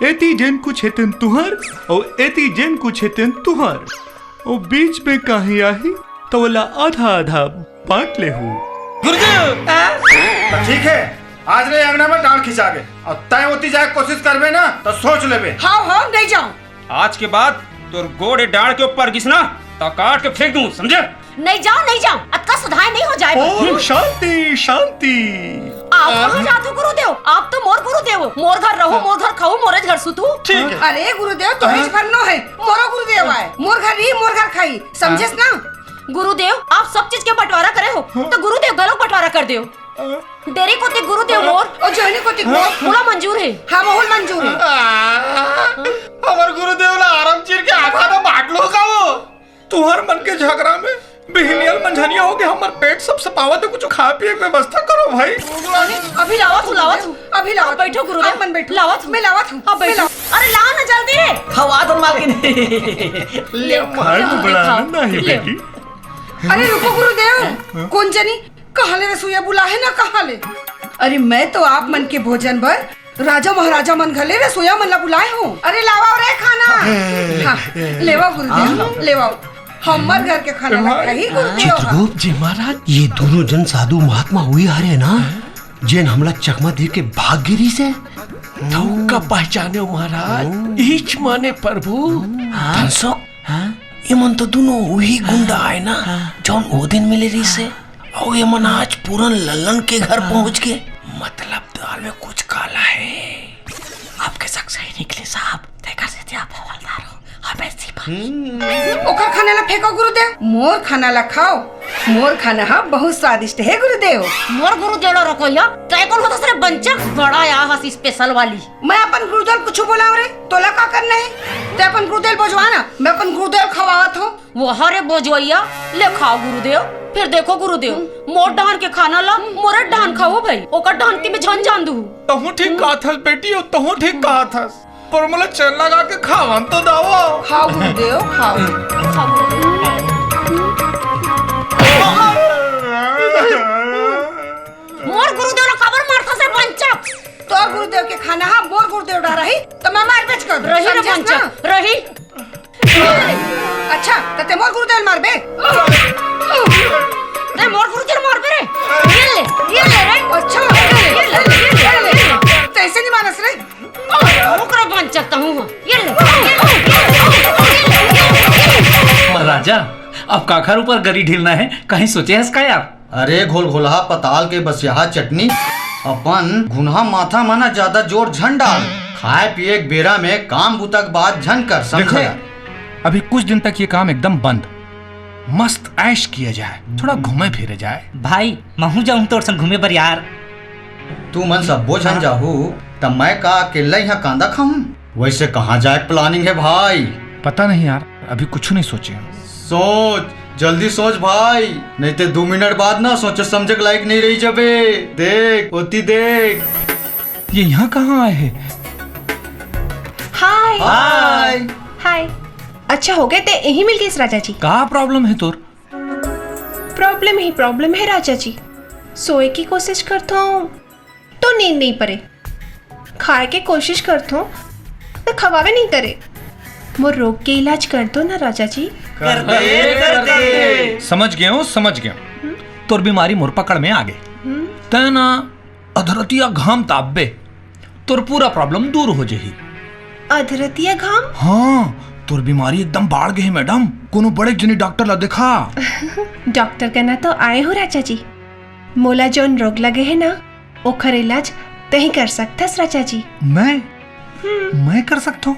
एती जेन कुछ हे तेन तुहर, अउ एती जेन कुछ हे तेन तुहर, अउ बीच में काहीं आही, त ओला आधा आधा बांट लेहू। गुरुदेव! त ठीक हे, आज ले अंगना में डांड़ खिंचा गे, अउ तैं ओती जाए के कोशिश करबे ना, त सोच लेबे। हाव, हाव, नहीं जांव। आज के बाद तोर गोड़ ए डांड़ के ऊपर गिस ना, त काट के फेंक दूं, समझे? नहीं जांव, नहीं जांव, अतका सुधाय नहीं हो जाय। ओम शांति, शांति। आप कहाँ जाथो गुरुदेव? आप तो मोर गुरुदेव हो। मोर घर रहू, मोर घर खाहू, मोरेच घर सुतहू। ठीक है। अरे गुरुदेव, तोरेच घर नो हे, मोरो गुरुदेव आय, मोर घर रही, मोर घर खाही, समझेस ना? गुरुदेव, आप सब चीज के बंटवारा करे हो, त गुरुदेव घलो बंटवारा कर देव। डेरी कोती गुरुदेव मोर, अउ जोहनी कोती मोर, मोला मंजूर हे। हाँ, मोला मंजूर हे। हमर गुरुदेव ला आराम चीर के आधा तो बांट लो का वो। तुहर मन के झगड़ा में बिहनिया ले मंझनिया हो गे, हमर पेट सब सपावत हे, कुछ खाए पिए के व्यवस्था करो भाई। अभी लावत हूँ, लावत हूँ। अभी लावत हूँ। बैठो गुरुदेव। आप मन बैठो। लावत हूँ। मैं लावत हूँ। आप बैठो। अरे लाव ना जल्दी। हवा तो मालकिन। ले, खाए में बड़ा आनंद आहे बेटी। अरे रुको गुरुदेव, कोन जनी कहाँ ले रसोइया बुलाए हे ना कहाँ ले? अरे मैं तो आप मन के भोजन बर राजा महाराजा मन घर ले रसोइया मन ला बुलाए हूँ। अरे लावा रे खाना। हाँ, लेवा गुरुदेव, लेवा। हमर घर के खाना ला खाही गुरुदेव। चित्रगुप्त जी महाराज, ये दूनों जन साधु महात्मा उही हरे ना, जेन हमला चकमा दे के भाग गे रिहिसे। तहूँ का पहचाने हो महाराज, इच माने प्रभु। धनसो, एमन तो दूनों उही गुंडा आय ना, जौन ओ दिन मिले रिहिसे। अउ एमन आज पूरन लल्लन के घर पहुंच गे। मतलब दाल में कुछ काला हे। आपके शक सही निकले साहब, तेकर सेती आप हवलदार हो, हमें सिपा। ओकर खाना ला फेंको गुरुदेव, मोर खाना ला खाव। मोर खाना हा बहुत स्वादिष्ट हे गुरुदेव। मोर गुरुदेव ला रोको या, तैं कोन होथस रे बंचक? बड़ा या हस special वाली। मैं अपन गुरुदेव ला कुछु बोलाव रे, तोला का करना हे? तैं अपन गुरुदेव ला बोजवा ना, मैं अपन गुरुदेव ला खवावत हूँ। वो हरे बोजवइया, ले खाव गुरुदेव। फिर देखो गुरुदेव, मोर डहन के खाना ला मोरे डहन खाहू भाई, ओकर डहन के मैं झन जान दूँ। तहूँ ठीक कहत हस बेटी, तहूँ ठीक कहत हस, पर मोला चैन लगा के खावन तो दावा। खाव गुरुदेव, खाव। मोर गुरुदेव ला काबर मारथस रे बंचक? तोर गुरुदेव के खाना हा मोर गुरुदेव डहर रही, त मैं मारबेच करहूँ। रही रे बंचक, रही। अच्छा, त तैं मोर गुरुदेव ला मारबे? तैं मोर गुरुदेव ला मारबे रे? ये ले, ये ले रे। अच्छा, ये ले, ये ले, ये ले। तैं अइसे नहीं मारस रे। रुक रे बंचक, तहूँ हा। ये ले, ये ले, ये ले। राजा, अब काखर ऊपर गरी ढीलना हे, कहीं सोचे हस का यार? अरे घोलघोलहा पताल के बसियाहा चटनी, अपन घुनहा माथा म ना ज्यादा जोर झन डाल। खाए पिए के बेरा में काम बुता के बात झन कर, समझे? देखो यार, अभी कुछ दिन तक ये काम एकदम बंद। मस्त ऐश किया जाए, थोड़ा घूमे फिरे जाए। भाई, महूँ जाहूँ तोर संग घूमे बर यार। तुमन सब्बो झन जाहू, त मैं का अकेल्ला इहाँ कांदा खाहूँ? वइसे कहाँ जाए के planning हे भाई? पता नहीं यार, अभी कुछु नहीं सोचे हँव। सोच, जल्दी सोच भाई, नहीं ते दू मिनट बाद ना सोचे समझे के लायक नहीं रही जबे। देख, ओती देख। ये यहाँ कहाँ आए हे? हाय। हाय। हाय। अच्छा होगे ते इही मिल गिस राजा जी। का problem हे तोर? Problem ही problem हे राजा जी। सोए के कोशिश करथों तो नींद नहीं परे, खाए के कोशिश करथों तो खवावे नहीं करे। मोर रोग के इलाज कर दो ना राजा जी। कर दे, कर दे। समझ गेंव, समझ गेंव। तोर बीमारी मोर पकड़ में आगे। तैं ना अधरतिया घाम तापबे, तोर पूरा problem दूर हो जाही। अधरतिया घाम? हाँ, तोर बीमारी एकदम बाढ़ गे हे madam, कोनो बड़े जनी doctor ला देखा। Doctor कना तो आए हँव राजा जी, मोला जौन रोग लगे हे ना, ओखर इलाज तहीं कर सकथस राजा जी। मैं? मैं कर सकथों?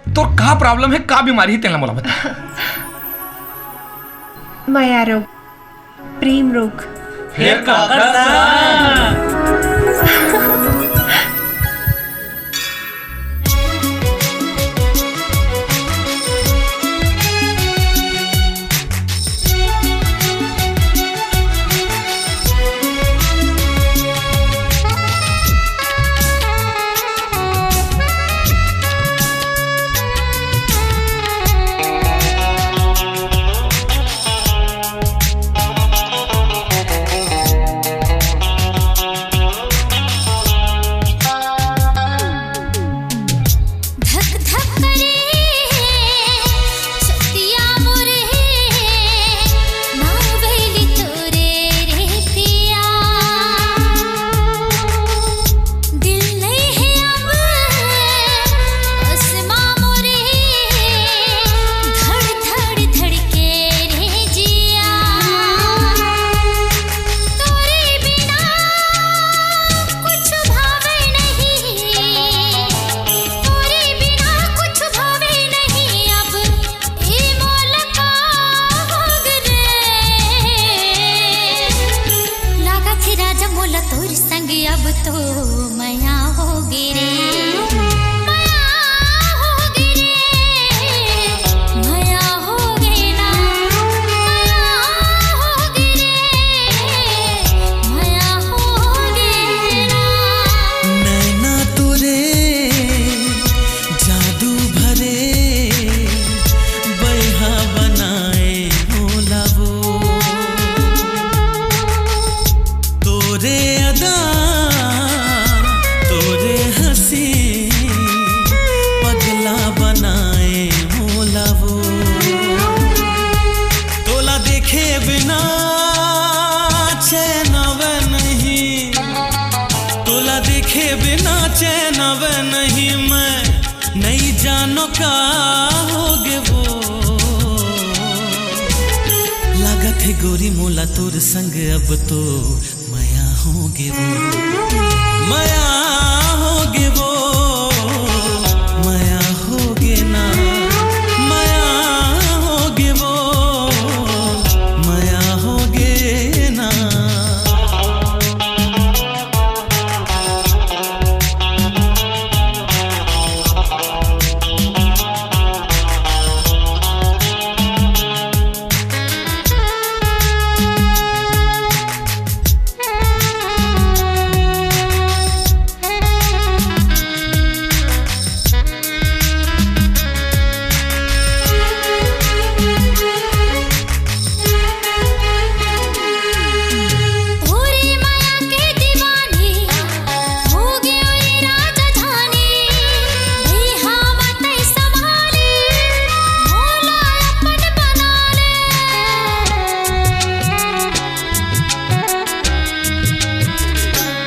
तोर का problem हे, का बीमारी हे, तेला मोला बता। मया रोग, प्रेम रोग। फेर काकर संग? नहीं मैं नहीं जानो का होगे वो। लागत हे गोरी मोला तोर संग अब तो मया होगे वो। मया होगे वो। मया होगे ना। मया होगे वो। मया होगे ना।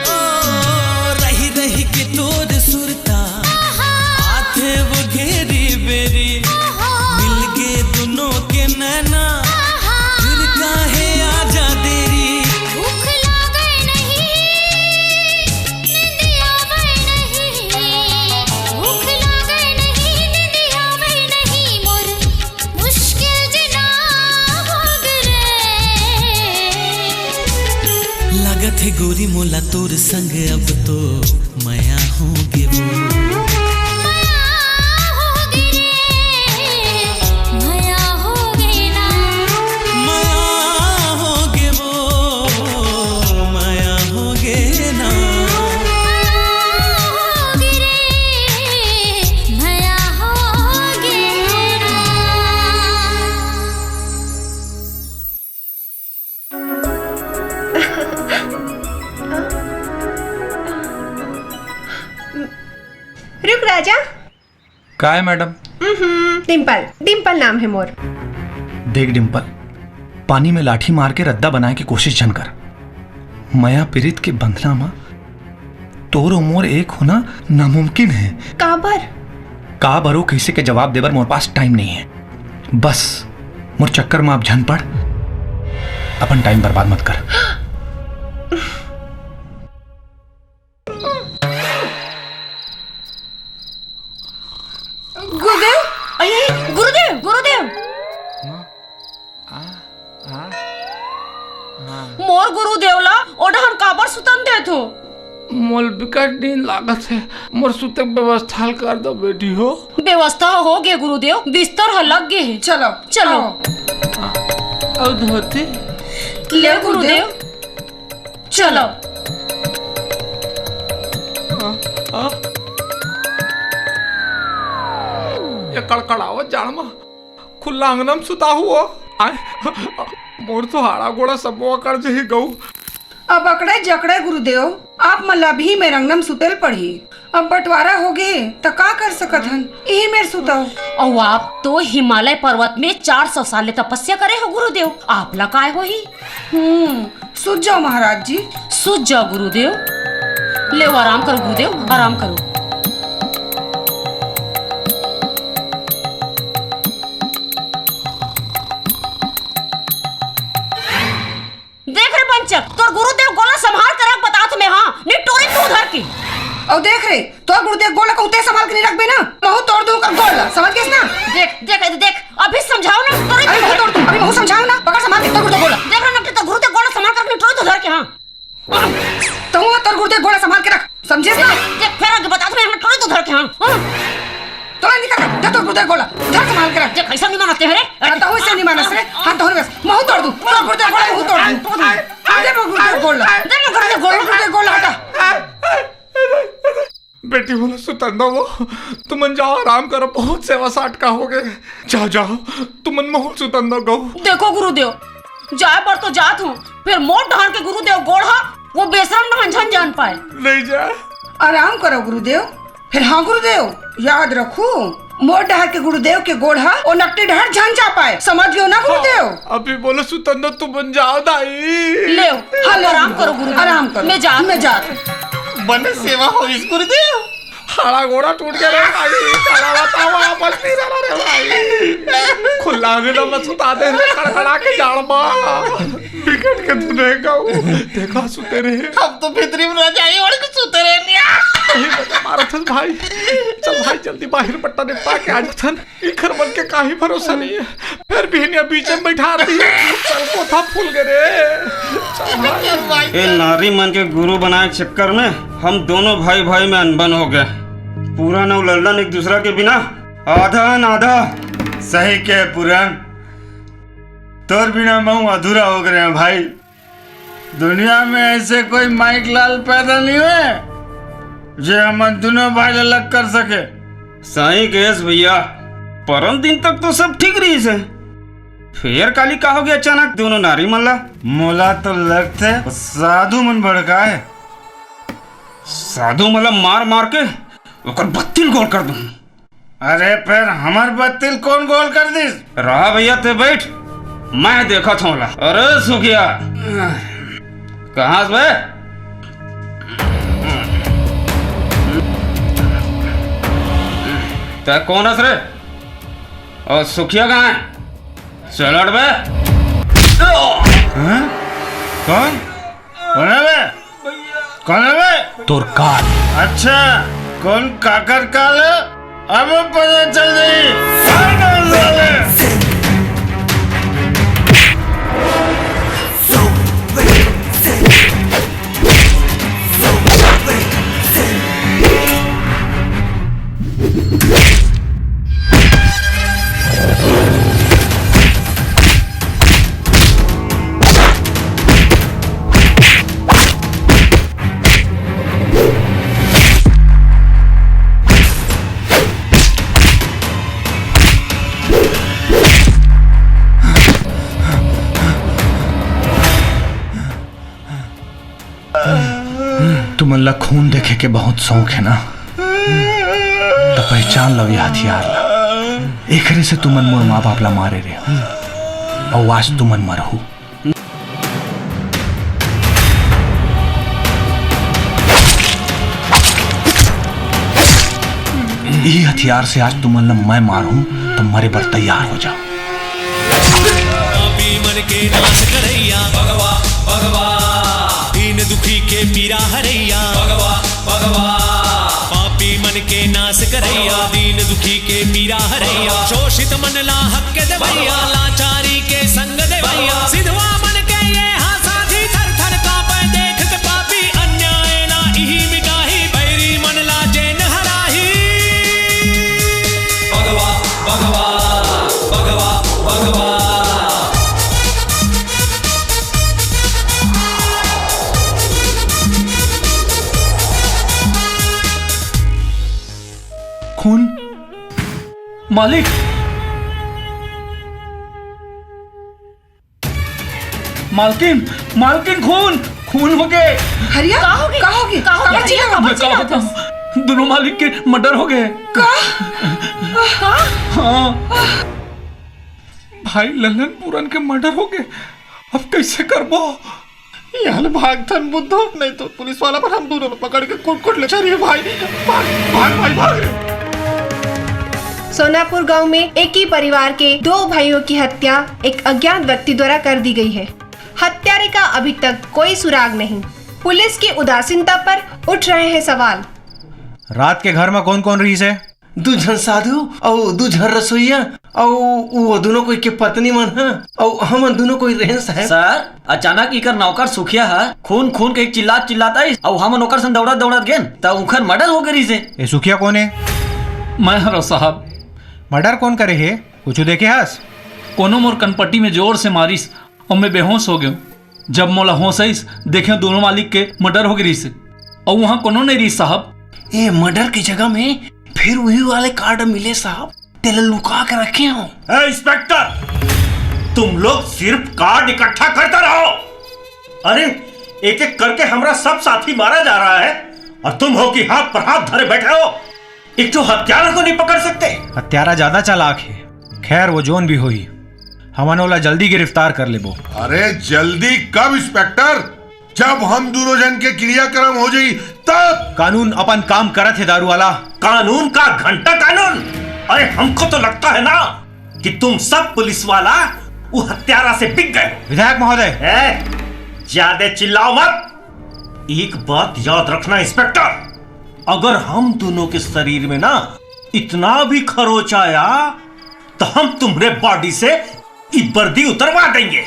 ओ, रही रही के तोर सुरता, आथे वो घेरी बेरी, मिलगे दुनों के नैना, फिर काहे आजा देरी। भूख लागे नहीं, निंदिया आवे नहीं, भूख लागे नहीं, निंदिया आवे नहीं, मोर मुश्किल जिना होगे रे। लागत हे गोरी मोला तोर संग अब तो मया होगे वो। मया होगे रे, मया होगे ना। मया होगे वो, मया होगे ना। मया होगे रे, मया होगे ना। रुक राजा। काय मैडम? उहुं, डिम्पल, डिम्पल नाम हे मोर। देख डिम्पल, पानी में लाठी मार के रद्दा बनाए के कोशिश झन कर। मया पिरित के बंधना म तोर अउ मोर एक होना नामुमकिन हे। काबर? काबर ओ कइसे के जवाब देबर मोर पास टाइम नइ हे। बस मोर चक्कर म अब झन पड़, अपन टाइम बर्बाद मत कर। गुरुदेव, अरे, गुरुदेव, गुरुदेव। हाँ? आ, आ, हाँ। मोर गुरुदेव ला ओ डहन काबर सुतन देथो? मोल बिकट नींद लागत हे, मोर सुते के व्यवस्था ल कर दो बेटी हो। व्यवस्था होगे गुरुदेव, बिस्तर ह लग गे हे। चलो, चलो। आओ। अउ धोती? ले गुरुदेव। चलो। आ, आ। ये कड़कड़ावत जाड़ म खुल्ला अंगना म सुताहू हो। आय, मोर तो हाड़ा गोड़ा सबो अकड़ जही गऊ। अब अकड़े जकड़े गुरुदेव, आप मन ला अभी मेर अंगना म सुते ल पड़ही। अब बंटवारा होगे, त का कर सकत हन? इही मेर सुतव। अउ आप तो हिमालय पर्वत में चार सौ साल ले तपस्या करे हो गुरुदेव, आप ला काय होही? हम्म, सुत जाओ महाराज जी। सुत जाओ गुरुदेव। लेव, आराम करो गुरुदेव, आराम करो। देख रे पंचक, तोर गुरुदेव गोला संभाल के रख, बतात हंव मैं, हाँ, निटोरी तू धर के। अउ देख रे, तोर गुरुदेव गोला कहूं ते संभाल के नइ रखबे ना, महूं तोड़ दूं ओकर गोला, समझ गेस ना? देख, देख, देख, अभी समझाओ ना, तोरे अभी महूं तोड़ दूं, अभी महूं समझाओ ना, पकड़ संभाल के तोर गुरुदेव गोला। देख रे नकटी, तोर गुरुदेव गोला संभाल के रख, निटोरी तू धर के, हाँ। तहूं तोर गुरुदेव गोला संभाल के रख, समझेस ना? देख, देख, फेर आगे बतात हंव मैं, निटोरी तू धर के, हाँ, हाँ। तोला निकल, दे तोर गुरुदेव गोला, धर संभाल के रख। देख, अइसन नइ मानस ते रे। हाँ, तहूं अइसन नइ मानस रे। हाँ, तहूं बस, महूं तोड़ दूं, तोर गुरुदेव गोला, महूं तोड़ दूं। दे मोर गुरुदेव गोला। दे मोर गुरुदेव गोला, हटा। बेटी मोला सुतन दव वो, तुमन जाओ आराम करो, बहुत सेवा साटका होगे। जाओ, जाओ, तुमन महूं ल सुतन दव गऊ। देखो गुरुदेव, जाय बर तो जात हंव, फेर मोर डहर के गुरुदेव गोड़ ह, वो बेसरम डहन झन जान पाय। नइ जाय। आराम करो गुरुदेव। फेर हाँ गुरुदेव, याद रखू, मोर डहर के गुरुदेव के गोड़ ह ओ नकटी डहर झन जा पाय, समझ गेव ना गुरुदेव? अभी बोले सुतन दव, तुमन जाओ दाई। लेव, हाँ, लेव आराम गुरुदेव, करो गुरुदेव। आराम करो। मैं जात हंव। मैं जात हंव। बने सेवा होइस गुरुदेव। हाड़ा गोड़ा टूट गया रे भाई, काला बताओ, वापस नहीं रहना रे भाई। खुला अंगना में सुता दे रे, कड़कड़ा के जाड़ मा। बिकट के तू रहेगा वो। देखा सुते रहे। हम तो भीतरी में रजाई ओढ़ के सुते रहे निया। सही में मारा था भाई। चल भाई, जल्दी बाहर पट्टा निपटा के आ जाथन। इखर मन के काही भरोसा नहीं है। फिर भी इन्हें बीच में बैठा दी। चल, कोठा फूल गए रे। चल भाई। ए नारी मन के गुरु बनाए के चक्कर में हम दोनों भाई भाई में अनबन हो गए। पूरन अउ लल्लन एक दूसरा के बिना आधा न आधा। सही के पूरन, तोर बिना मैं अधूरा हो गए हैं भाई। दुनिया में ऐसे कोई माइक लाल पैदा नहीं हुए जो हमन दोनों भाई ला अलग कर सके। सही कहेस भैया, परम दिन तक तो सब ठीक रहिस हे, फेर काली का हो गया अचानक दोनों नारी मन ला? मोला तो लगथे साधु मन भड़काए। साधु मन ला मार मार के ओकर बत्ती ल गोल कर दूं। अरे, फेर हमर बत्ती ल कोन गोल कर दिस? रहा भैया, ते बैठ, मैं देखत हूं ला। अरे सुखिया, कहां से बे? ते कोन हस रे? अउ सुखिया कहां हे? चल हट बे। हैं? कोन? कोन हे बे? कोन हे बे? तोर काल। अच्छा, कोन काकर काल हे? अब पता चल जाई। तुमन ला खून देखे के बहुत शौक हे ना, त पहचान लव ये हथियार ला। एकरे से तुमन मोर माँ बाप ला मारे रहे हो, अउ आज तुमन मरहू। इही हथियार से आज तुमन ला मैं मारहूं, त मरे बर तैयार हो जाओ। पापी मन के नाश करैया भगवा, भगवा। दीन दुखी के पीरा हरैया भगवा, भगवा। पापी मन के नाश करैया, दीन दुखी के पीरा हरैया। शोषित मन ला हक देवैया, लाचारी के संग देवैया। सिधवा मन के ये हा साथी, थर थर कांपे देख के पापी। अन्याय ला इही मिटाही, बैरी मन ला जेन हराही। भगवा, भगवा, भगवा, भगवा। खून। मालिक। मालकिन, मालकिन, खून, खून हो गए। हरिया, का हो गए? का हो गए? का हो गए? का हो गए? मैं का बताऊं? दोनों मालिक के मर्डर हो गए। का? का? हाँ। भाई ललन पूरन के मर्डर हो गए। अब कैसे करबो? यहाँ ले भाग थन बुद्धू, नहीं तो पुलिस वाला पर हम दोनों पकड़ के कुट कुट ले चलिए भाई। भाग, भाग भाई, भाग रे। सोनापुर गांव में एक ही परिवार के दो भाइयों की हत्या एक अज्ञात व्यक्ति द्वारा कर दी गई है। हत्यारे का अभी तक कोई सुराग नहीं। पुलिस की उदासीनता पर उठ रहे हैं सवाल। रात के घर में कौन कौन रहिस हे? दू झन साधु अउ दू झन रसोइया अउ वो दोनों कोई के पत्नी मन ह अउ हमन दोनों कोई रहेन साहब। सर, अचानक इकर नौकर सुखिया ह खून खून के चिल्लात चिल्लात आइस अउ हमन ओकर संग दौड़त दौड़त गेन त उखर मर्डर हो गे रहिस हे। ए सुखिया कोन हे? मैं हरों साहब। मर्डर कोन करे हे? कुछु देखे हस? कोनो मोर कनपट्टी में जोर से मारिस अउ मैं बेहोश हो गेंव। जब मोला होश आइस, देखेंव दोनों मालिक के मर्डर हो गे रहिस हे अउ उहाँ कोनो नइ रहिस साहब। ए मर्डर के जगह में फिर उही वाले कार्ड मिले साहब, तेला लुका के रखे हो। ए, इंस्पेक्टर, तुम लोग सिर्फ कार्ड इकट्ठा करते रहो। अरे, एक एक करके हमारा सब साथी मारा जा रहा है और तुम हो कि हाथ पर हाथ धरे बैठे हो। एक तो हत्यारा को नहीं पकड़ सकते। हत्यारा ज्यादा चालाक है। खैर, वो जोन भी होही, हमन ओला जल्दी गिरफ्तार कर लेबो। अरे, जल्दी कब इंस्पेक्टर? जब हम दोनों जन के क्रियाक्रम हो जाई, तब कानून अपन काम करत हे, दारू वाला। कानून का घंटा कानून। अरे, हमको तो लगता है ना कि तुम सब पुलिस वाला वो हत्यारा से बिक गए हो। विधायक महोदय। ए, ज्यादा चिल्लाओ मत। एक बात याद रखना इंस्पेक्टर, अगर हम दोनों के शरीर में ना इतना भी खरोच आया तो हम तुम्हारे बॉडी से ये वर्दी उतरवा देंगे।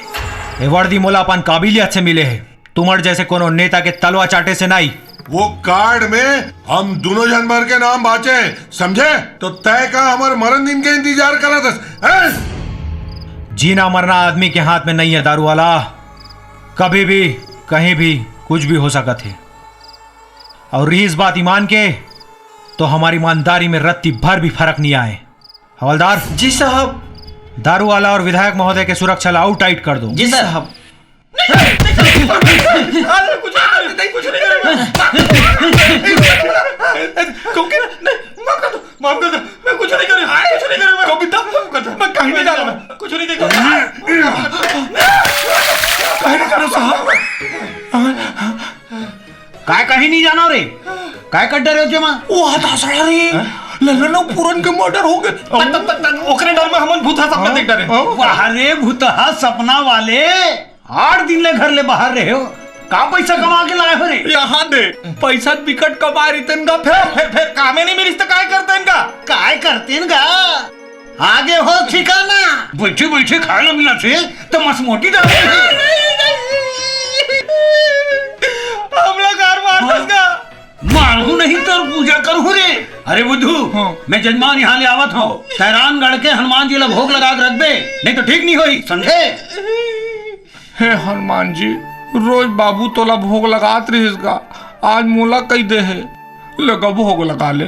ए वर्दी मोला अपन काबिलियत से मिले हे, तुम्हारे जैसे कोनो नेता के तलवा चाटे से नहीं। वो कार्ड में हम दोनों जानवर के नाम बाचे, समझे? तो तय का हमारे मरण दिन के इंतजार करा था, हैं? जीना मरना आदमी के हाथ में नहीं है, दारू वाला। कभी भी, कहीं भी, कुछ भी हो सकत हे। और रही इस बात ईमान के, तो हमारी ईमानदारी में रत्ती भर भी फर्क नहीं आए। हवलदार। जी साहब। दारू वाला और विधायक महोदय के सुरक्षा ला और टाइट कर दो। जी साहब। अरे, कुछ नहीं करे, नहीं, कुछ नहीं करे। क्योंकि नहीं, माफ कर दो, माफ कर दो, मैं कुछ नहीं करे, कुछ नहीं करे, मैं कविता, माफ कर दो, मैं कहीं नहीं जा रहा, मैं कुछ नहीं देखा। कहीं नहीं जा रहा साहब। काय कहीं नहीं जाना रे? काय कर डरे हो जेमा? वो हताशा रे। हैं? लल्ला ना पूरन के मर्डर हो गए। तन, तन, तन, तन, ओकरे डर में हमन भूतहा सपना हाँ? देख डरे। हाँ? वाह रे भूतहा सपना वाले, आठ दिन ले घर ले बाहर रहे हो, का पैसा कमा के लाए हो रे? यहाँ दे, पैसा बिकट कमा रही तन का, फिर, फिर, फिर कामे नहीं मिलिस तो काय करते इनका? काय करते इनका? आगे हो ठिकाना। बैठे बैठे खाए ला मिला थे, तो मस मोटी डाल। हमला कार मार दस का। मारहूं नहीं तो पूजा करहूं रे। अरे बुद्धू, हाँ। मैं जजमान यहाँ ले आवत हूँ। तैरानगढ़ के हनुमान जी ला भोग लगा के रखबे, नहीं तो ठीक नहीं होई, समझे? हे हनुमान जी, रोज बाबू तोला भोग लगात रहिस गा, आज मोला कही दे हे, ले गा भोग लगा ले,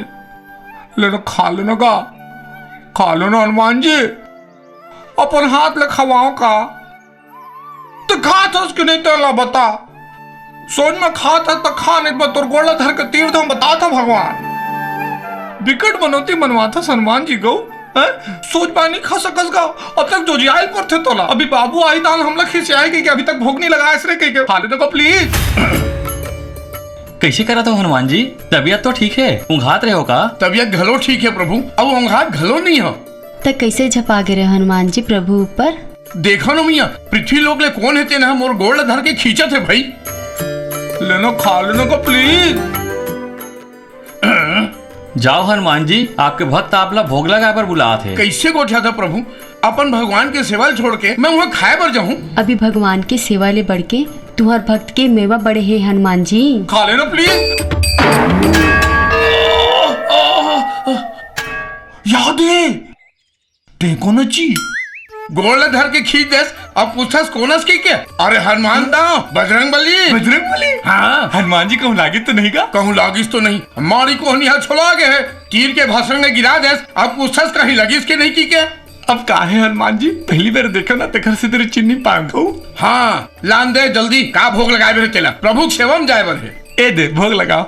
ले ना खा ले ना गा, खा ले ना हनुमान जी, अपन हाथ ले खवाओ का। तो खात हस कि नहीं तेला बता। सोच में खात हस तो खा, नहीं तो तोर गोड़ ला धर के तीर दम बता था भगवान। बिकट मनौती मनवा था हनुमान जी गौ, हैं? सोच पानी खा सकस गा। अब तक जोजियाइल पर थे तोला। अभी बाबू आई तान हमला खिसियाए कि अभी तक भोग नहीं लगाए रे कह के। खा ले तो प्लीज। कैसे करा था हनुमान जी? तबीयत तो ठीक है, ऊंघात रहे हो का? तबीयत घलो ठीक है प्रभु, अब ऊंघात घलो नहीं हो। त कैसे झपा गे रहे हनुमान जी प्रभु ऊपर? देखो न मिया, पृथ्वी लोक ले कोन हे तेन ह मोर गोड़ ल धर के खींचत हे भाई। लेनो खा लेनो का प्लीज। जाओ हनुमान जी, आपके भक्त आपला भोग लगाए बर बुलात हे। कैसे गोठिया था प्रभु, अपन भगवान के सेवा ल छोड़ के मैं वहाँ खाए बर जाहूँ? अभी भगवान के सेवा ले बढ़ के तुहर भक्त के मेवा बड़े हे हनुमान जी। खा लेनो प्लीज। याद हे, ते कोन अची? गोड़ ल धर के खींच देस, अब पूछस कोन अस कहिके? अरे हनुमान दाव, बजरंग बली। बजरंग बली? हाँ। हनुमान जी कहूँ लागिस तो नहीं गा? कहूँ लागिस तो नहीं, मारी कोहनी हा छोला गे हे, तीर के भसड़ में गिरा देस, अब पूछस कहीं लगिस के नहीं कहिके? अब का हे हनुमान जी, पहली बार देखो ना, तेकर से तेरे चिन्नी पांग हो। हाँ, लान दे जल्दी, का भोग लगाए बर हे तेला? प्रभु के सेवा में जाए बर हे। ए दे, भोग लगाओ।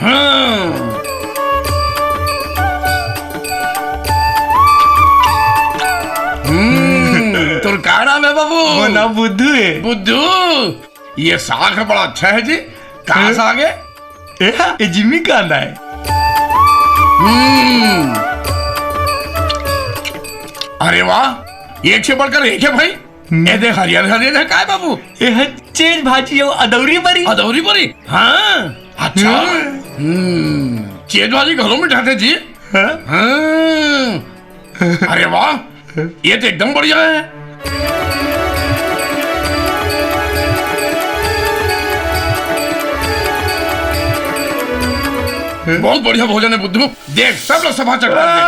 हाँ। हम्म, तोर का नाम हे बाबू? मोर नाम बुद्धू हे। बुद्धू, ये साग बड़ा अच्छा हे जी। का हाँ? साग हे? ए, ए जिमी कांदा हे। हम्म। अरे वाह, एक से बढ़कर एक हे भाई। हम्म। ए दे हरियर हरियर हे काय बाबू? ए ह चेज भाजी अउ अदौरी बरी। अदौरी बरी? हाँ, अच्छा। हम्म। हम्म, चेज भाजी घलो में ठाथे जी। हाँ। हाँ। अरे वाह, ये तो एकदम बढ़िया हे। बहुत बढ़िया भोजन हे बुद्धू। देख, सब लोग सभा चढ़ा दे।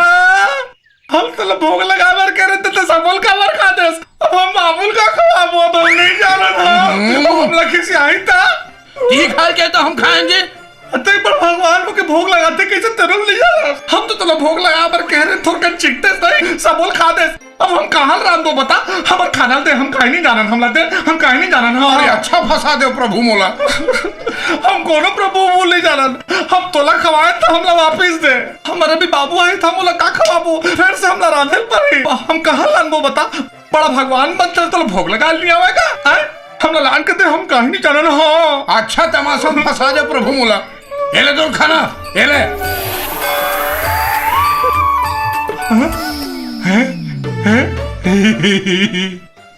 हम तोला भोग लगाए बर कहे रहे, त सबो ल काबर खा देस? अब हम बाबू ल का खवाबो, अब हम नहीं जानत हन। हम्म। अब हमला खिसियाही त। ठीक हाल के तो हम खाएंगे। त एक बार भगवान होके भोग लगाथे, कैसे तेरो ल नहीं जानस? हम तो तोला भोग लगाए बर कहे रहे, थोरकन चिखतेस नहीं, सबो ल खा देस। अब हम कहाँ ल रांधबो बता? हमर खाना ल दे, हम काहे नहीं जानन, हमला दे, हम काहे नहीं जानन, हम अरे अच्छा फंसा दे प्रभु मोला। हम कोनो प्रभु वो नहीं जानन, हम तोला खवाए त हमला वापिस दे। हमर अभी बाबू आही त हम ओला का खवाबो? फेर से हमला रांधे ल परही। हम कहाँ ल रांधबो बता? बड़ा भगवान बनते तो भोग लगा लिया होगा, हैं? हमला लान के दे, हम काहे नहीं जानन। हाँ। अच्छा तमाशा में फंसा जा प्रभु मोला। ए ले तोर खाना, ए ले। हैं? हैं?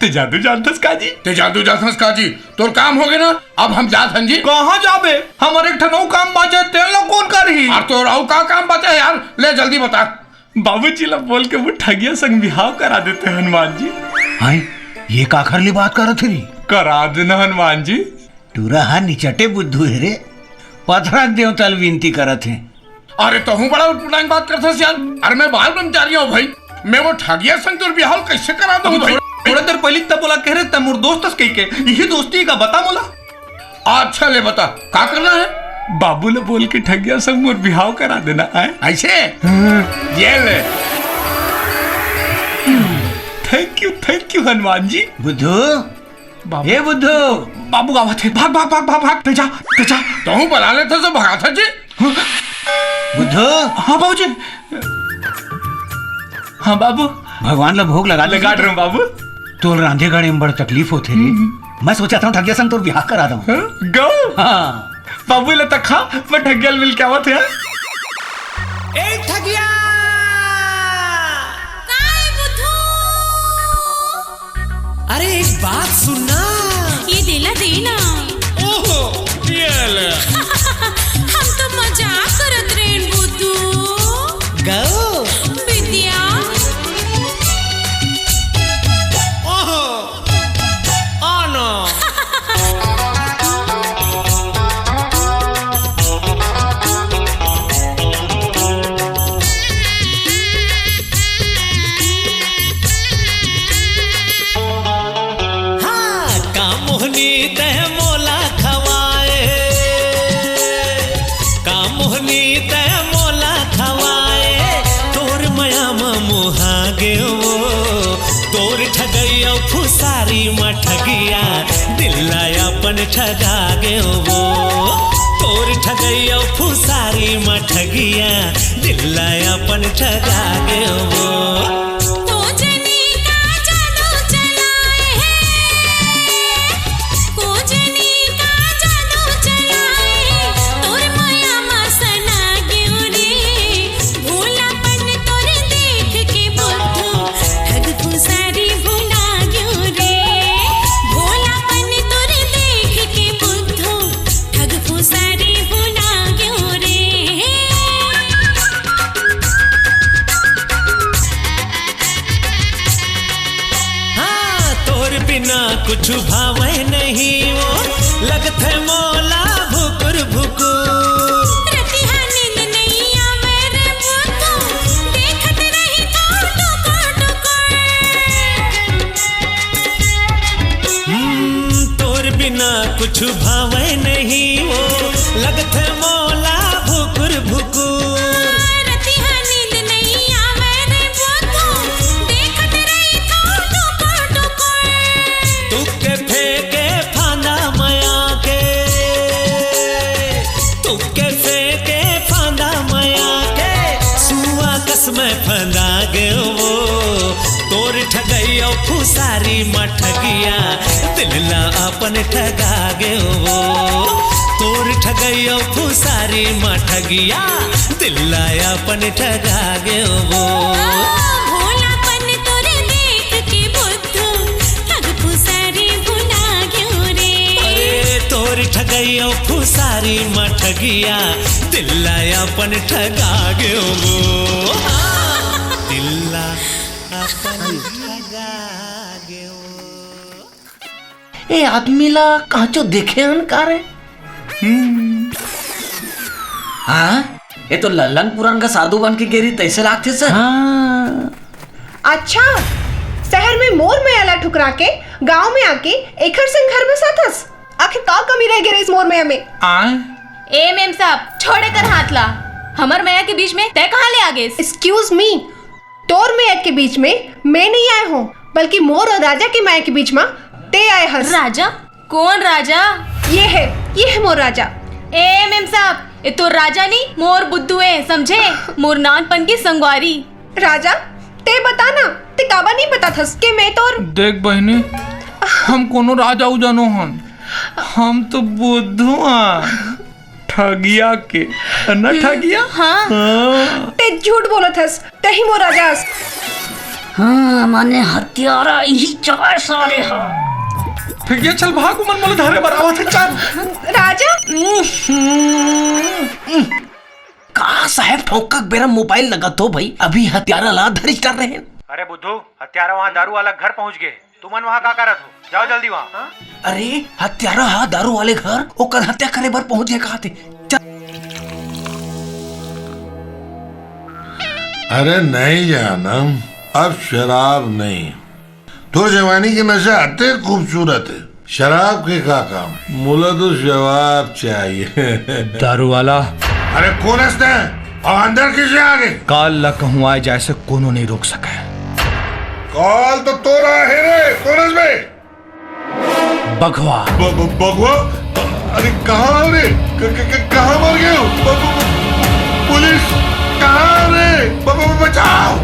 ते जादू जानथस का जी? ते जादू जानथस का जी? तोर काम हो गए ना, अब हम जात हन जी। कहाँ जाबे? हमर एक ठन अउ काम बाचे, तेन ला कौन करही? और तोर अउ का काम बाचे हे यार? ले जल्दी बता। बाबूजी ला बोल के वो ठगिया संग बिहाव करा देते हनुमान जी। हाय, ये काखर ले बात करत हे रे? करा देना हनुमान जी। टूरा हा निचटे बुद्धू हे रे, पथरा देवता ल विनती करत हे। अरे तहूँ बड़ा उटपुटांग बात करथस यार। अरे मैं बाल ब्रह्मचारी हूँ भाई, मैं वो ठगिया संग तोर बिहाव कैसे करा दूँ भाई? थोड़ा देर पहले तब बोला कह रहे तब मोर दोस्त कह के यही दोस्ती का बता मोला। अच्छा ले बता, का करना है? बाबू ले बोल के ठगिया संग मोर बिहाव करा देना है। ऐसे? हाँ। ये ले। Thank you, thank you Hanuman ji. बुद्धू, बाबू। ए बुद्धू। बाबू आवत हे, भाग, भाग, भाग, भाग, भाग, तेजा, तेजा। तहूँ बला लेथस तो भगाथस जी। बुद्धू। हाँ बाबूजी। हाँ बाबू। भगवान ला भोग लगा दे। लगा रहा हूँ बाबू। तोर रांधे गढ़े में बड़ तकलीफ होथे रे। हम्म। मैं सोचा था ठगिया संग तोर बिहाव करा दूँ। हाँ, गो। हाँ। बाबू ले तक खा, मैं ठगिया ले मिल के आवत हे। ए ठगिया। काय बुद्धू? अरे एक बात सुनना। ये देला देना। ओहो, ये ले। हम तो मजाक करत रहेन बुद्धू। गो। विद्या। ओहो, आना। हाँ, का मोहनी तै मोला खवाए, का मोहनी तै मोला खवाए, तोर मया म मोहा गेवो, तोर ठगई अउ फुसारी म ठगिया, दिल ला अपन ठगा गेवो, तोर ठगई अउ फुसारी म ठगिया, दिल ला अपन ठगा गेवो। तो जनी का जादू चलाए हे, को जनी का जादू चलाए हे, तोर मया म सना गेव रे, भोलापन तोर देख के बुद्धू, ठग फुसारी भुला गेव रे, भोलापन तोर देख के बुद्धू, ठग फुसारी भुला गेव रे। हाँ, तोर बिना कुछु भावे नहीं वो, लगथे मोला भुकुर भुकुर। रतिहा नींद नइ आवे रे बुद्धू, देखत रहिथों टुकुर टुकुर। हम्म, तोर बिना कुछु भावे नहीं वो, लगथे मोला भुकुर भुकुर। रतिहा नींद नइ आवे रे बुद्धू, देखत रहिथों टुकुर टुकुर। तुक्के फेंके फांदा मया के, तुक्के फेंके फांदा मया के, सुआ कस में फंदा गेव वो। तोर ठगई अउ फुसारी म ठगिया, दिल ला अपन ठगा गेव वो। तोर ठगई अउ फुसारी म ठगिया, दिल ला अपन ठगा गेव वो। भोलापन तोर देख के बुद्धू, ठग फुसारी भुला गेव रे। अरे तोर ठगई अउ फुसारी म ठगिया, दिल ला अपन ठगा गेव वो। दिल ला अपन ठगा गेव वो। ए आदमी ला काचो देखे हन का रे? हम्म। हाँ, ये तो लल्लन पुरान का साधु बन के गे रही, तैसे लागथे सर। हाँ। अच्छा, शहर में मोर मया ला ठुकरा के गांव में आके एखर संग घर बसाथस? आखिर का कमी रह गे रहिस मोर मया में? आय? ए मेम साहब, छोड़े कर हाथ ला। हमर मया के बीच में तै कहाँ ले आ गेस? Excuse me, तोर मया के बीच में मैं नहीं आय हों, बल्कि मोर अउ राजा के मया के बीच में तै आय हस। राजा? कौन राजा? ये हे, ये हे मोर राजा। ए मेम साहब, ये तोर राजा नहीं, मोर बुद्धू हे, समझे? मोर नानपन की संगवारी। राजा, तै बता ना, तै काबर नहीं बताथस के मैं तोर देख बहिनी, हम कोनो राजा उजा नो हन, हम तो बुद्धू हन। ठगिया के, है ना ठगिया? हाँ। हाँ। ते झूठ बोलत हस, ते ही मोर राजा हस। हाँ, माने हत्यारा इही चार सारे हा। ठगिया, चल भाग, उमन मोला धरे बर आवत हे, चल। राजा? का साहेब, ठोंका के बेरा मोबाइल लगत हो भाई, अभी हत्यारा ला धरिच डारे रहेन। अरे बुद्धू, हत्यारा वहाँ दारू वाला घर पहुँच गे। तुमन वहाँ का करत हो? जाओ जल्दी वहाँ। अरे, हत्यारा हा दारू वाले घर ओकर हत्या करे बर पहुँच गे कहाथे। चल। अरे नहीं जानम, अब शराब नहीं। तोर जवानी के नशा अतेक खूबसूरत हे, शराब के का काम? मोला तो जवाब चाहिए। दारू वाला। अरे कोन हस तैं? अउ अंदर कइसे आ गे? काल ला कहूँ आए जाए से कोनो नहीं रोक सके। काल तो तोर आहे रे, कोन हस बे? बघवा। ब-, ब-, बघवा? अरे कहाँ रे? क-, क-, क-, कहाँ मर गे हो? ब-, ब-, ब-, पुलिस, कहाँ रे? ब-, ब-, ब-, बचाओ।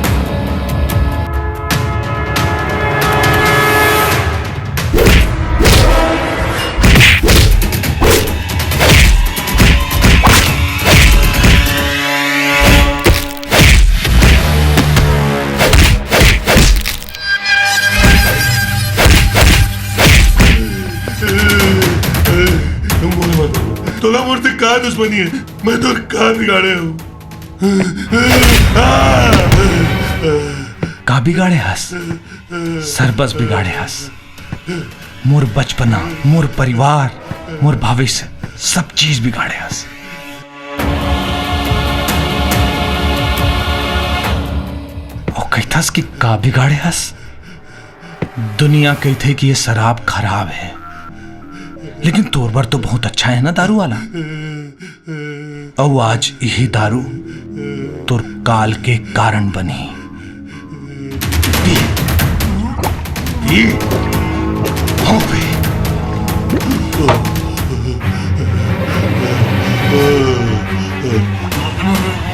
मोला मत मार। तोला मोर से का दुश्मनी हे? मैं तोर का बिगाड़े हँव? का बिगाड़े हस? सरबस बिगाड़े हस। मोर बचपना, मोर परिवार, मोर भविष्य, सब चीज बिगाड़े हस। अउ कहिथस कि का बिगाड़े हस? दुनिया कहिथे कि ये शराब खराब हे, लेकिन तोर बर तो बहुत अच्छा हे ना दारू वाला। अउ आज इही दारू तोर काल के कारण बनही। पी, पी, अउ पी।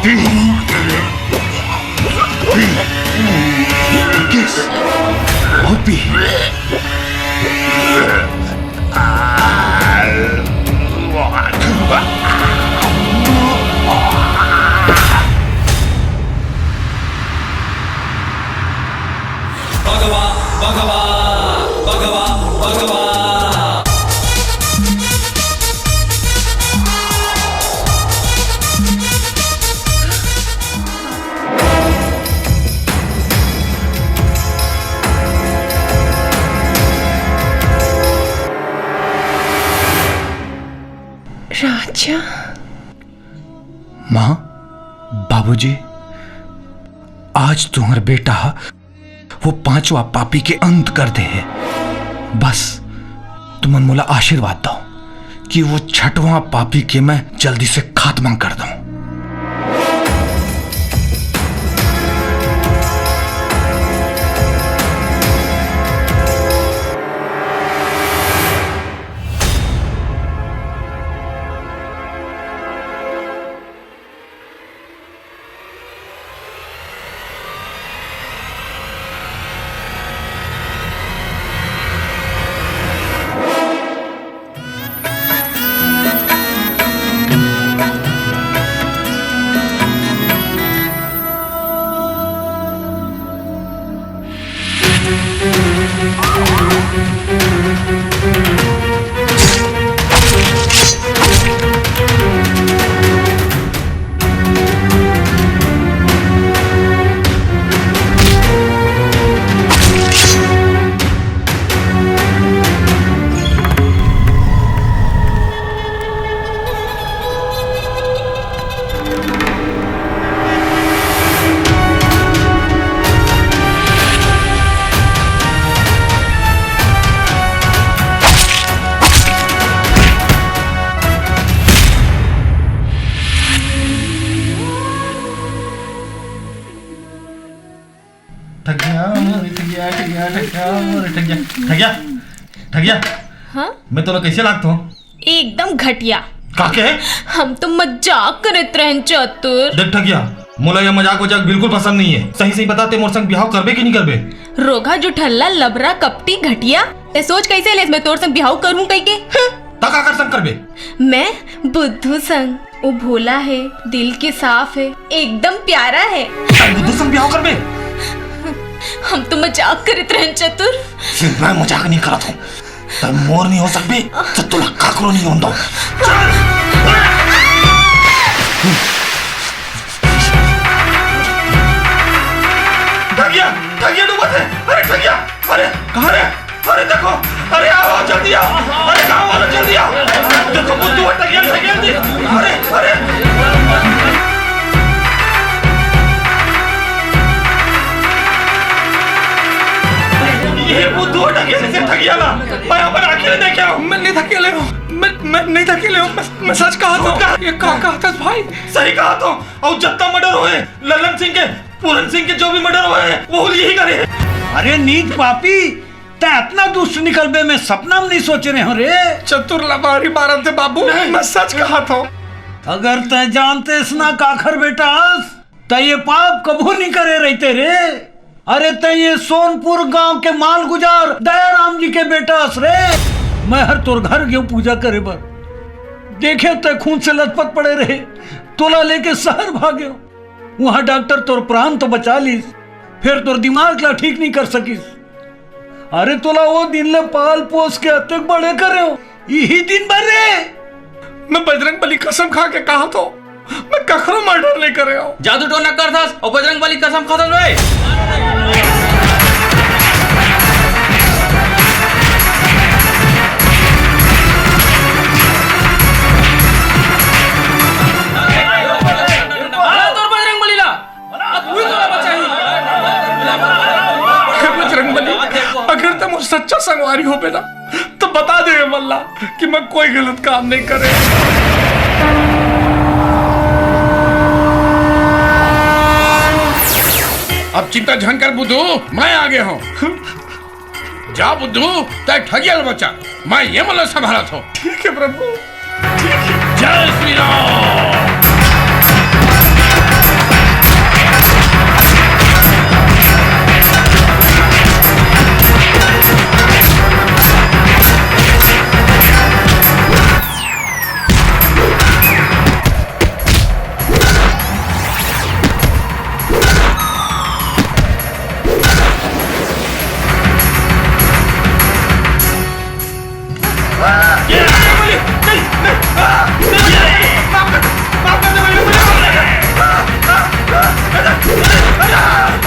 पी। पी। किस? अउ पी। भगवा, भगवा, भगवा, भगवा। राजा। माँ, बाबूजी, आज तुम्हर बेटा ह वो पांचवा पापी के अंत कर दे हे। बस तुमन मोला आशीर्वाद दव कि वो छठवां पापी के मैं जल्दी से खात्मा कर दव। ठगिया, मोरे ठगिया, ठगिया, ठगिया, मोरे ठगिया, ठगिया, ठगिया। हाँ? मैं तोला कैसे लागतो? एकदम घटिया। काके? हम तो मजाक करत रहन चतुर। देख ठगिया, मोला ये मजाक वजाक बिल्कुल पसंद नहीं है। सही सही बता, ते मोर संग बिहाव करबे कि नहीं करबे? रोगहा जुठल्ला लबरा कपटी घटिया। तैं सोच कइसे लेस मैं तोर संग बिहाव करहूं कहिके? हं। त का कर संग करबे? मैं बुद्धू संग। वो भोला हे, दिल के साफ हे, एकदम प्यारा हे। तैं बुद्धू संग बिहाव करबे? हम तो मजाक करत रहेन चतुर। सिर्फ मैं मजाक नहीं करत हूं। तैं मोर नहीं हो सकबे, त तोला काकरो नहीं होन दंव। ठगिया, ठगिया डूबत हे। अरे ठगिया, अरे, कहां रे? अरे देखो, अरे आओ, आओ, जल्दी आओ। अरे गांव वालों, जल्दी आओ। देखो बुद्धू हे, ठगिया, ठगिया जी। अरे, अरे। ये बुद्धू हे, ठगिया जी, ठगिया ला। मैं अपन आंखी ले देखे हंव। मैं नहीं ठगिया ले हंव। मैं, मैं नहीं ठगिया ले हंव। मैं, मैं सच कहा तो। ये का, कहा था भाई? सही कहा तो। अउ जत्ता मर्डर होए, ललन सिंह के, पूरन सिंह के जो भी मर्डर होए, वो यही करे। अरे नीच पापी, तैं अतना दुष्ट निकलबे, मैं सपना में नहीं सोचे रहेंव रे। चतुर लबारी मारत हे बाबू, नहीं। मैं सच कहा था। अगर तैं जानतेस ना काखर बेटा अस, त ये पाप कभू नहीं करे रहिते रे। अरे तैं ये सोनपुर गांव के मालगुजार दयाराम जी के बेटा अस रे। मैं हर तोर घर गेंव पूजा करे बर, देखे तैं खून से लथपथ पड़े रहे, तोला लेके शहर भागेंव। उहां डॉक्टर तोर प्राण तो बचा लीस, फेर तोर दिमाग ला ठीक नहीं कर सकिस। अरे तोला वो दिन ले पाल पोस के अतेक बड़े करेंव, इही दिन बर रे। मैं बजरंग बली कसम खा के कहा तो, मैं कखरो मर्डर नहीं करे हंव। जादू टोना करथस अउ बजरंग बली कसम खाथस बे। ला तोर बजरंग बली ला। अब उही तोला बचाही। हे बजरंग बली, अगर तैं मोर सच्चा संगवारी होबे ना, त बता दे ए मन ला कि मैं कोई गलत काम नहीं करे। अब चिंता झन कर बुद्धू, मैं आगे हंव। जा बुद्धू, तैं ठगिया ल बचा, मैं ये मन ला संभालत हंव। ठीक हे प्रभु, ठीक हे। जय श्री राम।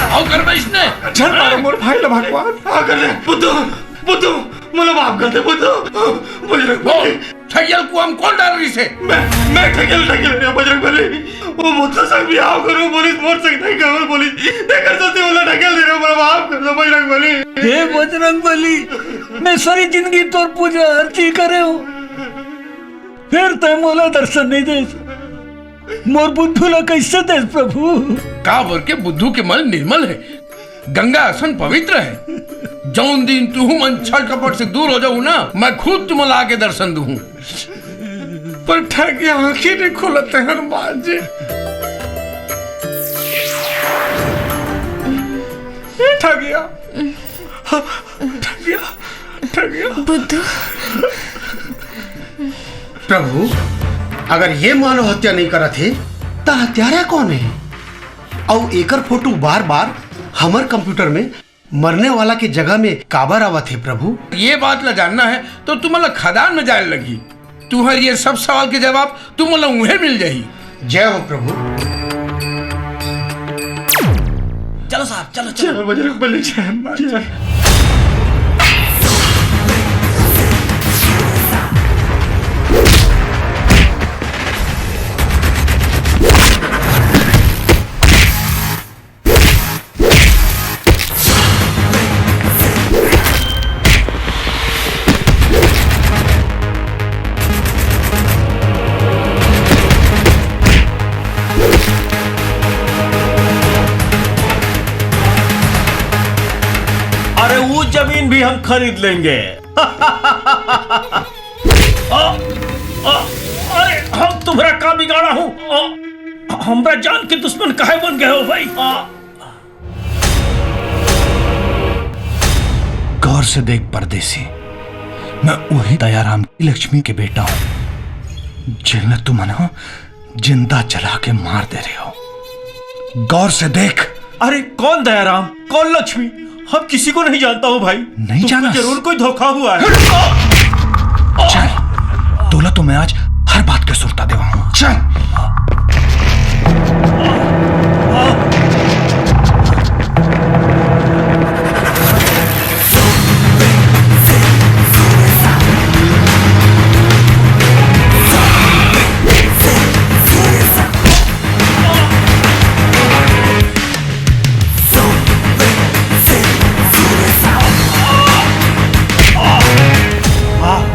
आओ कर बे इसने। झन मारो मोर भाई ला भगवान। आ कर ले, बुद्धू, बुद्धू, मोला माफ कर दे, बुद्धू। बजरंग बली। ठगिया ल कुआं म कोन डारे रिहिसे? मैं, मैं ठगिया ल, ठगिया ल नहीं, बजरंग बली। वो मोर संग बिहाव करहूं बोलिस, मोर संग नहीं करहूं बोलिस। तेकर सेती ओला ठगिया ल दे रहेंव, मोला माफ कर दे, बजरंग बली। हे बजरंग बली, मैं सारी जिंदगी तोर पूजा आरती करे हंव, फेर तैं मोला दर्शन नहीं देस। मोर बुद्धू ला कइसे देस प्रभु? काबर के बुद्धू के मन निर्मल हे, गंगा असन पवित्र हे। जउन दिन तुहू मन छल कपट से दूर हो जाहू ना, मैं खुद तुमन ला आके दर्शन दूहूं। पर ठगिया आंखी नहीं खोलत हे हनुमान जी। ए ठगिया, ठगिया, ठगिया। बुद्धू। प्रभु, अगर ये मानव हत्या नहीं करत हे, त हत्यारा कौन हे? अउ एकर फोटो बार-बार हमर कंप्यूटर में मरने वाला के जगह में काबर आवत हे प्रभु? ये बात ला जानना हे तो तुमन ला खदान में जाए लगही। तुम्हर ये सब सवाल के जवाब तुमन ला उहें मिल जाही। जय हो प्रभु। चलो साहब, चलो, चलो। जय बजरंग बली, जय हनुमान जी। अरे, वो जमीन भी हम खरीद लेंगे। आ, आ, अरे, हम तुम्हरा का बिगाड़ा हूँ? आ, हमरा जान के दुश्मन काहे बन गए हो भाई? आ, गौर से देख परदेसी, मैं उही दयाराम की लक्ष्मी के बेटा हूँ, जेला तुमन ह जिंदा जला के मार दे रहे हो। गौर से देख। अरे कौन दयाराम, कौन लक्ष्मी? हम किसी को नहीं जानता हूँ भाई। नहीं तुमको जाना? जरूर कोई धोखा हुआ है। चल, तोला तो मैं आज हर बात के सुरता देवा हूँ। चल।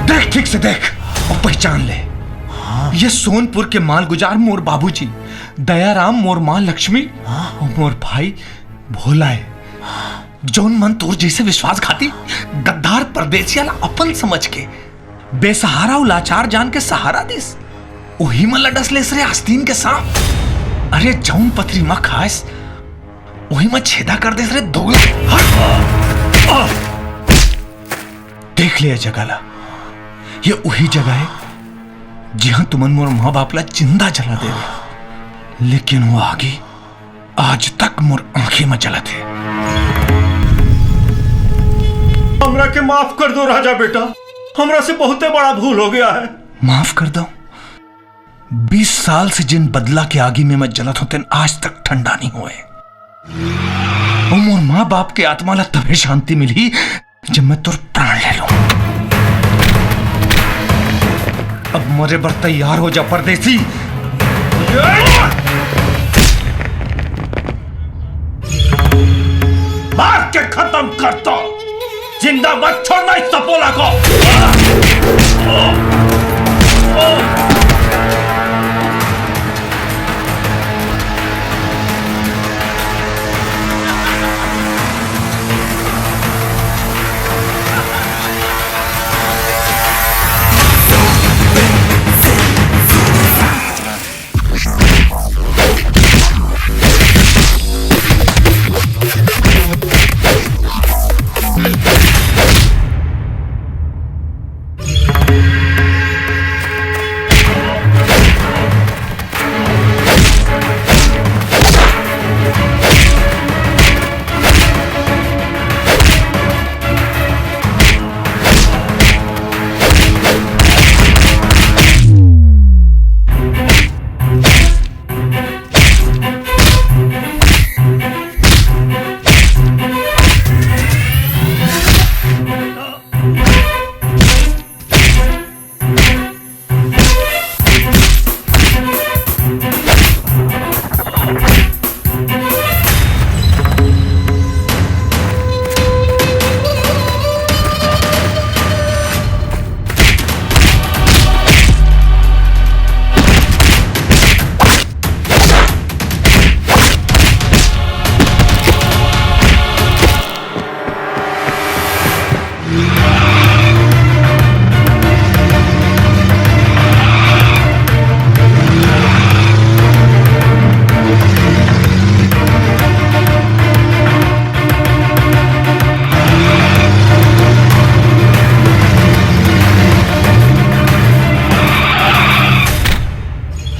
देख, ठीक से देख और पहचान ले। हाँ। ये सोनपुर के मालगुजार मोर बाबूजी दयाराम, मोर माँ लक्ष्मी, हाँ। और मोर भाई भोला है। जौन मन तोर जैसे विश्वासघाती गद्दार परदेसिया ला अपन समझ के बेसहारा अउ लाचार जान के सहारा दिस, ओही मन ला डस लेस रे आस्तीन के सांप। अरे जौन पथरी म खास, ओही म छेदा कर देस रे दोगला। हट! देख ले ये जगह ला, ये उही जगह है जिहां तुमन मोर माँ बाप ला जिंदा जला दे रहे, लेकिन वो आगी आज तक मोर आंखें में जलत है। हमरा के माफ कर दो राजा बेटा, हमरा से बहुते बड़ा भूल हो गया है। माफ कर दो? बीस साल से जिन बदला के आगी में मैं जलत हों, तेन आज तक ठंडा नहीं होए। ओ मोर माँ बाप के आत्मा ला तभे शांति मिली, जब मैं तोर प्राण ले लूं। अब मरे बर तैयार हो जा परदेसी। मार के खत्म कर दो, जिंदा मत छोड़ना इस सपोला को।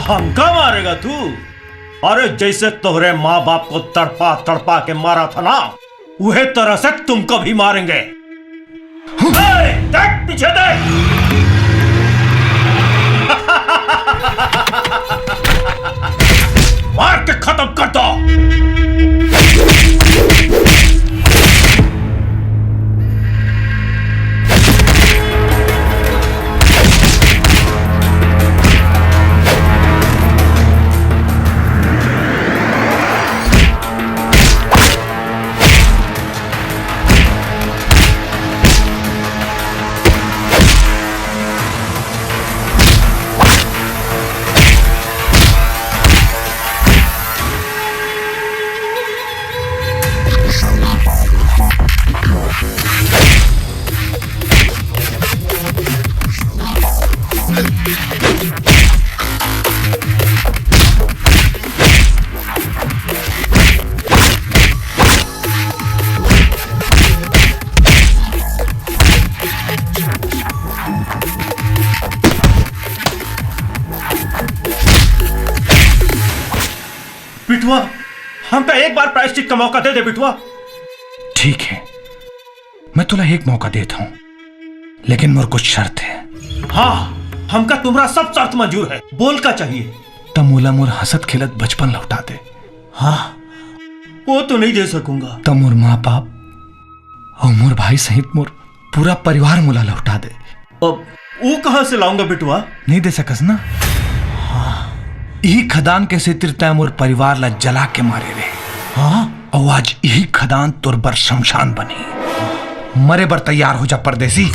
हमका मारेगा तू? अरे, जैसे तोहरे माँ बाप को तड़पा तड़पा के मारा था ना, उहे तरह से तुमको भी मारेंगे। ए, देख पीछे देख। मार के खत्म कर दो। हमका एक बार प्रायश्चित का मौका दे दे बिटुआ। ठीक है, मैं तुला एक मौका देत हूँ, लेकिन मोर कुछ शर्त है। हाँ, हमका तुमरा सब शर्त मंजूर है, बोल का चाहिए? त मोला मोर हंसत खेलत बचपन लौटा दे। हाँ, वो तो नहीं दे सकूंगा। त मोर माँ बाप अउ मोर भाई सहित मोर पूरा परिवार मोला लौटा दे। अब वो कहाँ से लाऊंगा बिटुआ? नहीं दे सकस ना? हाँ। इही खदान के सेतिर तैं मोर परिवार ला जला के मारे रहे। हाँ? अउ आज इही खदान तोर बर शमशान बनही। मरे बर तैयार हो जा परदेसी।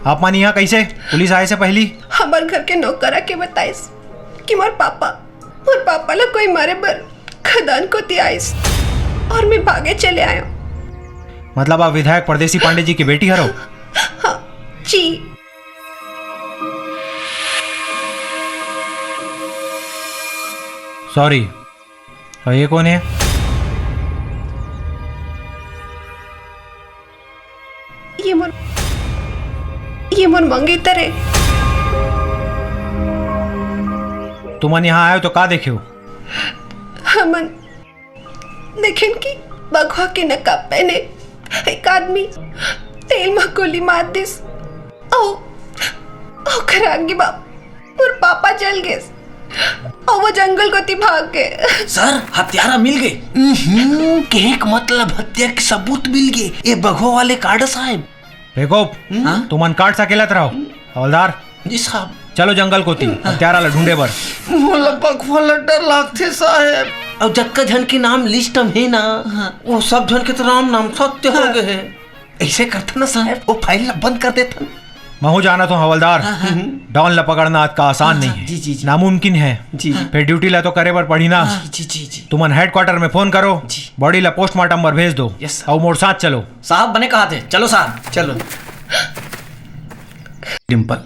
आप मन यहाँ कैसे? पुलिस आए से पहली? हमर घर के नौकरा के बताइस कि मोर पापा, मोर पापा ला कोई मारे बर खदान कोती आइस और मैं भागे चले आयो। मतलब आप विधायक परदेसी पांडे जी की बेटी हरो? हाँ, जी। सॉरी, और ये कौन है? ये मोर, ये मोर मंगेतर हे। तुमन यहाँ आए हो तो का देखे हो? हमन देखेन कि बघवा के नकाब पहने एक आदमी तेल म गोली मार दिस। अउ ओकर आगे बा मोर पापा जल गेस। अउ वो जंगल कोती भाग गे। सर, हत्यारा मिल गे। उहुं, कहे के मतलब हत्या के सबूत मिल गे। ये बघवा वाले काट साहेब। बेवकूफ, हाँ? तुमन काट सकेलत रहो। हवलदार, जी साहब। चलो जंगल कोती, हत्यारा ला ढूंढे बर। मोला बघवा ला डर लागथे साहेब। अउ जतका झन के नाम लिस्ट म हे ना, हाँ। वो सब झन के तो राम नाम सत्य हो हाँ। गए हे। ऐसे करथन ना साहेब, वो फाइल ला बंद कर देथन। महू जानत हूँ हवलदार, हाँ, हाँ। डॉन ला पकड़ना अतका आसान हाँ, नहीं हाँ, है। जी, जी, जी। नामुमकिन है। जी, जी। फिर ड्यूटी ला तो करे बर पड़ी ना। जी, जी, जी, जी। तुमन हेडक्वार्टर में फोन करो, जी। बॉडी ला पोस्टमार्टम बर भेज दो। Yes, sir. अउ मोर साथ चलो। साहब बने कहा थे, चलो साहब, चलो। डिम्पल,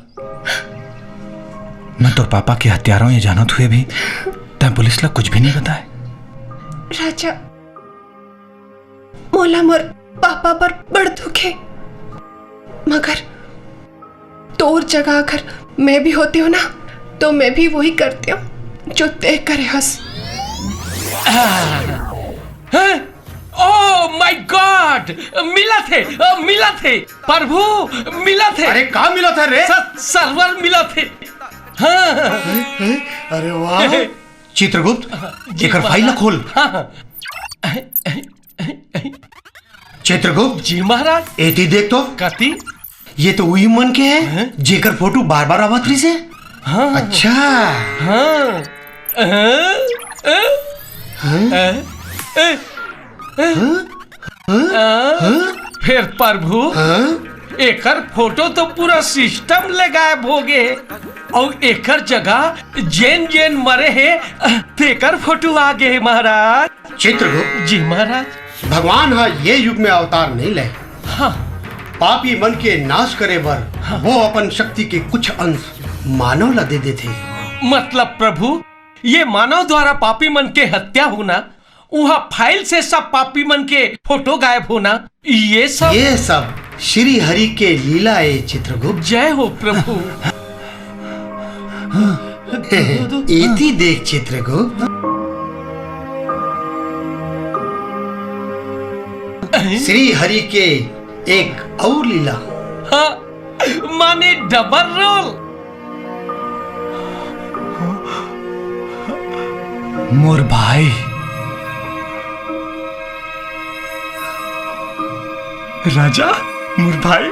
मैं तोर पापा के हत्यारा हूँ ये जानत हुए भी तैं पुलिस ला कुछ भी नहीं बताए। राजा, मोला मोर पापा पर बड़ दुख हे, मगर तोर जगह अगर मैं भी होती हूँ ना, तो मैं भी वही करती हूँ जो तय करे हस। हैं? Oh my God! मिलत हे, अ, मिलत हे, प्रभु, मिलत हे। अरे, का मिलत हे रे? स-, server मिलत हे। हाँ। अरे वाह। चित्रगुप्त, जी एकर फाइल ला महाराज। खोल। हाँ, हाँ। चित्रगुप्त, जी महाराज। एती देख तो। कति? ये तो उही मन के है, हैं? जेकर फोटो बार-बार आवत रहिस हे। हाँ। अच्छा। हाँ। हाँ? हाँ? हाँ? हाँ? हाँ? हाँ? फेर प्रभु, हाँ? एकर फोटो तो पूरा सिस्टम ले गायब हो गे हे, अउ एकर जगह जेन जेन मरे हे, तेकर फोटो आ गे हे महाराज। चित्रगुप्त, जी महाराज। भगवान ह ये युग में अवतार नहीं ले। हाँ। पापी मन के नाश करे बर हाँ। वो अपन शक्ति के कुछ अंश मानव ला दे देथे। मतलब प्रभु, ये मानव द्वारा पापी मन के हत्या होना, उहाँ फाइल से सब पापी मन के फोटो गायब होना, ये सब ये सब श्री हरि के लीला ए चित्रगुप्त। जय हो प्रभु। एती देख चित्रगुप्त, श्री हरि के एक अउ लीला। हाँ, माने डबल रोल। मोर भाई। राजा, मोर भाई।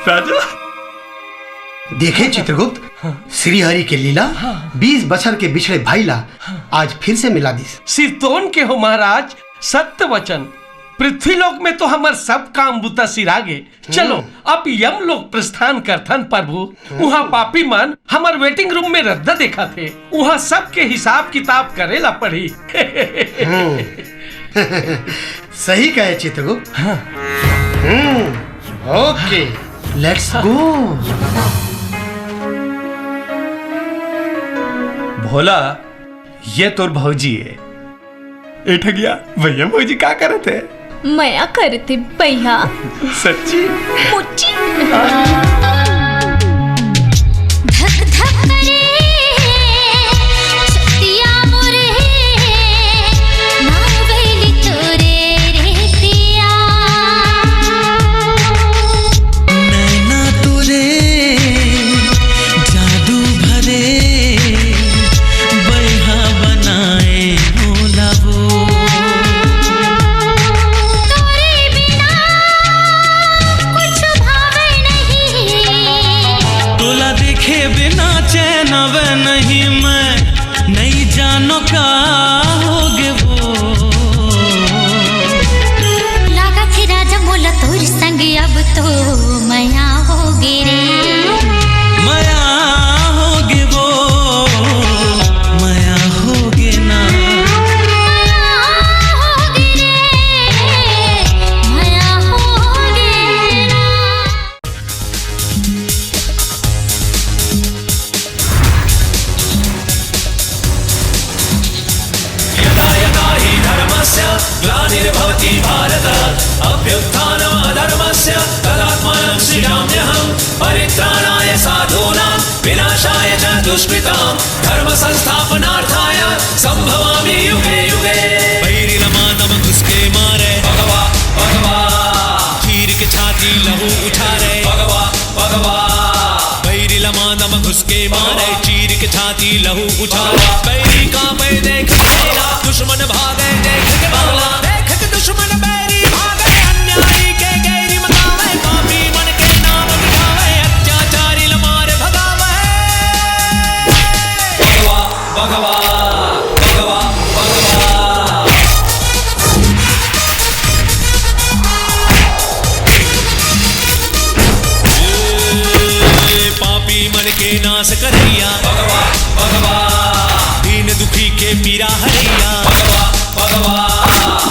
राजा। देखे चित्रगुप्त, हाँ। श्री हरि के लीला हाँ। बीस बछर के बिछड़े भाई ला हाँ। आज फिर से मिला दिस। सिरतोन के हो महाराज, सत्य वचन। पृथ्वी लोक में तो हमर सब काम बुता सिरागे। चलो, अब यम लोक प्रस्थान करथन प्रभु। उहाँ पापी मन हमर वेटिंग रूम में रद्दा देखत हे। उहाँ सबके हिसाब किताब करे ला पड़ही। हम्म। सही कहे चित्रगुप्त। हाँ। हम्म, ओके, लेट्स गो। भोला, ये तोर भौजी हे। ए ठगिया, भैया भौजी का करत हे? मया करते भैया। सच्ची? मुच्ची। धक धक करे छतिया मोरे, नावेली तोरे रे पिया। नैना तोरे जादू भरे, बैहा बनाए मोला वो। तोरे बिना कुछ भावे नहीं। तोला देखे बिना चैन आवे नहीं, मैं नहीं जानो का होगे वो। लागत हे राजा मोला तोर संग अब तो मया होगे रे। मया होगे वो, मया होगे ना। मया होगे रे, मया होगे ना। यदा यदा हि धर्मस्य ग्लानिर्भवति भारत, अभ्युत्थानमधर्मस्य तदात्मानं सृजाम्यहम्। परित्राणाय साधूनां विनाशाय च दुष्कृताम्। धर्म संस्थापनार्थाय संभवामि युगे युगे। बैरी ला मांदा म घुस के मारे। भगवा, भगवा। चीर के छाती लहू उछारे। भगवा, भगवा। बैरी ला मांदा म घुस के मारे। चीर के छाती लहू उछारे। बैरी कांपे देख के भगवा। दुश्मन भागे देख के भगवा। देख के दुश्मन बैरी भागे। अन्यायी के गैरी मचावे। पापी मन के नाम मिटावे। अत्याचारी ला मारे भगावे। भगवा, भगवा, भगवा, भगवा। ए, पापी मन के नाश करैया। भगवा, भगवा। दीन दुखी के पीरा हरैया। भगवा, भगवा।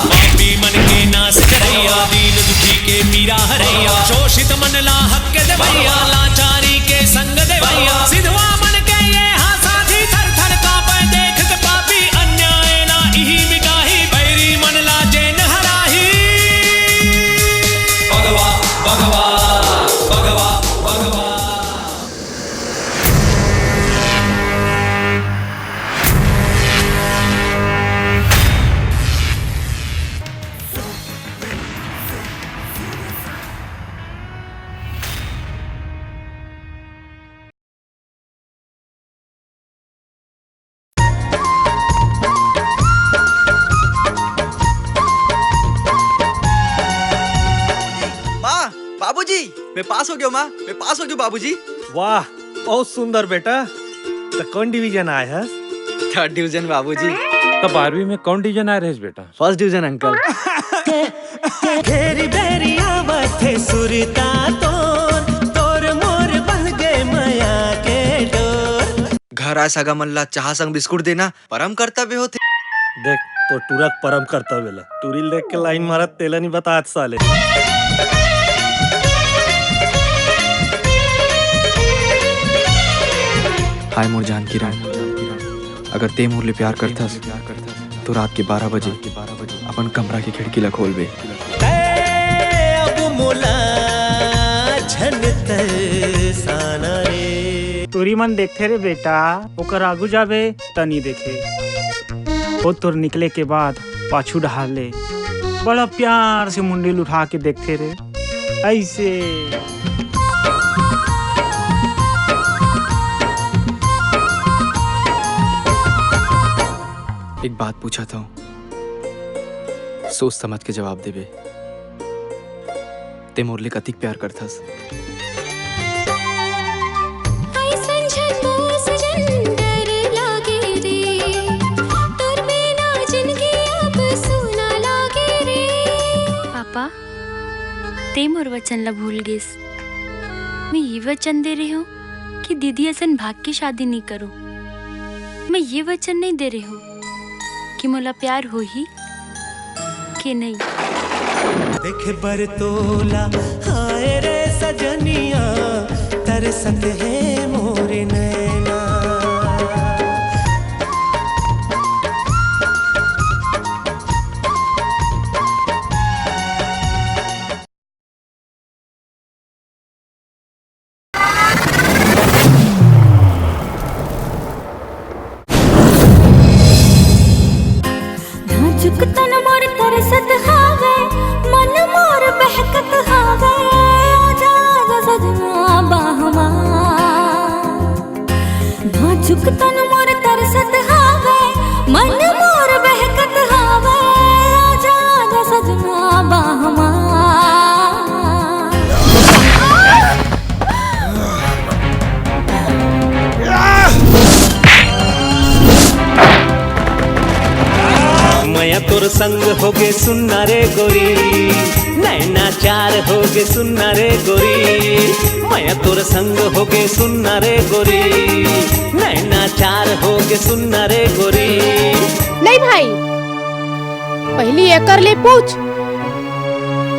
पापी मन के नाश करैया। दीन दुखी के पीरा हरैया। शोषित मन ला हक देवैया। लाचारी के संग देवैया। सिधवा मन के ये हा साथी। थर थर कांपे देख के पापी। अन्याय ला इही मिटाही। बैरी मन ला जेन हराही। भगवा, भगवा, भगवा, भगवा। माँ, बाबूजी, मैं पास हो गया हूँ माँ, मैं पास हो गया हूँ बाबूजी। वाह, बहुत सुंदर बेटा। त कौन डिवीजन आए हस? थर्ड डिवीजन बाबूजी। त बारहवीं में कौन डिवीजन आए रहेस बेटा? First division uncle. घेरी बेरी आवत हे सुरता तोर, तोर मोर बंध गे मया के डोर। घर आए सगा मन ला चाह संग बिस्कुट देना परम कर्तव्य होथे। देख, तो टूरा के परम कर्तव्य ला। टूरी ल देख के लाइन मारत तेला नहीं बतात साले। हाय मोर जानकी राम, अगर ते मोर ले प्यार करथस, तो रात के बारह बजे अपन कमरा के खिड़की ला खोलबे। तै अब मोला झन तरसाना रे। टूरी मन देखथे रे बेटा, ओकर आगू जाबे त नी देखे। ओ तोर निकले के बाद पाछू डहार ले बड़ा प्यार से मुंडी ल उठा के देखथे रे, ऐसे। एक बात पूछत हंव, सोच समझ के जवाब देबे। ते मोर ले कतिक प्यार करथस? अइसन झन बोल सजन डर लागे रे, तोर बिना जिनगी अब सूना लागे रे। ते मोर वचन ला भूल गेस। मैं ये वचन दे रहे हूँ कि दीदी असन भाग के शादी नहीं करो। मैं ये वचन नहीं दे रहे हूँ कि मोला प्यार होही के नहीं। देखे बर तोला, हाय रे सजनिया, तरसत हे मोरे नैना। नाजुक तन मोर तरसत हावे, मन मोर बहकत हावे, आजा आजा सजना बाहमा। नाजुक तन मोर तरसत हावे, मन मोर बहकत हावे, आजा आजा सजना बाहमा। मया तोर संग होगे सुन्ना रे गोरी, नैना चार होगे सुन्ना रे गोरी। मया तोर संग होगे सुन्ना रे गोरी, नैना चार होगे सुन्ना रे गोरी। नहीं भाई, पहली एकर ले पूछ,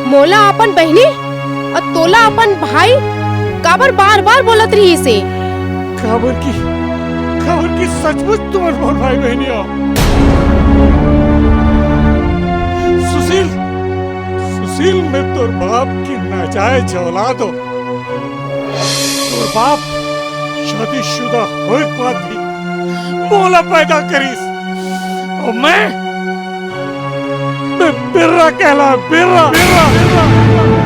मोला अपन बहिनी अउ तोला अपन भाई काबर बार-बार बोलत रहिस हे? काबर कि, काबर कि सचमुच तुमन मोर भाई बहिनी हो। सुशील, सुशील, मैं तोर बाप की नाजायज औलाद हो। तोर बाप शादीशुदा होए के बाद भी मोला पैदा करिस, और मैं, मैं बिर्रा कहला, बिर्रा, बिर्रा, बिर्रा।